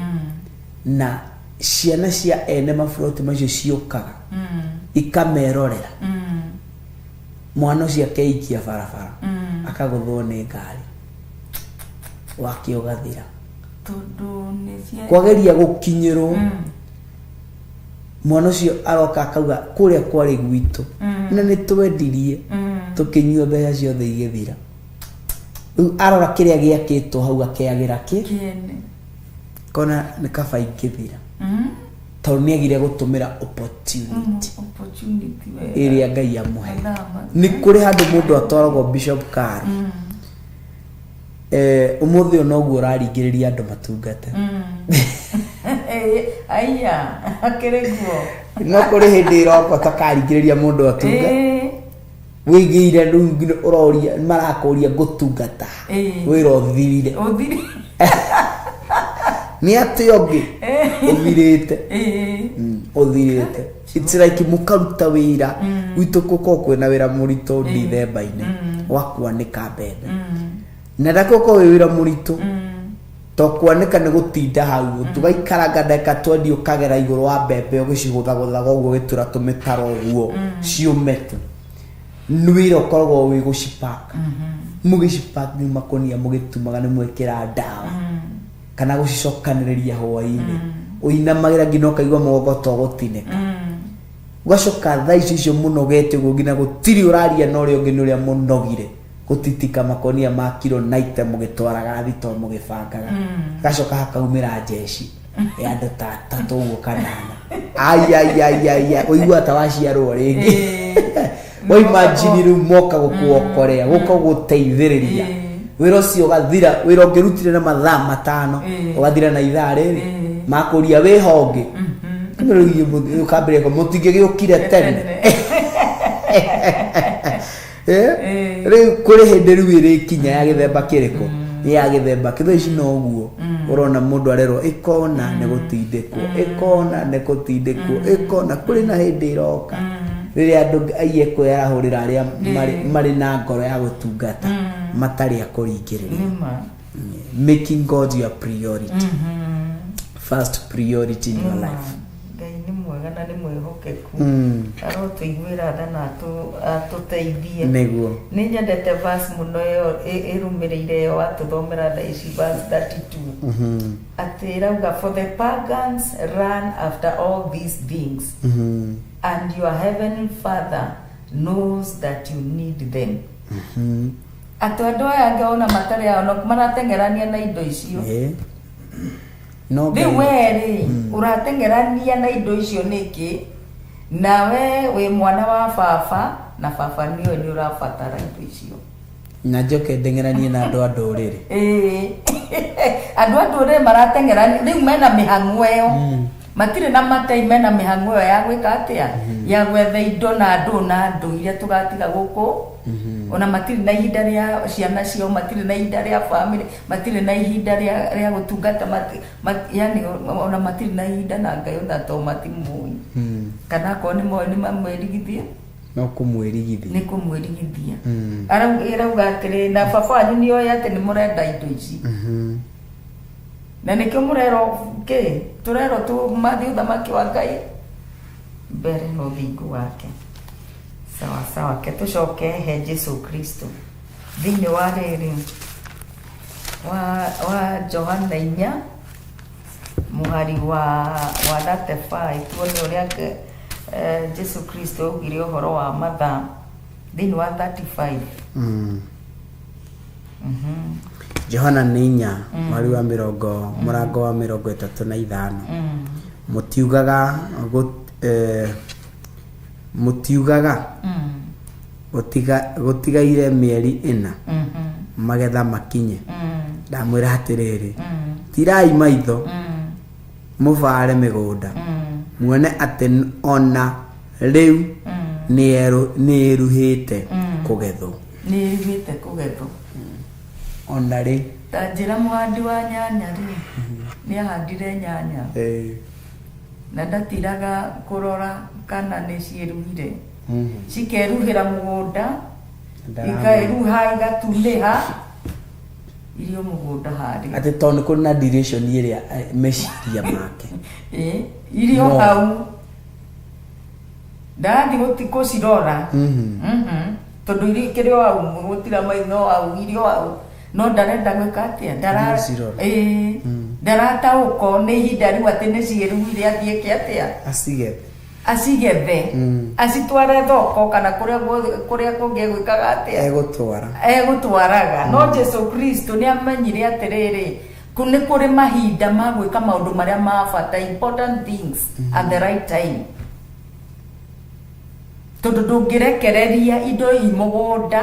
na ciana cia ene maburoti macio ciũkaga ikamerorera. Mwana ũcio akeikia barabara akagũthwo nĩ ngari wake ũgathira. Tondũ nĩ cia Kwageria gũkinyĩrwo, mwana ũcio aroka akauga kũrĩa kwarĩ gwitũ na nĩ twendirie tũkĩnyua mbeca ciothe igĩthira. Rĩu arora kĩrĩa gĩakĩtwo hau akeagĩra kĩ kĩene. Kona nĩ kaba ingĩthira, tondũ nĩ agire gũtũmĩra opportunity Opportunity wega. Ĩrĩa Ngai amũhe. Mathaa macio. Nĩ kũrĩ handũ mũndũ atwaragwo, Bishop Karo. Ũmũthĩ ũyũ noguo ũraringĩrĩria andũ matungate. Aya akĩrĩ guo. No kũrĩ hĩndĩ ĩroka ũtakaringĩrĩria mũndũ atunga. Wĩigĩire rĩu nginya ũroria, marakũria ngũtungata. Wĩra ũthirire. Ũthiri. Nĩ atĩ ũngĩ ũthirĩte. Ũthirĩte. It's like mũkaruta wĩra gwitũ, gũkorwo kwĩna wĩra mũritũ Dithemba-inĩ wa kwanĩka mbembe, na ndakũkorwo wĩ wĩra mũritũ to kwanĩka nĩ gũtinda hau tũgaikaranga ndagĩka 20, ũkagera igũrũ wa mbembe ũgĩcigũthagũthaga ũguo, ũgĩtura tũmĩtaro ũguo ciũme tu. Nĩ wĩra ũkoragwo wĩ gũcipak, mũgĩcipak nĩ makũnia mũgĩtumaga, nĩ mwĩkĩra ndawa kana gũcicokanĩrĩria hwaĩ-inĩ, ũinamagĩra nginya ũkaigua mũgongo to gũtinĩka. Ũgacoka thaa icio icio mũnogete ũguo nginya gũtirĩ ũraria na ũrĩa ũngĩ nĩ ũrĩa mũnogire gũtitika makonia ma kiro 90 mũgĩtwaraga thito mũgĩbangaga. Gacoka hakaumĩra njeci ya andũ ta atatũ ũguo kanana. Aiaiaiaia, ũigua ta waciarwo rĩngĩ. Waimagine rĩu moka gũkuokorea, gũka gũteithĩrĩria, wĩra ũcio ũgathira. Wĩra ũngĩrutire na mathaa 5 ũgathira na ithaa rĩrĩ. Makũria wĩ honge ũkambĩrĩria mũtingĩgĩũkire tene. Rĩu kũrĩ hĩndĩ rĩu ĩrĩkinya ya gĩthemba kĩrĩkũ, nĩ ya gĩthemba kĩ. Thaa ici noguo ũrona mũndũ arerwo ĩkona nĩ gũtindĩkwo, ĩkona nĩ gũtindĩkwo, ĩkona. Kũrĩ na hĩndĩ ĩroka rĩrĩa andũ aiye kwĩyarahũrĩra arĩa marĩ na ngoro ya gũtungata matarĩ a kũringĩrĩria. Nĩma. Making God your priority, first priority in your life. Ngai nĩ mwega. mwega na nĩ mwĩhokeku. Mm. Arotũiguĩra tha na atũteithie. Nĩguo. Nĩ nyendete verse mũno ĩyo ĩrũmĩrĩire ĩyo watũthomera thaa ici, verse 32, atĩ ĩrauga, "For the pagans run after all these things, and your heavenly Father knows that you need them." Atĩ andũ aya angĩ ona matarĩ ao marateng'erania na indo icio. Ĩĩ. No Rĩu Ngai- we rĩ, ũrateng'erania na indo icio nĩkĩ, nawe wĩ mwana wa baba, na baba nĩoĩ nĩ ũrabatara indo icio? Na njoke ndeng'eranie na andũ a ndũrĩrĩ. Ĩĩ, andũ a ndũrĩrĩ marateng'erania rĩu, mena mĩhang'o ĩyo, matirĩ na matei, mena mĩhang'o ĩyo ya gwĩka atĩa, ya gwetha indo na andũ na andũ iria tũgatiga gũkũ. Ona matirĩ na ihinda rĩa ciana ciao, matirĩ na ihinda rĩa family, matirĩ na ihinda rĩa gũtungata, yani ona matirĩ na ihinda na Ngai, ona to matimũĩ, kana akorwo nĩ moĩ, nĩ mamwĩrigithie. No kũmwĩrigithia. Nĩ kũmwĩrigithia. Ĩrauga atĩrĩ, na baba wanyu nĩ oĩ atĩ nĩ mũrenda indo ici, na nĩkĩo mũrerwo kĩ, tũrerwo tũmathiĩ ũthamaki wa Ngai mbere na ũthingu wake. Sawa sawa, ke tũcoke he Jesu Kristo thĩinĩ wa rĩrĩ wa Johana 4 mũhari wa 35, tuone ũrĩa Jesu Kristo augire ũhoro wa mathaa thĩinĩ wa 35. Johana nĩ 4, mweri wa mĩrongo, mũrango wa 35. Mũtiugaga gũtigaire mĩeri 4 magetha makinye? Ndamwĩra atĩrĩrĩ, tirai maitho mũbaare mĩgũnda, muone atĩ ona rĩu nĩ ĩruhĩte kũgethwo. Nĩ ĩruhĩte kũgethwo. Ona rĩu. Ta njĩra, mũhandi wa nyanya rĩ, nĩ ahandire nyanya na ndatiraga kũrora kana nĩ ciĩruhire, cikeruhĩra mũgũnda, ikeruha, igatunĩha irio mũgũnda harĩa. Atĩ tondũ nĩ kũrĩ na duration ĩrĩa meciria make Ĩ, irio No. hau ndarathiĩ gũcirora. Tondũ irio ikĩrĩ o hau, gũtira maitho hau, irio hau, no ndarenda gwĩka atĩa? Gũcirora. Ĩ, ndarataũko nĩ ihinda rĩu atĩ nĩ ciĩruhire, athiĩ ke atĩa? Acigethe. Acigethe, acitware thoko kana kũrĩa kũrĩa kũngĩ egwĩkaga atĩa? Egũtwara. Egũtwaraga. No Jesu Kristo nĩ amenyire atĩrĩrĩ, nĩ kũrĩ mahinda ma gwĩka maũndũ marĩa ma bata, important things at the right time, tondũ ndũngĩrekereria indo i mũgũnda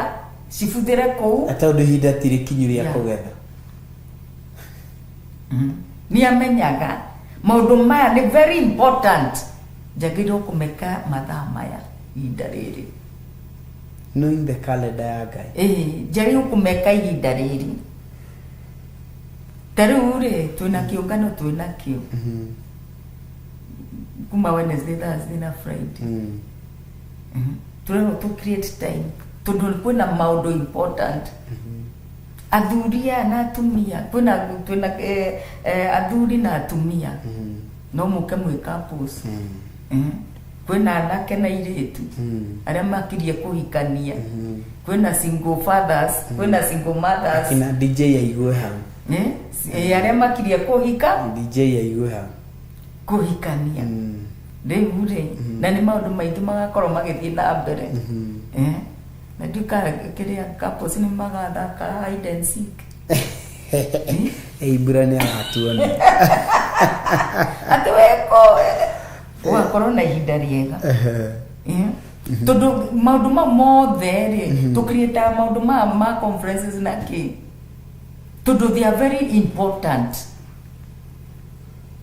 cibuthĩre kũu. Tondũ ihinda ti rĩkinyu rĩa kũgetha. Nĩ amenyaga maũndũ maya nĩ very important, njagĩrĩirwo kũmeka mathaa maya, ihinda rĩrĩ. Knowing the calendar ya Ngai. Ĩĩ, njagĩrĩirwo kũmeka ihinda rĩrĩ. Ta rĩu rĩ, twĩna kĩũngano, twĩna kĩo kuma Wednesday, Thursday na Friday. Tũrerwo tũ create time tondũ kwĩna maũndũ important. Athuri aya na atumia, twĩna athuri na atumia, no mũke mwĩ couples. Kwĩna anake na airĩtu arĩa makirie kũhikania, kwĩna single fathers, kwĩna single mothers. Akina DJ aigue hau. Eh, arĩa makirie kũhika. DJ aigue hau. Kũhikania. Rĩu rĩ, na nĩ maũndũ maingĩ magakorwo magĩthiĩ na mbere. Eh, na ndiũka kĩrĩa couples nĩ magathaka hide and seek. Ĩ, mbura nĩ aratuona. Atĩ weko ũgakorwo na ihinda rĩega. Eh, tondũ maũndũ mau mothe rĩ, tũcreataga maũndũ ma conferences na kĩ, tondũ they are very important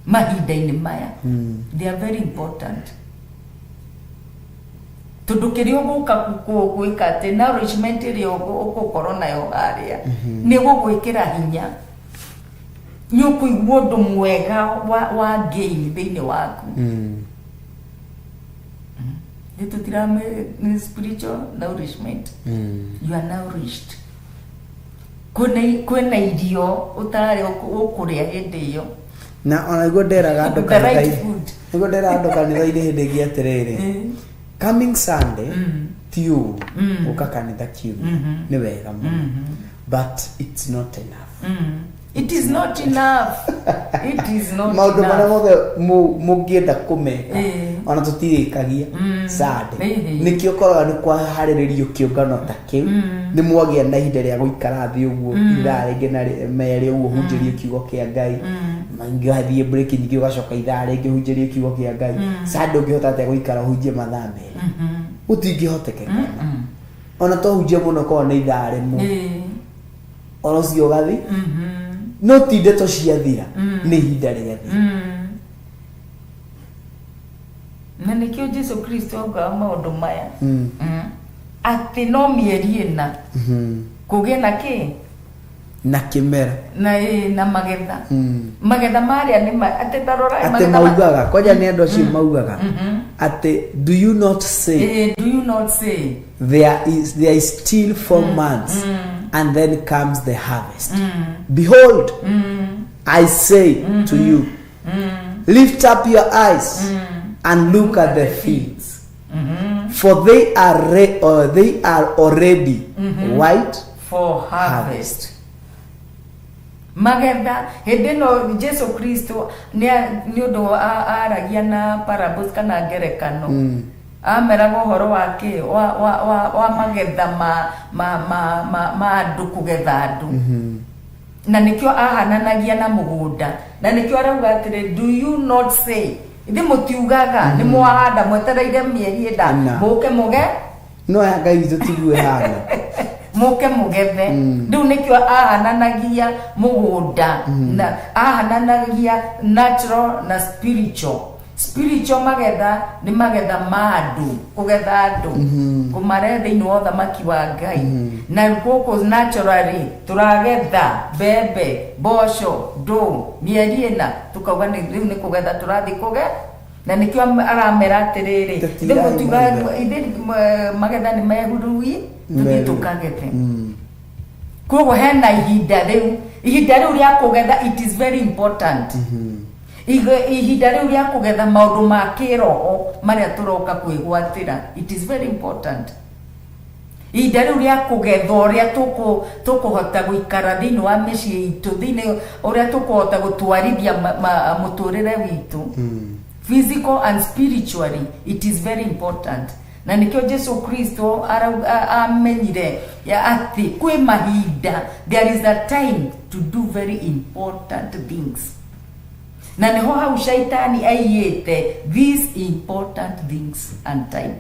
mahinda-inĩ maya. They are very important tondũ kĩrĩa ũgũka gwĩka atĩ nourishment ĩrĩa ũgũkorwo nayo harĩa nĩ gũgwĩkĩra hinya, nĩ ũkũigua ũndũ mwega wa gain thĩinĩ waku. Nĩ tũtirame nĩ spiritual nourishment. You are nourished. Kwĩna irio ũtarĩ ũkũrĩa hĩndĩ ĩyo. Na onaguo nderaga andũ The right kanitha-inĩ food. Nĩguo ndĩra andũ kanitha-inĩ hĩndĩ ĩngĩ atĩrĩrĩ, coming Sunday ti ũru gũka kanitha kiumia, nĩ wega mũno, but it's not enough. It is not enough, it is not Maũndũ marĩa enough. mothe mũngĩenda kũmeka, ona tũtirĩkagia Sunday. Nĩkĩo ũkoraga nĩ kwaharĩrĩrio kĩũngano ta kĩu, nĩ mwagĩa na ihinda rĩa gũikara thĩ ũguo ithaa rĩngĩ na merĩ ũguo, hunjĩrio kiugo kĩa Ngai, mangĩathiĩ break nyingĩ, ũgacoka ithaa rĩngĩ hunjĩrio kiugo kĩa Ngai. Sunday ũngĩhota atĩa gũikara ũhunjie mathaa 2? Gũtingĩhotekeka. Ona tohunjia mũno korwo nĩ ithaa 1, ona ũcio ũgathi, no ti ndeto ciathira, nĩ ihinda rĩathira. Na nĩkĩo Jesu Kristo augaga maũndũ maya, atĩ no mĩeri 4 kũgĩe na kĩ? Na kĩmera. Na na magetha. Magetha marĩa nĩ atĩ ta rora. Atĩ magetha maugaga kwanja nĩ andũ acio maugaga atĩ, "Do you not say," Do you not say, There is still 4 months and then comes the harvest. Behold, I say to you, lift up your eyes and look at the fields, for they are already white for harvest." Harvest. Magetha hĩndĩ ĩno Jesu Kristo nĩ ũndũ aragia na parables kana ngerekano, ameraga ũhoro wa kĩ wa magetha ma andũ, kũgetha andũ, na nĩkĩo ahananagia na mũgũnda, na nĩkĩo arauga atĩrĩ, "Do you not say?" Ithe mũtiugaga nĩ mwahanda mwetereire mĩeri ĩnda Ĩna. mũke mũge No ya Ngai witũ tiguo ĩhana. Mũke mũgethe. Rĩu nĩkĩo ahananagia mũgũnda na ahananagia natural na spiritual. Spiritual magetha nĩ magetha ma andũ, kũgetha andũ, kũmarehe thĩinĩ wa ũthamaki wa Ngai, na gũkũ naturally tũragetha mbembe, mboco, ndũ mĩeri 4, tukauga rĩu nĩ kũgetha tũrathiĩ kũge, na nĩkĩo aramera atĩrĩrĩ, Tũtirai ithe mũtiuga maitho. ithe magetha nĩ mehurui, tũthiĩ Meru. tũkagethe. Koguo hena ihinda rĩu, ihinda rĩu rĩa kũgetha, it is very important. Ihinda rĩu rĩa kũgetha maũndũ ma kĩroho marĩa tũroka kwĩgwatĩra, it is very important. Ihinda rĩu rĩa kũgetha ũrĩa tũkũhota gũikara thĩinĩ wa mĩciĩ itũ, thĩinĩ ũrĩa tũkũhota gũtwarithia mũtũrĩre witũ physical and spiritually, it is very important. Na nĩkĩo Jesu Kristo amenyire ya atĩ kwĩ mahinda, there is a time to do very important things, na nĩho hau shaitani aiyĩte these important things and time,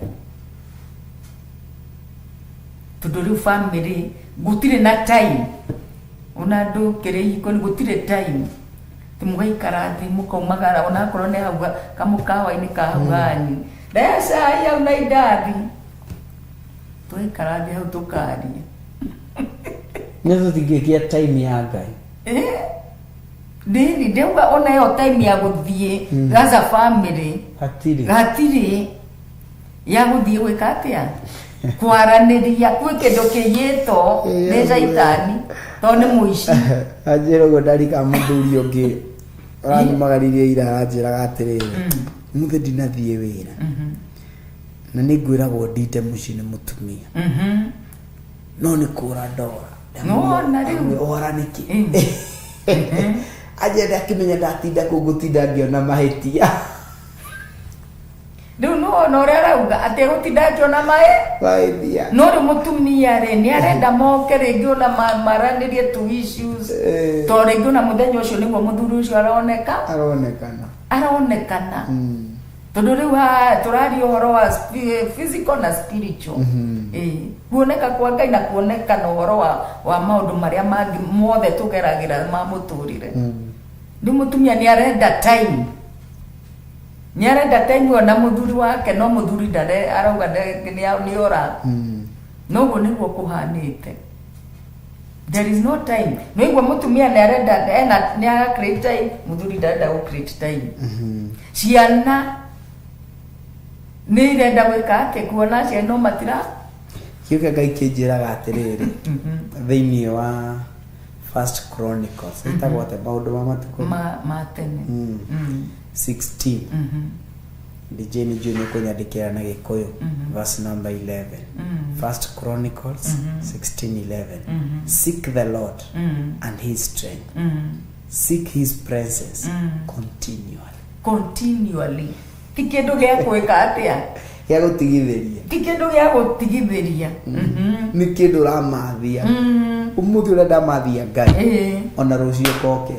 tondũ rĩu family gũtirĩ na time, ona andũ kĩrĩ ihiko nĩ gũtirĩ time tĩ mũgaikara thĩ mũkaumagara, onakorwo nĩ hau kamũkawa-inĩ ka hau hanyu, rehe cai hau na indathi, tũgaikara thĩ hau tũkaria. Nĩ tũtingĩkia time ya Ngai. Ndĩri ndauga ona ĩyo time ya gũthiĩ as a family hatirĩ. Hatirĩ ya gũthiĩ gwĩka atĩa, kwaranĩria, kwĩ kĩndũ kĩiyĩtwo nĩ caitani tondũ nĩ mũici. Anjĩra ũguo ndarika mũthuri ũngĩ ũranyumagaririe ira, aranjĩraga atĩrĩrĩ, mũthĩ ndinathiĩ wĩra na nĩ ngwĩragwo ndinde mũciĩ nĩ mũtumia, no nĩ kũra ndora. Nĩwona rĩu? Ora nĩkĩ? Anjenda akĩmenya ndatinda kũu ngũtinda ngĩona mahĩtia. Rĩu nĩwona ũrĩa arauga atĩ egũtinda akĩona maĩ Mahĩtia. No rĩu mũtumia rĩ, nĩ arenda moke rĩngĩ ona maranĩrie tu issues, to rĩngĩ ona mũthenya ũcio nĩguo mũthuri ũcio aroneka. Aronekana. Aronekana, tondũ rĩu haha tũraria ũhoro wa physical na spiritual. Kuoneka kwa Ngai na kuoneka na ũhoro wa maũndũ marĩa mangĩ mothe tũgeragĩra ma mũtũrĩre. Rĩu mũtumia nĩ arenda time, nĩ arenda time ona mũthuri wake, no mũthuri ndare arauga nĩ ora. Noguo nĩguo kũhanĩte, there is no time. Nĩguo mũtumia nĩ arenda ena nĩ ara create time, mũthuri ndarenda gũ create time. Ciana nĩ irenda gwĩka atĩ kuona aciari no matira. Kĩu kĩa Ngai kĩnjĩraga atĩrĩrĩ, thĩinĩ wa First Chronicles, ĩtagwo atĩa, maũndũ ma matukũ ma tene. 16. DJ nĩ njũĩ nĩ kũnyandĩkĩra na Gĩkũyũ. Verse number 11. First Chronicles 16:11. Seek the Lord and his strength. Seek his presence continually. Continually, ti kĩndũ gĩa gwĩka atĩa? Gĩa gũtigithĩria. Ti kĩndũ gĩa gũtigithĩria. Nĩ kĩndũ ũramathia. Ũmũthĩ ũrĩa ndamathia Ngai, ona rũciũ ngoke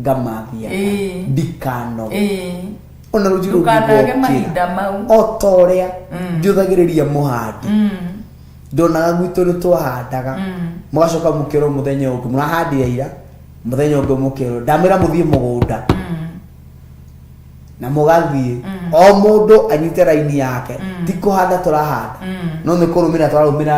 ngamathia Ngai. Ndikanoge. Ona rũciũ rũngĩ Ndũkanage ngokĩra. Mahinda mau. O ta ũrĩa njũthagĩrĩria mũhandi, ndonaga gwitũ nĩ twahandaga, mũgacoka mũkerwo mũthenya ũngĩ mũrahandire ira, mũthenya ũngĩ mũkerwo ndamwĩra mũthiĩ mũgũnda, na mũgathiĩ o mũndũ anyite raini yake. Ti kũhanda tũrahanda, no nĩ kũrũmĩrĩra tũrarũmĩrĩra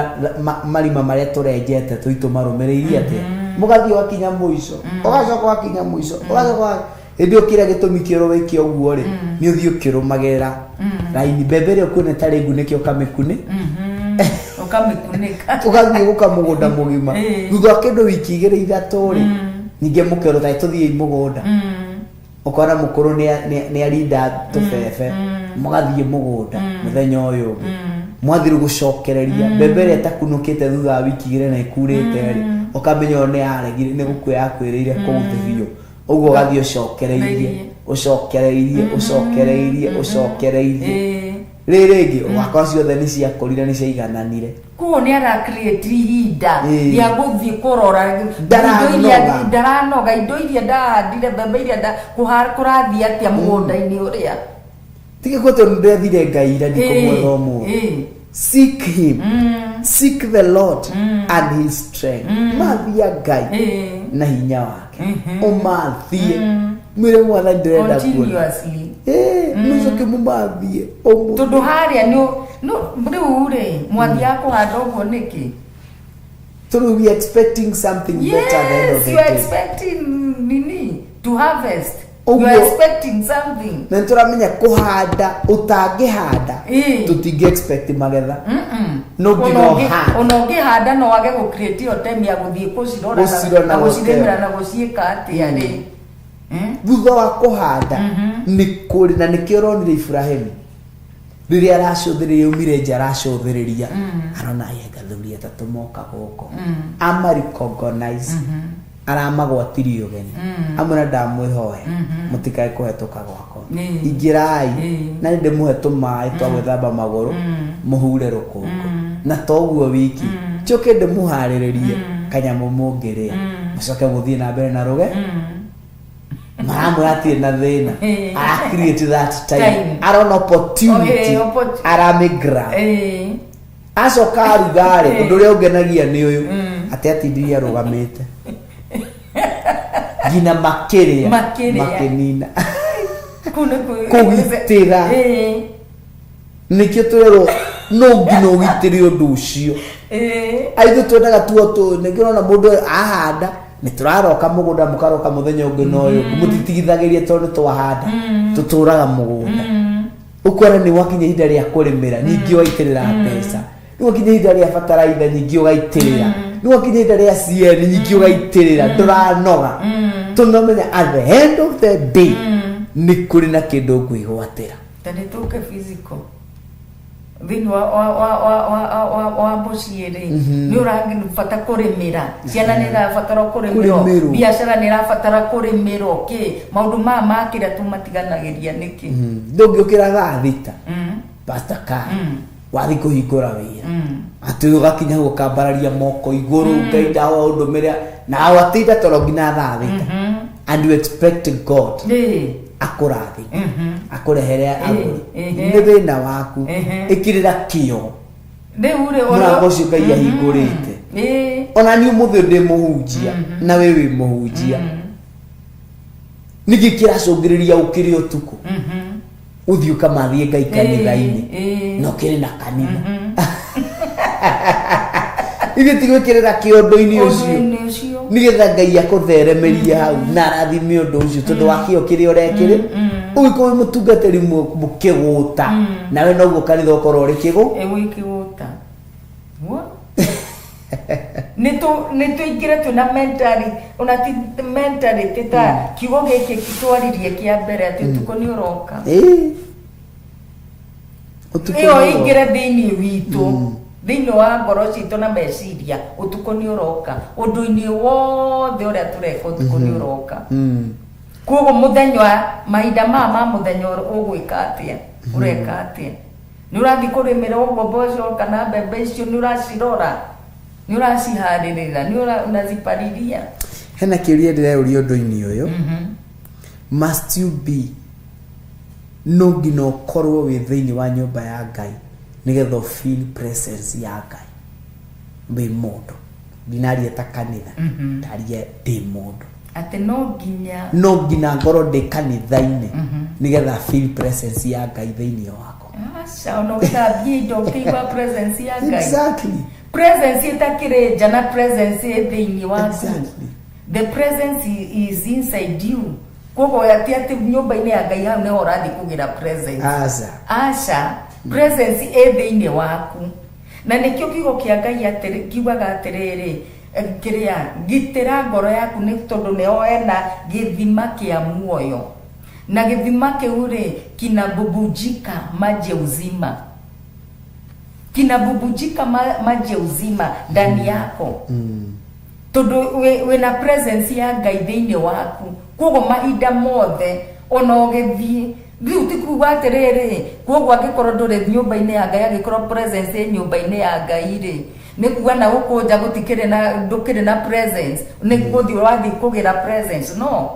marima marĩa tũrenjete tũitũ marũmĩrĩirie atĩa. Mũgathiĩ ũgakinya mũico, ũgacoka ũgakinya mũico, ũgacoka hĩndĩ ĩyo kĩrĩa gĩtũmi kĩerwo wĩke ũguo rĩ, nĩ ũthiĩ ũkĩrũmagĩrĩra raini mbembe ĩrĩa ũkuona ĩtarĩ ngunĩke ũkamĩkunĩ. Ũkamĩkunĩka. Ũgathiĩ gũka mũgũnda mũgima. Thutha wa kĩndũ wiki 2 3 rĩ, ningĩ mũkerwo tarĩ tũthiĩi mũgũnda, ũkona mũkũrũ nĩ arinda tũbebe, mũgathiĩ mũgũnda mũthenya ũyũ ũngĩ, mwathiĩ rĩu gũcokereria mbembe ĩrĩa ĩtakunũkĩte thutha wa wiki 2 na ĩkurĩte rĩ, ũkamenya ũyũ nĩ yaregire, nĩ gũkua yakuĩrĩire kũu thĩ biũ. Ũguo ũgathiĩ ũcokereirie, ũcokereirie, ũcokereirie, ũcokereirie. Rĩ rĩngĩ ũgakora ciothe nĩ ciakũrire, nĩ ciaigananire. Koguo nĩ ara create ihinda rĩa gũthiĩ kũrora indo Ndaranoga. Ndaranoga, indo iria ndahandire, mbembe iria kũrathiĩ atĩa mũgũnda-inĩ ũrĩa. Tiga kuo tondũ ndĩrethire Ngai ira, ndikũmwetha ũmũthĩ. Seek him, seek the Lord and his strength. Mathia Ngai na hinya wake, ũmathie, mwĩre Mwathani ndĩrenda kuona. Continuously. Mũcoke mũmathie ũmũthĩ. Tondũ harĩa nĩ rĩu rĩ, mwathiaga kũhanda ũguo nĩkĩ? Tondũ we are expecting something better at the end of Yes, the you are day. expecting nini, to harvest. You Ũguo. are expecting something. Na nĩtũramenya kũhanda ũtangĩhanda, tũtingĩ expect magetha. No nginya ũhande. Ona ũngĩhanda no wage gũ create ĩyo time ya gũthiĩ kũcirora Gũcirora na na gũcirĩmĩra gũkera. na gũciĩka atĩa rĩ. Thutha wa kũhanda nĩ kũrĩ na nĩkĩo ũronire Iburahĩmu rĩrĩa aracũthĩrĩria, umire nja aracũthĩrĩria, arona aya athuri atatũ moka gũkũ, ama recognize, aramagwatirie ũgeni, amwĩra ndamwĩhoya mũtikae kũhetũka gwakwa, ingĩrai na nĩ ndĩmũhe tũmaĩ twa gwĩthamba magũrũ, mũhure rũkũngũ, na toguo wiki njoke ndĩmũharĩrĩrie kanyamũ mũngĩrĩa, mũcoke mũthiĩ na mbere na rũge. Maramwĩra atirĩ na thĩna. Ara create that time. Time. Arona opportunity. Oh, Aramĩgrab. Acoka aruga rĩ, ũndũ ũrĩa ũngenagia nĩ ũyũ, atĩ atindirie arũgamĩte nginya makĩrĩa. Makĩrĩa. Makĩnina. Kũu nĩ Kũgitĩra. Nĩkĩo tũrerwo no nginya ũgitĩre ũndũ ũcio. Aithu twendaga tuo tũ nĩkĩo ũrona mũndũ ahanda nĩ tũraroka mũgũnda, mũkaroka mũthenya ũngĩ na ũyũ ũngĩ, mũtitigithagĩria tondũ nĩ twahanda, tũtũraga mũgũnda. Ũkora nĩ wakinya ihinda rĩa kũrĩmĩra, ningĩ ũgaitĩrĩra mbeca, nĩ wakinya ihinda rĩa bataraitha, ningĩ ũgaitĩrĩra, nĩ wakinya ihinda rĩa CN, ningĩ ũgaitĩrĩra. Ndũranoga tondũ nomenya at the end of the day nĩ kũrĩ na kĩndũ ũkwĩgwatĩra. Ta nĩ tũke physical thĩinĩ wa mũciĩ rĩ, nĩ ũrabata kũrĩmĩra ciana, nĩ irabatara kũrĩmĩrwo. Kũrĩmĩrwo. Biacara nĩ irabatara kũrĩmĩrwo, kĩ maũndũ maya makĩrĩa tũmatiganagĩria nĩkĩ? Ndũngĩũkĩra thaa 6, Pastor Kai, wathi kũhingũra wĩra atĩ ũgakinya hau ũkambararia moko igũrũ, Ngai ndahoya ũndũmĩre, na watinda toro nginya thaa 6, and you expect God akũrathime, akũrehere agũri. Nĩ thĩna waku. Ĩkĩrĩra kĩo Rĩu rĩ mũrango ũcio Ngai ahingũrĩte. Ona niĩ ũmũthĩ ndĩ mũhunjia na wĩ wĩ mũhunjia, nĩkĩ kĩracũngĩrĩria ũkĩrĩ ũtukũ ũthiĩ ũkamathiĩ Ngai kanitha-inĩ na ũkĩrĩ na kanitha? Ithuĩ ti gwĩkĩrĩra kĩondo-inĩ ũcio Ũndũ-inĩ ũcio. Nĩgetha Ngai akũtheremerie hau na arathime ũndũ ũcio tondũ wa kĩo kĩrĩa ũrekĩrĩ. Ũgĩkorwo wĩ mũtungatĩri mũkĩgũta, nawe noguo kanitha ũkorwo ũrĩ kĩgũ. Wĩ kĩgũta. Guo. Nĩ tũingĩre twĩna mentality, ona ti mentality ta kiugo gĩkĩ twaririe kĩa mbere atĩ ũtukũ nĩ ũroka. Ũtukũ Ĩyo nĩ ũroka. ĩingĩre thĩinĩ witũ, thĩinĩ wa ngoro citũ na meciria, ũtukũ nĩ ũroka. Ũndũ-inĩ wothe ũrĩa tũreka, ũtukũ nĩ ũroka. Koguo mũthenya, mahinda maya ma mũthenya, ũgwĩka atĩa? Ũreka atĩa? Nĩ ũrathiĩ kũrĩmĩra ũguo mboco kana mbembe icio? Nĩ ũracirora? Nĩ ũraciharĩrĩra? Nĩ unazipalilia? Hena kĩũria ndĩreyũria ũndũ-inĩ ũyũ. Must you be, no nginya ũkorwo wĩ thĩinĩ wa nyũmba ya Ngai nĩgetha ũ feel presence ya Ngai wĩ mũndũ? Ndinaria ta kanitha, ndaria ndĩ mũndũ. Atĩ no nginya? No nginya ngorwo ndĩ kanitha-inĩ nĩgetha feel presence ya Ngai thĩinĩ wakwa? Aca, ona ũgĩthambia indo ũkĩigua presence ya Ngai. Presence ĩtakĩrĩ nja na presence ĩ thĩinĩ waku. The presence is inside you. Koguo atĩ nyũmba-inĩ ya Ngai hau nĩho ũrathiĩ kũgĩra presence? Aca. Aca, presence ĩ thĩinĩ waku, na nĩkĩo kiugo kĩa Ngai kiugaga atĩrĩrĩ, kĩrĩa gitĩra ngoro yaku, nĩ tondũ nĩho hena gĩthima kĩa muoyo, na gĩthima kĩu rĩ, kinabubujika maji ya uzima, kinabubujika maji ya uzima ndani yako, tondũ wĩna presence ya Ngai thĩinĩ waku. Koguo mahinda mothe ona ũgĩthiĩ rĩu, ti kuga atĩrĩrĩ, koguo angĩkorwo ndũrĩ nyũmba-inĩ ya Ngai, angĩkorwo presence ĩ nyũmba-inĩ ya Ngai rĩ, nĩ kuga na gũkũ nja gũtikĩrĩ na, ndũkĩrĩ na presence, nĩ gũthiĩ ũrathiĩ kũgĩra presence? No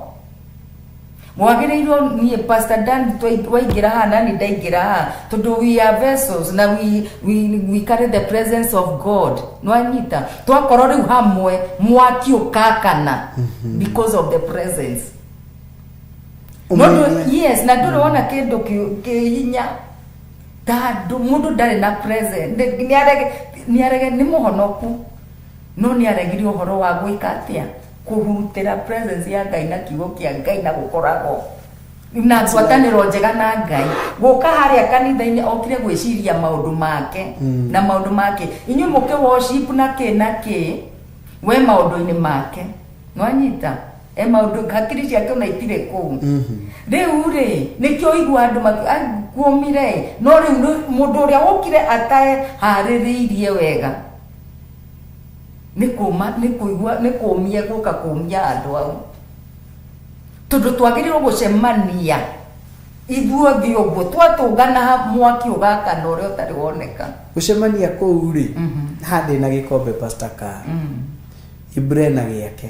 wagĩrĩirwo niĩ, Pastor Dan, waingĩra haha nani ndaingĩra haha, tondũ we are vessels na we carry the presence of God. Nwanyita twakorwo rĩu hamwe, mwaki ũkakana because of the presence. No yes, na ndũrĩ wona kĩndũ kĩ hinya ta andũ, mũndũ ndarĩ na presence, nĩ arege nĩ mũhonoku, no nĩ aregire ũhoro wa gwĩka atĩa? Kũhutĩra presence ya Ngai na kiugo kĩa Ngai na gũkoragwo na ngwatanĩro njega na Ngai. Gũka harĩa kanitha-inĩ okire gwĩciria maũndũ make na maũndũ make, inyuĩ mũkĩ worship na kĩ na kĩ, we maũndũ-inĩ make. Nwanyita e maũndũ, hakiri ciake ona itirĩ kũu. Rĩu rĩ, nĩkĩo igua andũ kuomire, no rĩu mũndũ ũrĩa wokire ataharĩrĩirie wega nĩ kũma, nĩ kũigua, nĩ kũmia, gũka kũmia andũ au, tondũ twagĩrĩirwo gũcemania ithuothe ũguo twatũngana, mwaki ũgakana ũrĩa ũtarĩ woneka. Gũcemania kũu rĩ, haha ndĩ na gĩkombe, Pastor Car Ibre na gĩake,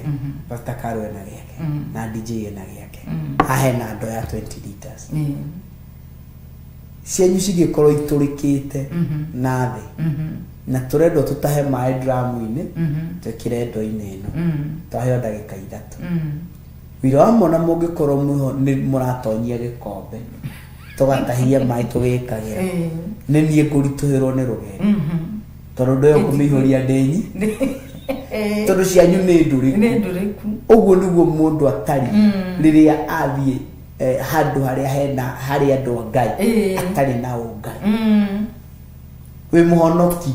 Pastor Caro ena gĩake, na DJ ena gĩake. Haha hena ndoo ya 20 liters. Cianyu cingĩkorwo itũrĩkĩte na thĩ na tũrendwo tũtahe maĩ dramu-inĩ, twĩkĩre ndoo-inĩ ĩno, twaheo ndagĩka 3. Wĩra wa mona mũngĩkorwo mwĩho nĩ mũratonyia gĩkombe tũgatahia maĩ tũgĩkagĩra, nĩ niĩ ngũritũhĩrwo nĩ rũgendo, tondũ ndoo ĩyo kũmĩihũria ndĩnyi, tondũ cianyu nĩ ndũrĩku. Nĩ ndũrĩku. Ũguo nĩguo mũndũ atari rĩrĩa athiĩ handũ harĩa hena harĩ andũ a Ngai atarĩ na ũngai. Wĩ mũhonoki,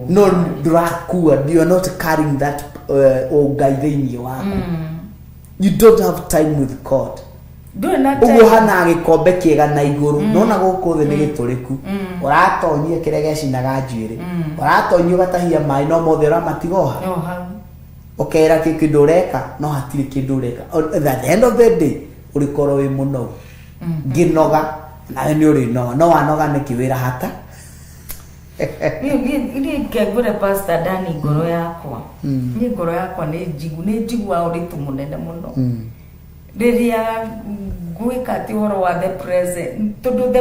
no ndũrakua, you are not carrying that ũngai thĩinĩ waku. You don't have time with God. Ndũrĩ na Ũguo time. hana gĩkombe kĩega na igũrũ, nona gũkũ thĩ nĩ gĩtũrĩku. Ũratonyia kĩrĩa gĩacinaga njuĩrĩ, ũratonyia ũgatahia maĩ, no mothe ũramatiga oha. O hau. Ũkera kĩ kĩndũ ũreka, no hatirĩ kĩndũ ũreka. At the end of the day ũrĩkorwo wĩ mũnogu. Ngĩnoga nawe nĩ ũrĩnoga, no wanoga nĩkĩ wĩra hata? Niĩ ngengũre, Pastor Dani, ngoro yakwa, niĩ ngoro yakwa nĩ njiguaga ũritũ mũnene mũno rĩrĩa ngwĩka atĩ ũhoro wa the present, tondũ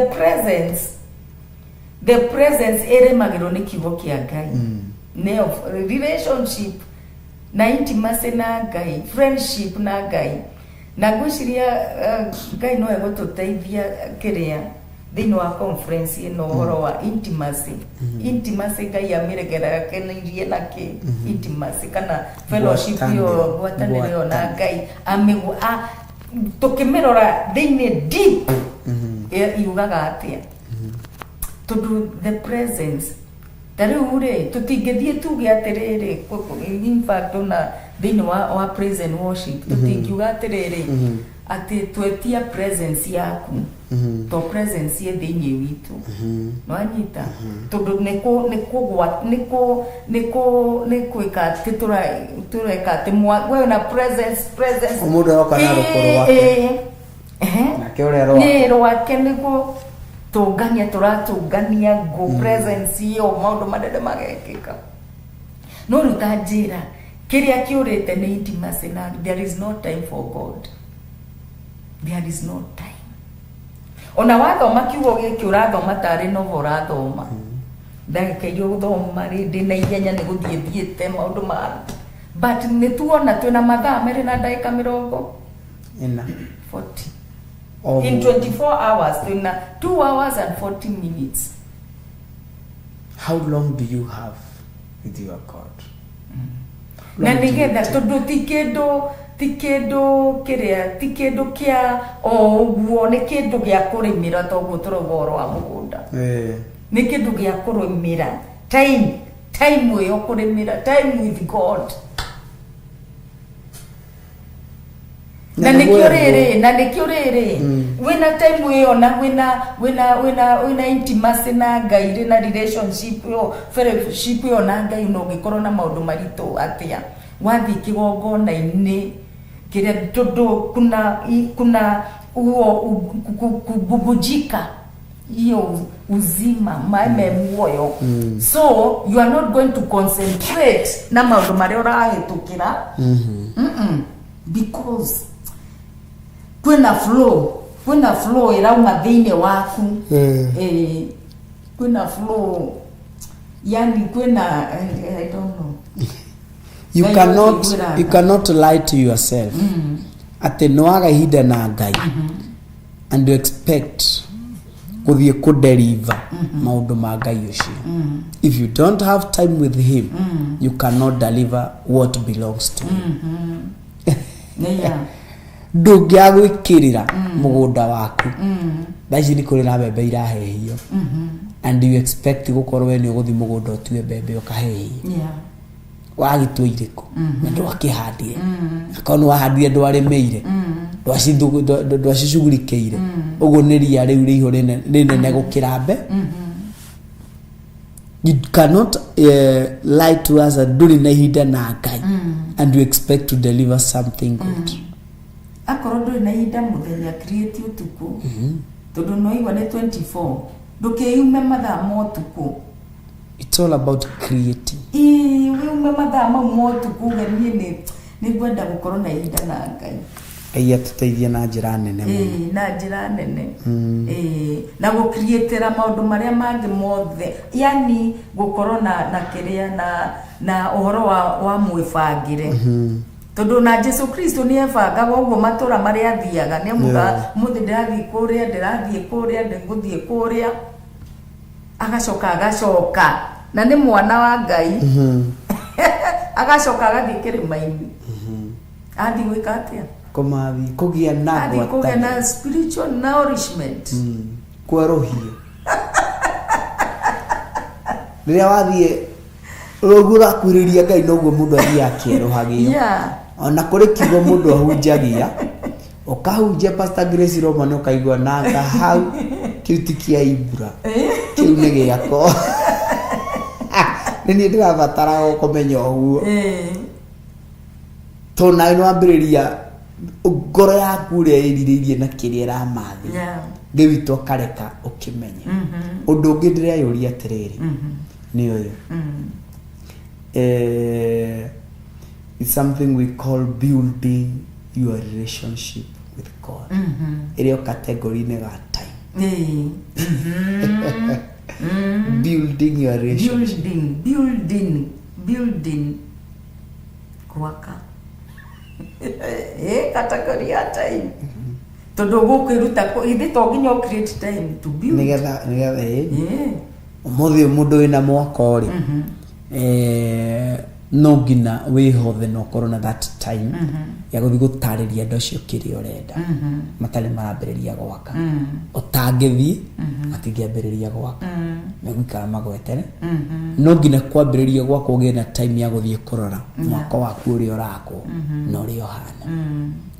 the presence ĩrĩmagĩrwo nĩ kiugo kĩa Ngai, nĩyo relationship na intimacy na Ngai, friendship na Ngai. Na ngwĩciria Ngai no egũtũteithia kĩrĩa thĩinĩ wa conference ĩno, ũhoro wa intimacy. Intimacy Ngai amĩregerekanirie na kĩ? Intimacy kana fellowship ĩyo, ngwatanĩro ĩyo na Ngai, amĩgu tũkĩmĩrora thĩinĩ deep, yugaga atĩa? Tondũ the presence Ta rĩu rĩ, tũtingĩthiĩ tuge atĩrĩrĩ, in fact ona thĩinĩ wa praise and worship, tũtingiuga atĩrĩrĩ atĩ twetia presence yaku, to presence ĩ thĩinĩ witũ. Nĩwanyita? Tondũ nĩ kũ nĩ kũgwa nĩ kũ nĩ kũ nĩ kwĩka atĩ tũreka atĩ we na presence presence. O mũndũ aroka na rũkũ rwake. Ehe. Nake ũrĩa rwake. Nĩ rwake nĩguo tũngania tũratũngania ngũ presence ĩyo, maũndũ manene magekĩka. No rĩu ta njĩra, kĩrĩa kĩũrĩte nĩ intimacy, na there is no time for God, there is no time. Ona wathoma kiugo gĩkĩ, ũrathoma tarĩ novel ũrathoma, ndagĩka iria ũgũthoma rĩ, ndĩ na ihenya nĩ gũthiĩ thiĩte maũndũ ma, but nĩ tuona twĩna mathaa 2 na ndagĩka mĩrongo 40. 40 O in mũndũ. 24 hours, twĩna 2 hours and 40 minutes. How long do you have with your God? Na nĩgetha, tondũ ti kĩndũ kĩrĩa, ti kĩndũ kĩa o ũguo, nĩ kĩndũ gĩa kũrĩmĩra, toguo tũrauga ũhoro wa mũgũnda. Nĩ kĩndũ gĩa kũrĩmĩra, time ĩyo kũrĩmĩra, time with God. Na nĩkĩo rĩrĩ, na nĩkĩo rĩrĩ wĩna time ĩyo na wĩna intimacy na Ngai rĩ, na relationship ĩyo, fellowship ĩyo na Ngai, na ũngĩkorwo na maũndũ maritũ atĩa, wathiĩ kĩgongona-inĩ kĩrĩa, tondũ kuna huo kububujika hiyo uzima, maĩ me muoyo. So you are not going to concentrate na maũndũ marĩa ũrahĩtũkĩra. Because kwĩna flow ĩrauma thĩinĩ waku. Kwĩna flow, yani kwĩna I don't know. You Ngai cannot ũkĩingĩraga. You cannot lie to yourself atĩ nĩ waga ihinda na Ngai and you expect gũthiĩ kũdeliver maũndũ ma Ngai ũcio. If you don't have time with him, you cannot deliver what belongs to him. Ndũngĩaga gwĩkĩrĩra mũgũnda waku. Thaa ici nĩ kũrĩ na mbembe irahehio and you expect gũkorwo we nĩ ũgũthiĩ mũgũnda ũtue mbembe ũkahehie. Wagĩtua irĩkũ na ndwakĩhandire? Akorwo nĩ wahandire, ndwarĩmĩire, ndwacicugurikĩire, ũguo nĩ ria rĩu rĩihũ rĩnene gũkĩra mbe. You cannot lie to us that ndũrĩ na ihinda na Ngai and you expect to deliver something good. Akorwo ndũrĩ na ihinda mũthenya, create ũtukũ, tondũ no igua nĩ 24, ndũkĩume mathaa ma ũtukũ. It's all about creating. Ĩĩ, wĩume mathaa mau ma ũtukũ, uge niĩ nĩ ngwenda gũkorwo na ihinda na Ngai. Ngai atũteithie na njĩra nene mũno. Ĩĩ, na njĩra nene. Ĩĩ, na gũcreatĩra maũndũ marĩa mangĩ mothe, yani gũkorwo na kĩrĩa na ũhoro wa mwĩbangĩre, tondũ na Jesu Kristo nĩ ebangaga ũguo matũra marĩa athiaga, nĩ amuga, mũthĩ ndĩrathiĩ kũrĩa, ndĩrathiĩ kũrĩa, ndĩgũthiĩ kũrĩa, agacoka agacoka, na nĩ mwana wa Ngai, agacoka agathiĩ kĩrĩma-inĩ. Athiĩ gwĩka atĩa? Kũmathi kũgĩa na Athiĩ kũgĩa na ngwatanĩro. Spiritual nourishment. Kwerũhio rĩrĩa wathiĩ ũguo ũrakuhĩrĩria Ngai, noguo mũndũ athiaga akĩerũhagio. Ona kũrĩ kiugo mũndũ ahunjagia, ũkahunjia Pastor Grace Roma, nĩ ũkaigua nanga hau, kĩu ti kĩa Ibra, kĩu nĩ gĩakwa, nĩ niĩ ndĩrabatara kũmenya ũguo, tondũ nawe nĩ wambĩrĩria ngoro yaku ũrĩa ĩrirĩirie na kĩrĩa ĩramathi. Ngai witũ akareka ũkĩmenye. Ũndũ ũngĩ ndĩreyũria atĩrĩrĩ nĩ ũyũ, it's something we call building your relationship with God, ĩrĩ o category-inĩ ga time. Building your relationship. Building, gwaka category ya time, tondũ gũkwĩruta ithe to nginya ũ create time to build. Nĩgetha ĩ ũmũthĩ ũyũ mũndũ wĩna mwako rĩ, No nginya wĩhothe na ũkorwo na that time ya gũthiĩ gũtarĩria andũ acio kĩrĩa ũrenda matarĩ marambĩrĩria gwaka. Ũtangĩthiĩ, matingĩambĩrĩria gwaka, megũikara magwetere. No nginya kwambĩrĩria gwakwa ũgĩe na time ya gũthiĩ kũrora mwako waku ũrĩa ũrakwo na ũrĩa ũhana.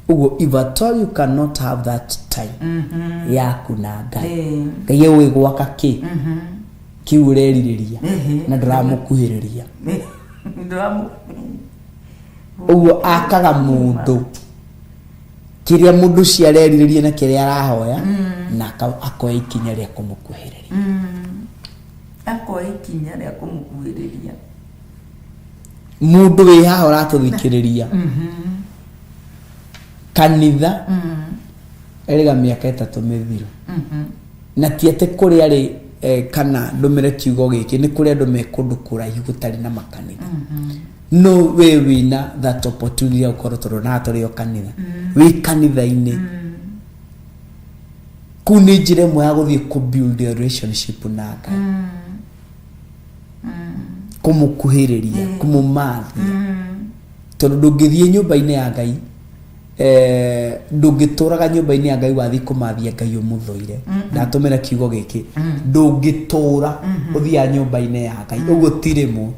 Ũguo if at all you cannot have that time yaku na Ngai, Ngai egũgĩgwaka kĩ kĩu ũrerirĩria na ndũramũkuhĩrĩria? Ũguo akaga mũndũ kĩrĩa mũndũ ũcio arerirĩria na kĩrĩa arahoya, na akoya ikinya rĩa kũmũkuhĩrĩria. Akoya ikinya rĩa kũmũkuhĩrĩria. Mũndũ wĩ haha ũratũthikĩrĩria, kanitha erĩga mĩaka 3 mĩthiru, na ti atĩ kũrĩ arĩ kana ndũmĩre kiugo gĩkĩ, nĩ kũrĩ andũ me kũndũ kũraihu gũtarĩ na makanitha, no we wĩna that opportunity ya gũkorwo, tondũ na tũrĩ o kanitha, wĩ kanitha-inĩ kũu nĩ njĩra ĩmwe ya gũthiĩ kũ build your relationship na Ngai, kũmũkuhĩrĩria, kũmũmathia, tondũ ndũngĩthiĩ nyũmba-inĩ ya Ngai, ndũngĩtũraga nyũmba-inĩ ya Ngai wathiĩ kũmathia Ngai ũmũthũire. Ndatũmĩra kiugo gĩkĩ, ndũngĩtũra ũthiaga nyũmba-inĩ ya Ngai ũguo, ti rĩmwe,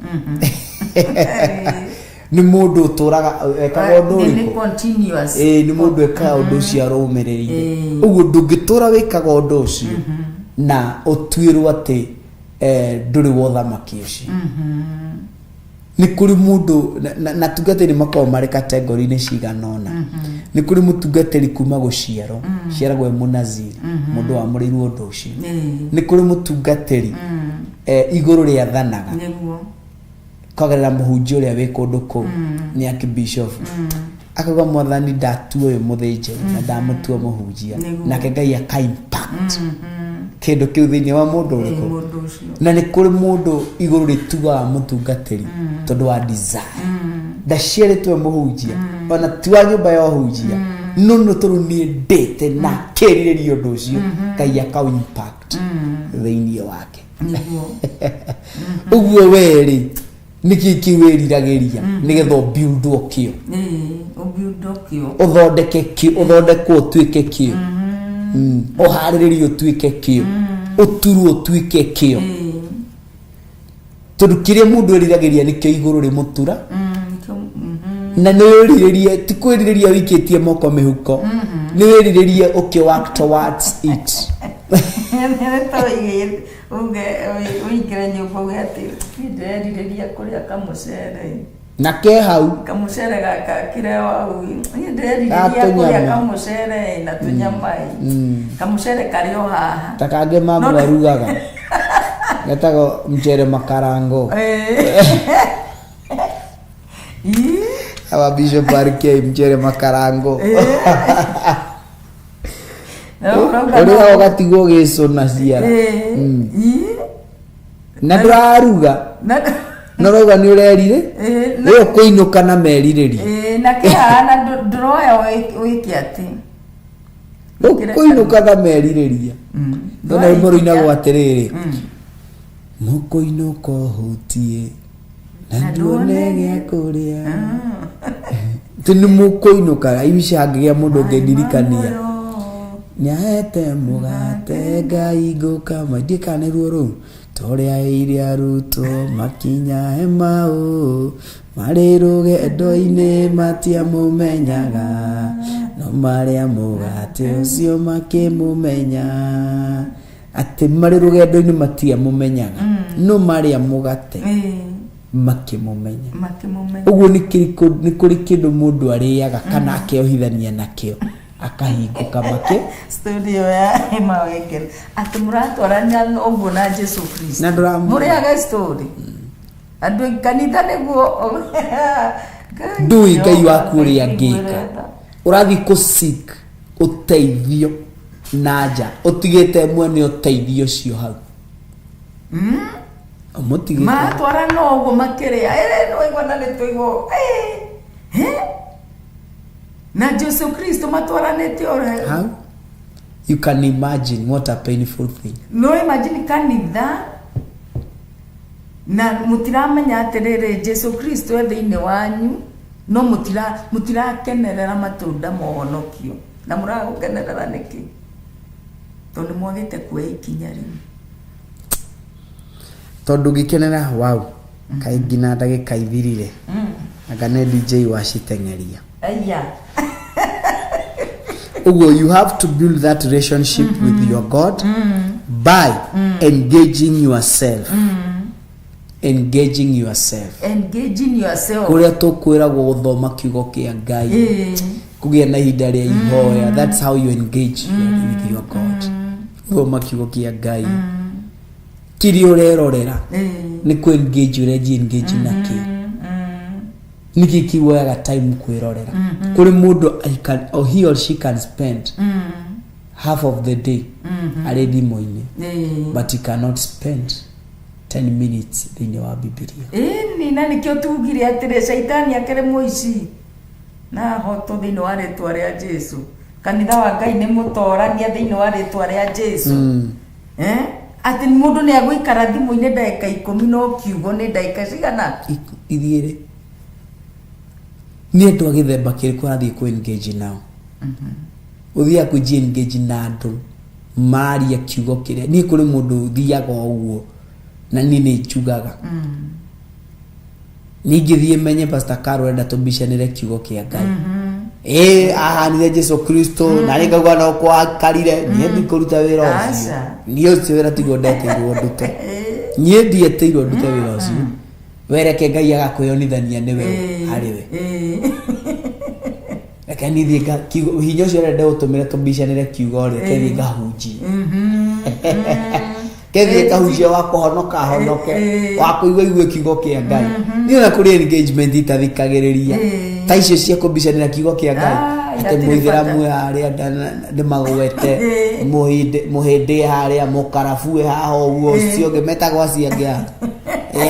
nĩ mũndũ ũtũraga ekaga ũndũ Nĩ ũrĩkũ? Continuous. Ĩĩ, nĩ mũndũ ekaga ũndũ ũcio arũmĩrĩire. Ũguo ndũngĩtũra wĩkaga ũndũ ũcio na ũtuĩrwo atĩ ndũrĩ wa ũthamaki ũcio. Nĩ kũrĩ mũndũ na atungatĩri makoragwo marĩ kategori-inĩ cigana ũna. Nĩ kũrĩ mũtungatĩri kuma gũciarwo, ciaragwo e mũnaziri, mũndũ wamũrĩirwo ũndũ ũcio. Nĩ kũrĩ mũtungatĩri igũrũ rĩathanaga kũgerera mũhunjia ũrĩa wĩ kũndũ kũu, nĩ archbishop, akauga, "Mwathani, ndatua ũyũ mũthĩnjĩri na ndamũtua mũhunjia." Nake Ngai aka impact kĩndũ kĩu thĩinĩ wa mũndũ ũrĩkũ? Mũndũ ũcio. Na nĩ kũrĩ mũndũ igũrũ rĩtugaga mũtungatĩri tondũ wa desire. Ndaciarĩtwo e mũhunjia, ona ti wa nyũmba ya ũhunjia, no nĩ tondũ niĩ ndĩte na kĩrirĩria ũndũ ũcio, Ngai akau impact thĩinĩ wake. Ũguo werĩ nĩkĩ kĩu wĩriragĩria nĩgetha ũbuildwo kĩo? Ũbuildwo kĩo. Ũthondeke kĩo, ũthondekwo ũtuĩke kĩo, ũharĩrĩrio ũtuĩke kĩo, ũturwo ũtuĩke kĩo, tondũ kĩrĩa mũndũ eriragĩria nĩkĩo igũrũ rĩmũtura. Na nĩ wĩrirĩrie, ti kwĩrirĩria wĩikĩtie moko mĩhuko, nĩ wĩrirĩrie ũkĩ work towards it. Ũingĩre nyũmba uge atĩ, "Niĩ ndĩrerirĩria kũrĩa kamũcere." Na ke hau. Kamũcere gaka kĩrĩa hau, niĩ ndĩrerirĩria Ga kũrĩa tũnyama. Kamũcere na tũnyama ĩ, kamũcere karĩ o haha. Ta kangĩ mamu arugaga getagwo mchere makarango. Aba Bishop RK, mchere makarango ũrĩa ũgatigwo ũgĩcũna ciara na ndũraruga no rauga nĩ ũrerire ĩyo kũinũka na merirĩria. Na kĩhana ndũroya wĩke atĩ Ũkũinũka na merirĩria. Nona rwĩmbo rũinagwo atĩrĩrĩ, mũkũinũka ũhutie na nduone gĩa kũrĩa, tĩ nĩ mũkũinũka. I wish hangĩgĩa mũndũ ũngĩndirikania nĩahete mũgate Ngai ngũkama ndiĩ kana nĩruo rũu torĩa ĩire arutwo makinya hema ũ marĩ rũgendo-inĩ matiamũmenyaga, no marĩa mũgate ũcio makĩmũmenya, atĩ marĩ rũgendo-inĩ matiamũmenyaga, no marĩa mũgate makĩmũmenya. Makĩmũmenya. Ũguo nĩ nĩ kũrĩ kĩndũ mũndũ arĩaga kana akeohithania nakĩo akahingũka makĩ Studio ya Emawengere atĩ mũratwarania ũguo na Jesu Kristo. Na mũrĩaga story andũ kanitha nĩguo Ngai, Ndũĩ Ngai waku ũrĩa Ngai angĩka. Ũrathiĩ kũ seek ũteithio na nja, ũtigĩte mwene ũteithio ũcio hau, ũmũtigĩte. Matwarana ũguo makĩrĩa, nĩwaigua na nĩtũigua na Jesu Kristo matwaranĩte ore. Hau you can imagine what a painful thing. No imagine kanitha. Na mũtiramenya atĩrĩrĩ, Jesu Kristo e thĩinĩ wanyu, no mũtirakenerera matunda ma ũhonokio. Na mũragũkenerera nĩkĩ? Tondũ nĩ mwagĩte kuoya ikinya rĩu. Tondũ ngĩkenera wow, kaĩ nginya ndagĩka ithirire. Anga nĩ DJ waciteng'eria. Aya. Ũguo you have to build that relationship with your God by engaging yourself. Engaging yourself. Engaging yourself. Kũrĩa tũkwĩragwo gũthoma kiugo kĩa Ngai. Kũgĩa na ihinda rĩa ihoya. That's how you engage with your God. Gũthoma kiugo kĩa Ngai. Kĩrĩa ũrerorera nĩ kũ engage ũrenji engage nakĩo. Nĩkĩ kĩu woyaga time kwĩrorera? Kũrĩ mũndũ he can, or he or she can spend half of the day arĩ thimũ-inĩ, but he cannot spend 10 minutes thĩinĩ wa Bibilia. Ĩni, na nĩkĩo tugire atĩrĩ, caitani akĩrĩ mũici na ahotwo thĩinĩ wa rĩtwa rĩa Jesu. Kanitha wa Ngai nĩ mũtorania thĩinĩ wa rĩtwa rĩa Jesu. Atĩ mũndũ nĩ agũikara thimũ-inĩ ndagĩka 10 no kiugo nĩ ndagĩka cigana? Ithiĩrĩ. Nĩ andũ a gĩthemba kĩrĩkũ ũrathiĩ kũ engage nao? Ũthiaga kwĩ engage na andũ maria kiugo kĩrĩa. Niĩ kũrĩ mũndũ ũthiaga ũguo na niĩ nĩ njugaga. Ningĩthiĩ menye Pastor Carol enda tũmbicanĩre kiugo kĩa Ngai. Ahanire Jesu Kristo na rĩ ngauga no kwakarire, niĩ ndikũruta wĩra ũcio. Niĩ ũcio wĩra tiguo ndetĩirwo ndute. Niĩ ndietĩirwo ndute wĩra ũcio. Wereke Ngai agakwĩonithania nĩwe harĩ we. Reke niĩ thiĩ kiugo, hinya ũcio ũrenda ũtũmĩre tũmbicanĩre kiugo rĩ, reke thiĩ ngahunjie. Kethiĩ ngahunjie wa kũhonoka ahonoke, wa kũigua igue kiugo kĩa Ngai. Niĩ ona kũrĩ engagement itathikagĩrĩria. Ta icio cia kũmbicanĩra kiugo kĩa Ngai. Atĩ mũithĩramu harĩa ndĩmagwete, mũhĩndĩ harĩa, mũkarabu haha ũguo, ũcio ũngĩ metagwo acio angĩ haha.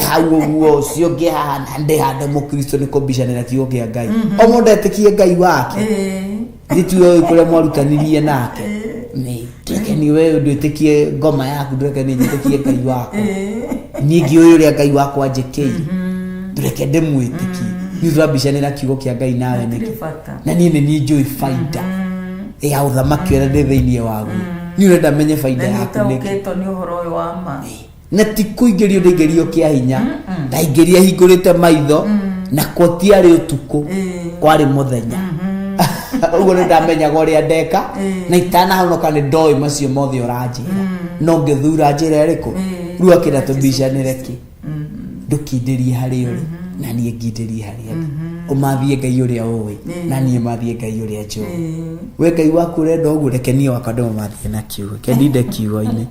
Hau ũguo, ũcio ũngĩ haha, na ndĩ handũ mũkristo nĩ kũmbicanĩra kiugo kĩa Ngai. O mũndũ etĩkie Ngai wake. Githĩ ti ũĩ kũrĩa mwarutanirie nake? Nĩ ndũreke niĩ we ndwĩtĩkie ngoma yaku, ndũreke niĩ njĩtĩkie Ngai wakwa. Niĩ ngĩũĩ ũrĩa Ngai wakwa anjĩkĩire. Ndũreke ndĩmwĩtĩkie. Niĩ tũrambicanĩra kiugo kĩa Ngai nawe nĩkĩ? Na niĩ nĩ niĩ njũĩ baida ya ũthamaki ũrĩa ndĩ thĩinĩ waguo. Niĩ ũrenda menye baida yaku nĩkĩ? Nĩũtaũkĩtwo nĩ ũhoro ũyũ wa ma. Na ti kũingĩrio ndaingĩrio kĩa hinya. Ndaingĩria hingũrĩte maitho, na gũtiarĩ ũtukũ, kwarĩ mũthenya. Ũguo nĩ ndamenyaga ũrĩa ndeka, na itanahonoka nĩ ndoĩ macio mothe ũranjĩra. No ngĩthura njĩra ĩrĩkũ? Rĩu akĩra tũmbicanĩre kĩ? Ndũkindĩrie harĩ ũrĩ, na niĩ ngindĩrie harĩ andũ. Ũmathie Ngai ũrĩa ũĩ, na niĩ mathie Ngai ũrĩa njũĩ. We Ngai waku ũrenda ũguo, reke niĩ wakwa ndĩmũmathie na kiugo. Reke ndinde kiugo-inĩ,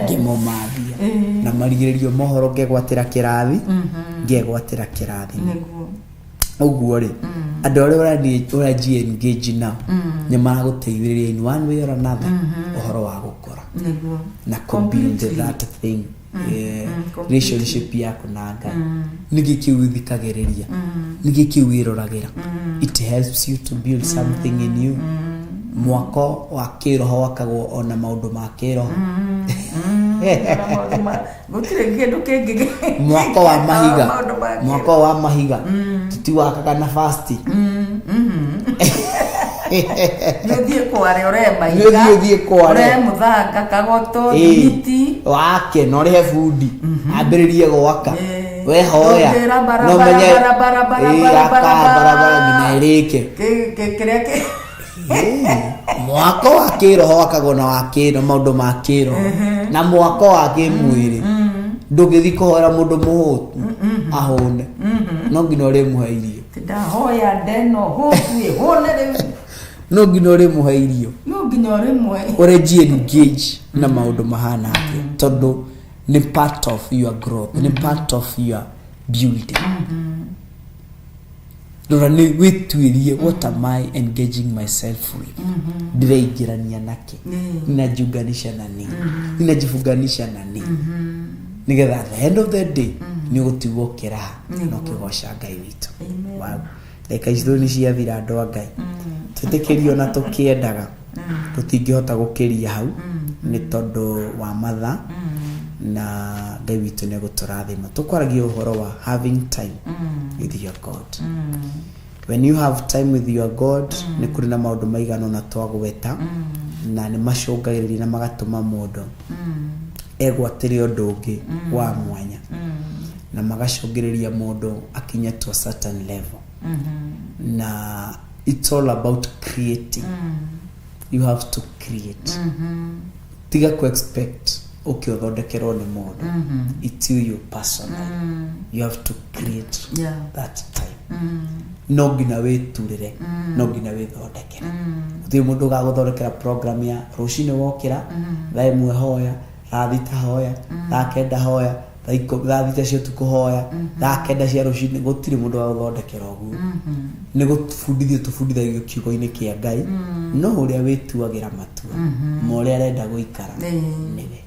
ngĩmũmathia. Na marigĩrĩrio mohoro ngegwatĩra kĩrathi, ngegwatĩra kĩrathi. Ũguo rĩ, andũ arĩa ũranjia engage nao, nĩ maragũteithĩrĩria in one way or another, ũhoro wa gũkũra. Na kũ build that thing. Relationship yaku na Ngai. Nĩkĩ kĩu ũthikagĩrĩria? Nĩkĩ kĩu wĩroragĩra? It helps you to build something in you. Mwako wa kĩroho wakagwo ona maũndũ ma kĩroho. Gũtirĩ kĩndũ kĩngĩ. Mwako wa mahiga. Mwako wa mahiga. Tutiwakaga na fast. Nĩ ũthiĩ kware ũree mahiga. Nĩ ũthiĩ kware. Ũree mũthanga, kagoto, thimiti. Wake, na ũrĩhe bundi. Ambĩrĩrie gwaka. We hoya. Ndũngĩra No menye barabara, barabara, aka barabara. barabara nginya ĩrĩke. Kĩrĩa kĩ Mwako wa kĩroho wakagwo na wa kĩro, maũndũ ma kĩroho. Na mwako wa kĩmwĩrĩ. Ndũngĩthiĩ kũhoera mũndũ mũhũtu ahũne. No nginya ũrĩmũhe irio. Ndahoya ndeno hũtu ĩhũne rĩu. No nginya ũrĩmũhe irio. No nginya ũrĩmũhe. Ũrenji engage na maũndũ mahana atĩa? Tondũ nĩ part of your growth, nĩ part of your building. Rora nĩ wĩtuĩrie, what am I engaging myself with? Ndĩreingĩrania nakĩ? Ninajiunganisha na nini? Ninajifunganisha na nini? Nĩgetha at the end of the day nĩ ũgũtigwo ũkĩraha na ũkĩgoca Ngai witũ. Wow. Ndagĩka citũ nĩ ciathira andũ a Ngai. Twĩtĩkĩrio na tũkĩendaga tũtingĩhota gũkĩria hau nĩ tondũ wa mathaa. Na Ngai witũ nĩ egũtũrathima. Tũkwaragia ũhoro wa having time with your God. When you have time with your God, nĩ kũrĩ na maũndũ maigana ũna twagweta, na nĩ macũngagĩrĩria na magatũma mũndũ egwatĩre ũndũ ũngĩ wa mwanya, na magacũngĩrĩria mũndũ akinye to a certain level. Na it's all about creating. You have to create. Tiga ku expect ũke ũthondekerwo nĩ mũndũ. It's you, you personally, you have to create that time. No nginya wĩturĩre, no nginya wĩthondekere. Gũtirĩ mũndũ ũgagũthondekera program ya rũcinĩ wokĩra thaa 1 hoya, thaa 6 hoya, thaa 9 hoya, thaa 6 cia ũtukũ hoya, thaa 9 cia rũcinĩ. Gũtirĩ mũndũ ũgagũthondekera ũguo. Nĩ gũbundithio tũbundithagio kiugo-inĩ kĩa Ngai, no ũrĩa wĩtuagĩra matua ma ũrĩa arenda gũikara nĩwe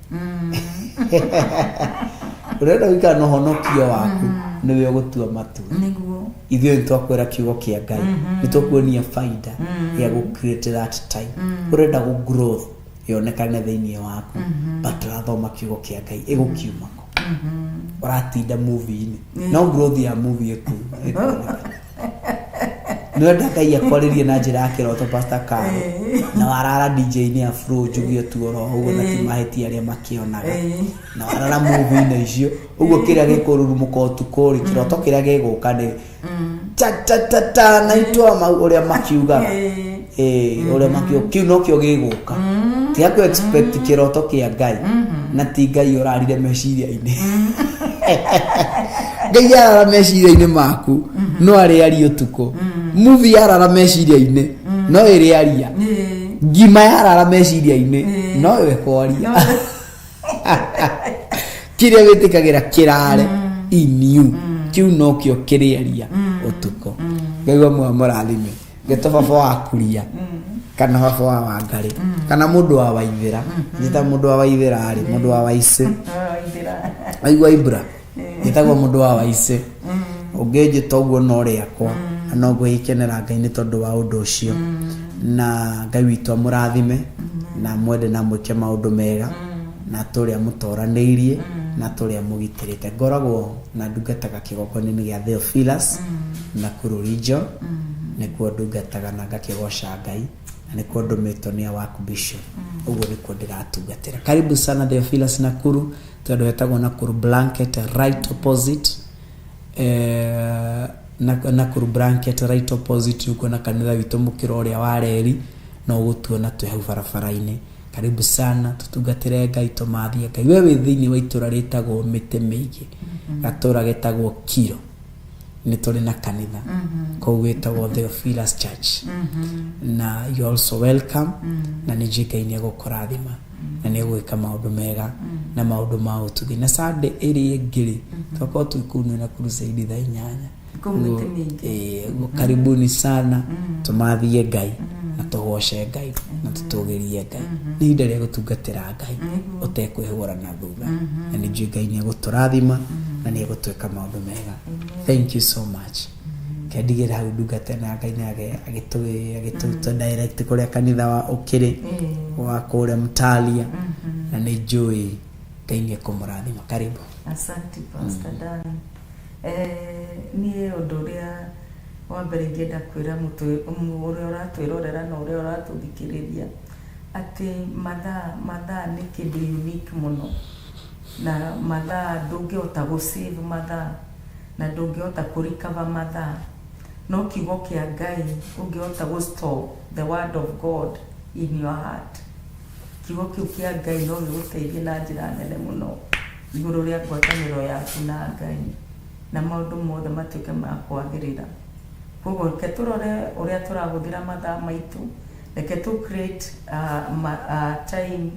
ũrenda gũikara na ũhonokio waku, nĩwe ũgũtua matua. Ithuĩ nĩ twakwĩra kiugo kĩa Ngai, nĩ tũkuonia baida ya gũ create that time. Ũrenda gũ growth yonekane thĩinĩ waku, but ũrathoma kiugo kĩa Ngai ĩgũkiuma kũ? Ũratinda movie-inĩ, no growth ya movie ĩkuonekana. Nĩwenda Ngai akwarĩrie na njĩra ya kĩroto, Pastor Caro, na warara DJ-inĩ afro njuge tu oro ũguo, na ti mahĩtia arĩa makĩonaga, na warara movie-inĩ icio ũguo, kĩrĩa gĩkũrurumũka ũtukũ rĩ, kĩroto kĩrĩa gĩgũka nĩ ta ta ta ta na itwa mau ũrĩa makiugaga, ĩĩ, ũrĩa makiuga kĩu nokĩo gĩgũka. Tiga kũ expect kĩroto kĩa Ngai na ti Ngai ũrarire meciria-inĩ. Ngai arara meciria-inĩ maku no arĩaria ũtukũ. Movie yarara meciria-inĩ no ĩrĩaria. Ngima yarara meciria-inĩ no yo ĩkwaria. Kĩrĩa wĩtĩkagĩra kĩrare in you, kĩu nokĩo kĩrĩaria ũtukũ. Ngai wa muoyo mũrathime. Geto baba wa kuria kana baba wa Wangarĩ kana mũndũ wa Waithĩra, njĩta mũndũ wa Waithĩra rĩ, mũndũ wa Waicĩ, aigua Ibra njĩtagwo mũndũ wa Waicĩ. Ũngĩnjĩta ũguo no rĩakwa, na no ngwĩkenera Ngai nĩ tondũ wa ũndũ ũcio. Na Ngai witũ amũrathime na mwende na mwĩke maũndũ mega, na tũrĩa mũtoranĩirie na tũrĩa mũgitĩrĩte. Ngoragwo na ndungataga kĩgongona-inĩ gĩa Theophilus Nakuru Region, nĩkuo ndungataga na ngakĩgoca Ngai, na nĩkuo ndũmĩtwo nĩ our bishop. Ũguo nĩkuo ndĩratungatĩra. Karibu sana Theophilus Nakuru, tondũ hetagwo Nakuru Blanket, right opposite Nakuru Blanket, right opposite nĩkuo na kanitha witũ, mũkĩra ũrĩa wa reri, no ũgũtuona twĩ hau barabara-inĩ. Karibu sana, tũtungatĩre Ngai, tũmathie Ngai. We wĩ thĩinĩ wa itũra rĩtagwo Mĩtĩ Mĩingĩ, gatũra getagwo Kiro, nĩ tũrĩ na kanitha kũu wĩtagwo Theophilus Church, na you are also welcome. Na nĩ njũĩ Ngai nĩ egũkũrathima na nĩ egwĩka maũndũ mega na maũndũ ma ũtugi. Na Sunday ĩrĩa ĩngĩ rĩ, twakorwo twĩ kũu na crusade thaa 8. Kũu Mĩtĩ Mĩingĩ. Ũguo karibuni sana, tũmathie Ngai na tũgoce Ngai na tũtũgĩrie Ngai. Nĩ ihinda rĩa gũtungatĩra Ngai ũtekwĩhũra na thutha, na nĩ njũĩ Ngai nĩ egũtũrathima na nĩ egũtwĩka maũndũ mega. Thank you so much. Kendigĩra hau ndungata na Ngai nĩ agĩtũ direct kũrĩa kanitha wa ũkĩrĩ wa kũrĩa Mtalia, na nĩ njũĩ Ngai nĩ ekũmũrathima. Karibu. Asante, Pastor Dan. Niĩ ũndũ ũrĩa wa mbere ingĩenda kwĩra ũrĩa ũratwĩrorera na ũrĩa ũratũthikĩrĩria, atĩ mathaa nĩ kĩndũ unique mũno, na mathaa ndũngĩhota gũ save mathaa na ndũngĩhota kũ recover mathaa, no kiugo kĩa Ngai ũngĩhota gũ store the word of God in your heart, kiugo kĩu kĩa Ngai no gĩgũteithie na njĩra nene mũno igũrũ rĩa ngwatanĩro yaku na Ngai, na maũndũ mothe matuĩke ma kwagĩrĩra. Koguo reke tũrore ũrĩa tũrahũthĩra mathaa maitũ, reke tũ create time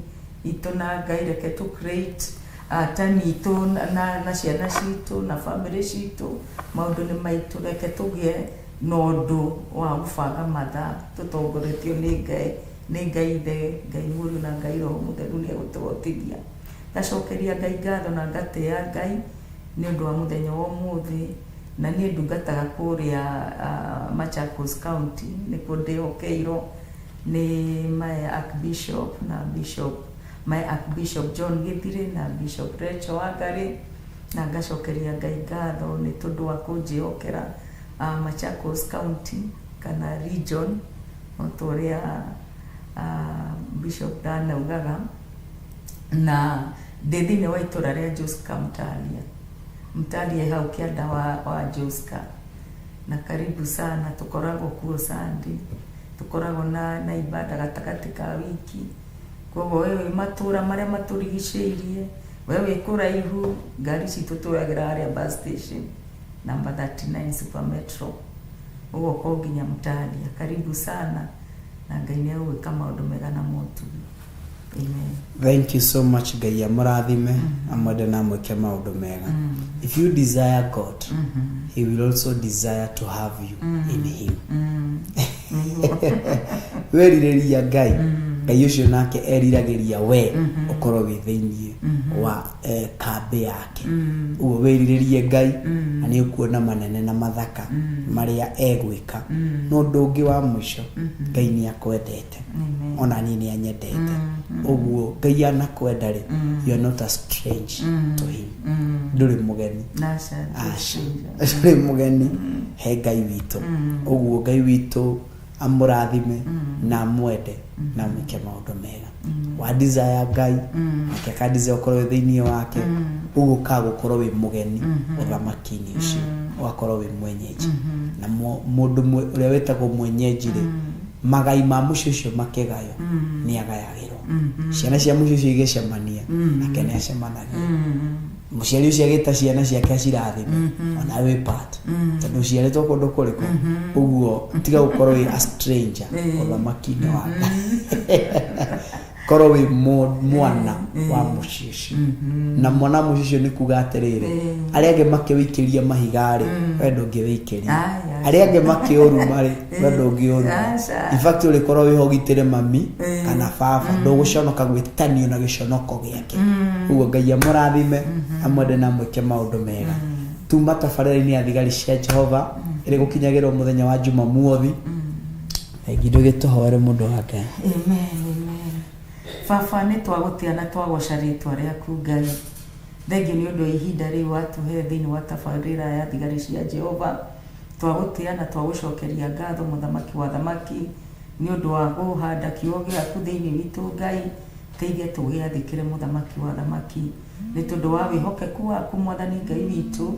itũ na Ngai, reke tũ create time itũ na ciana citũ na family citũ, maũndũ-inĩ maitũ. Reke tũgĩe na ũndũ wa gũbanga mathaa tũtongoretio nĩ Ngai, nĩ Ngai Ithe, Ngai Mũriũ na Ngai Roho Mũtheru. Nĩ egũtũhotithia. Ngacokeria Ngai ngatho na ngatĩa Ngai nĩ ũndũ wa mũthenya wa ũmũthĩ. Na niĩ ndungataga kũrĩa Machakos County, nĩkuo ndĩhokeirwo nĩ my Archbishop na Bishop. My Archbishop John Githire na Bishop Rachel Wangari, na ngacokeria Ngai ngatho nĩ tondũ wa kũnjĩhokera Machakos County kana region, o ta ũrĩa Bishop Dan augaga, na ndĩ thĩinĩ wa itũra rĩa Joska Mtalia. Mtalia hau kĩanda wa Joska, na karibu sana, tũkoragwo kuo Sunday, tũkoragwo na ibada gatagatĩ ka wiki. Koguo we wĩ matũra marĩa matũrigicĩirie, we wĩ kũraihu, ngari citũ tuoyagĩra harĩa bus station number 39 Super Metro, ũgoka o nginya Mtalia. Karibu sana, na Ngai nĩ egũgwĩka maũndũ mega na motugi. Amen. Thank you so much. Ngai amũrathime, amwende na amwĩke maũndũ mega. If you desire God, he will also desire to have you in him. Werirĩria Ngai, Ngai ũcio nake eriragĩria we ũkorwo wĩ thĩinĩ wa kambĩ yake. Ũguo wĩrirĩrie Ngai na nĩ ũkuona manene na mathaka marĩa egwĩka. No ũndũ ũngĩ wa mũico, Ngai nĩ akwendete, ona niĩ nĩ anyendete. Ũguo Ngai anakwenda rĩ, you are not a strange to him, ndũrĩ mũgeni. Aca. Aca, ndũrĩ mũgeni he Ngai witũ. Ũguo Ngai witũ amũrathime na amwende na amwĩke maũndũ mega. Wa desire Ngai, nake aka desire ũkorwo wĩ thĩinĩ wake. Ũguo ũkaga gũkorwo wĩ mũgeni ũthamaki-inĩ ũcio, ũgakorwo wĩ mwenyeji. Na mũndũ ũrĩa wĩtagwo mwenyeji rĩ, magai ma mũciĩ ũcio makĩgaywo nĩ agayagĩrwo. Ciana cia mũciĩ ũcio igĩcemania, nake nĩ acemanagia. Mũciari ũcio agĩta ciana ciake acirathime, ona wĩ part, tondũ ũciarĩtwo kũndũ kũrĩkũ. Ũguo tiga gũkorwo wĩ a stranger ũthamaki-inĩ wa Ngai, korwo wĩ mwana wa mũciĩ ũcio. Na mwana wa mũciĩ ũcio nĩ kuga atĩrĩrĩ, arĩa angĩ makĩwĩikĩria mahiga rĩ, we ndũngĩwĩikĩria. Aya. Arĩa angĩ makĩũruma rĩ, we ndũngĩũruma. Aca. In fact, ũrĩkorwo wĩho ũgitĩre mami kana baba, ndũgũconoka gwĩtanio na gĩconoko gĩake. Ũguo Ngai amũrathime, amwende na amwĩke maũndũ mega. Tuma tabarĩra-inĩ ya Thigari cia Jehova ĩrĩ gũkinyagĩrwo mũthenya wa Jumamothi. Thengi ndũgĩtũhoere, mũndũ wa Ngai. Amen, amen. Baba, nĩ twagũtĩa na twagoca rĩtwa rĩaku Ngai. Thengiũ nĩ ũndũ wa ihinda rĩu watũhe thĩinĩ wa tabarĩra ya Thigari cia Jehova. Twagũtĩa na twagũcokeria ngatho, Mũthamaki wa thamaki, nĩ ũndũ wa kũhanda kiugo gĩaku thĩinĩ witũ Ngai. Teithia tũgĩathĩkĩre, Mũthamaki wa thamaki, nĩ tondũ wa wĩhokeku waku, Mwathani Ngai witũ.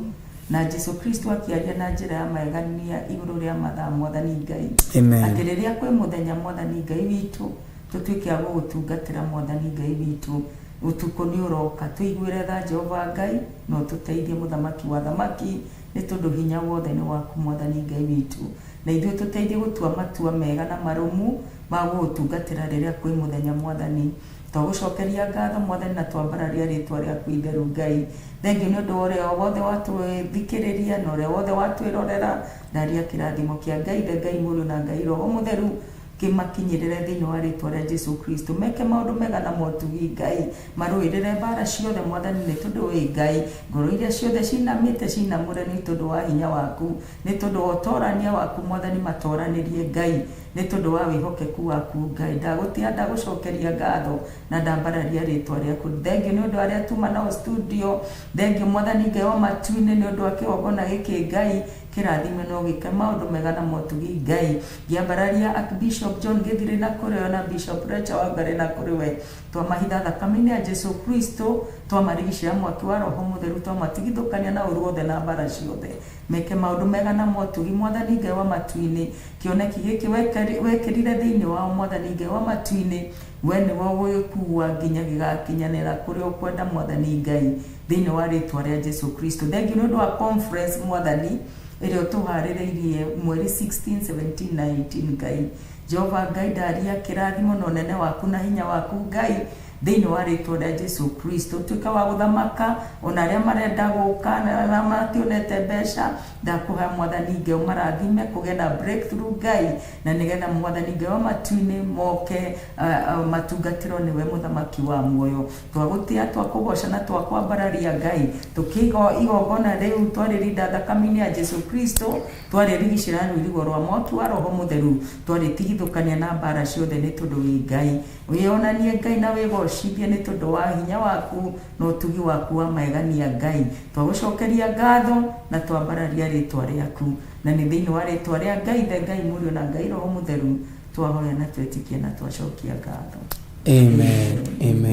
Na Jesu Kristo akĩaria na njĩra ya magegania igũrũ rĩa mathaa, Mwathani Ngai, Amen. atĩ rĩrĩa kwĩ mũthenya, Mwathani Ngai witũ, tũtuĩke a gũgũtungatĩra, Mwathani Ngai witũ. Ũtukũ nĩ ũroka. Tũiguĩre tha, Jehova Ngai, na ũtũteithie, Mũthamaki wa thamaki, nĩ tondũ hinya wothe nĩ waku, Mwathani Ngai witũ. Na ithuĩ tũteithie gũtua matua mega na marũmu ma gũgũtungatĩra rĩrĩa kwĩ mũthenya, Mwathani. Twagũcokeria ngatho, Mwathani, na twambararia rĩtwa rĩaku itheru, Ngai. Thengiũ nĩ ũndũ wa ũrĩa wothe watwĩthikĩrĩria na ũrĩa wothe watwĩrorera. Ndaria kĩrathimo kĩa Ngai Ithe, Ngai Mũriũ na Ngai Roho Mũtheru kĩmakinyĩrĩre thĩinĩ wa rĩtwa rĩa Jesu Kristo. Meke maũndũ mega na motugi, Ngai. Marũĩrĩre mbara ciothe, Mwathani, nĩ tondũ wĩ Ngai. Ngoro iria ciothe cinamĩte cinamũre nĩ tondũ wa hinya waku, nĩ tondũ wa ũtorania waku, Mwathani. Matoranĩrie, Ngai, nĩ tondũ wa wĩhokeku waku, Ngai. Ndagũtĩa, ndagũcokeria ngatho na ndambararia rĩtwa rĩaku. Thengiũ nĩ ũndũ arĩa tuma nao studio. Thengiũ, Mwathani Ngai wa matu-inĩ, nĩ ũndũ wa kĩgongona gĩkĩ. Ngai, kĩrathime na ũgĩke maũndũ mega na motugi. Ngai, ngĩambararia Archbishop John Gĩthirĩ na kũrĩ we na Bishop Rachel Wangari na kũrĩ we, twamahitha thakame-inĩ ya Jesu Kristo, twamarigicĩra mwaki wa Roho Mũtheru, twamatigithũkania na ũru wothe na mbara ciothe. Meke maũndũ mega na motugi, Mwathani Ngai wa matu-inĩ. Kĩoneki gĩkĩ wekĩrire thĩinĩ wao, Mwathani Ngai wa matu-inĩ, we nĩwe ũgũgĩkua nginya gĩgakinyanĩra kũrĩa ũkwenda, Mwathani Ngai, thĩinĩ wa rĩtwa rĩa Jesu Kristo. Thengiũ nĩ ũndũ wa conference, Mwathani, ĩrĩa ũtũharĩrĩirie mweri 16, 17 na 18. Ngai Jehova Ngai, ndaria kĩrathimo na ũnene waku na hinya waku, Ngai, thĩinĩ wa rĩtwa rĩa Jesu Kristo. Tuĩka wa gũthamaka ona arĩa marenda gũka na arĩa mationete mbeca. Ndakũhoya, Mwathani Ngai, ũmarathime kũgĩe na breakthrough, Ngai, na nĩgetha, Mwathani Ngai wa matu-inĩ, moke matungatĩrwo nĩwe, Mũthamaki wa muoyo. Twagũtĩa, twakũgoca na twakwambararia, Ngai. Tũkĩiga igongona rĩu, twarĩrinda thakame-inĩ ya Jesu Kristo, twarĩrigicĩra rũirigo rwa mwaki wa Roho Mũtheru, twarĩtigithũkania na mbara ciothe, nĩ tondũ wĩ Ngai. Wĩonanie, Ngai, na wĩgocwo. Twakũgocithia nĩ tondũ wa hinya waku na ũtugi waku wa magegania Ngai. Twagũcokeria ngatho na twambararia rĩtwa rĩaku. Na nĩ thĩinĩ wa rĩtwa rĩa Ngai Ithe, Ngai Mũriũ na Ngai Roho Mũtheru twahoya na twetĩkia na twacokia ngatho. Amen. Amen.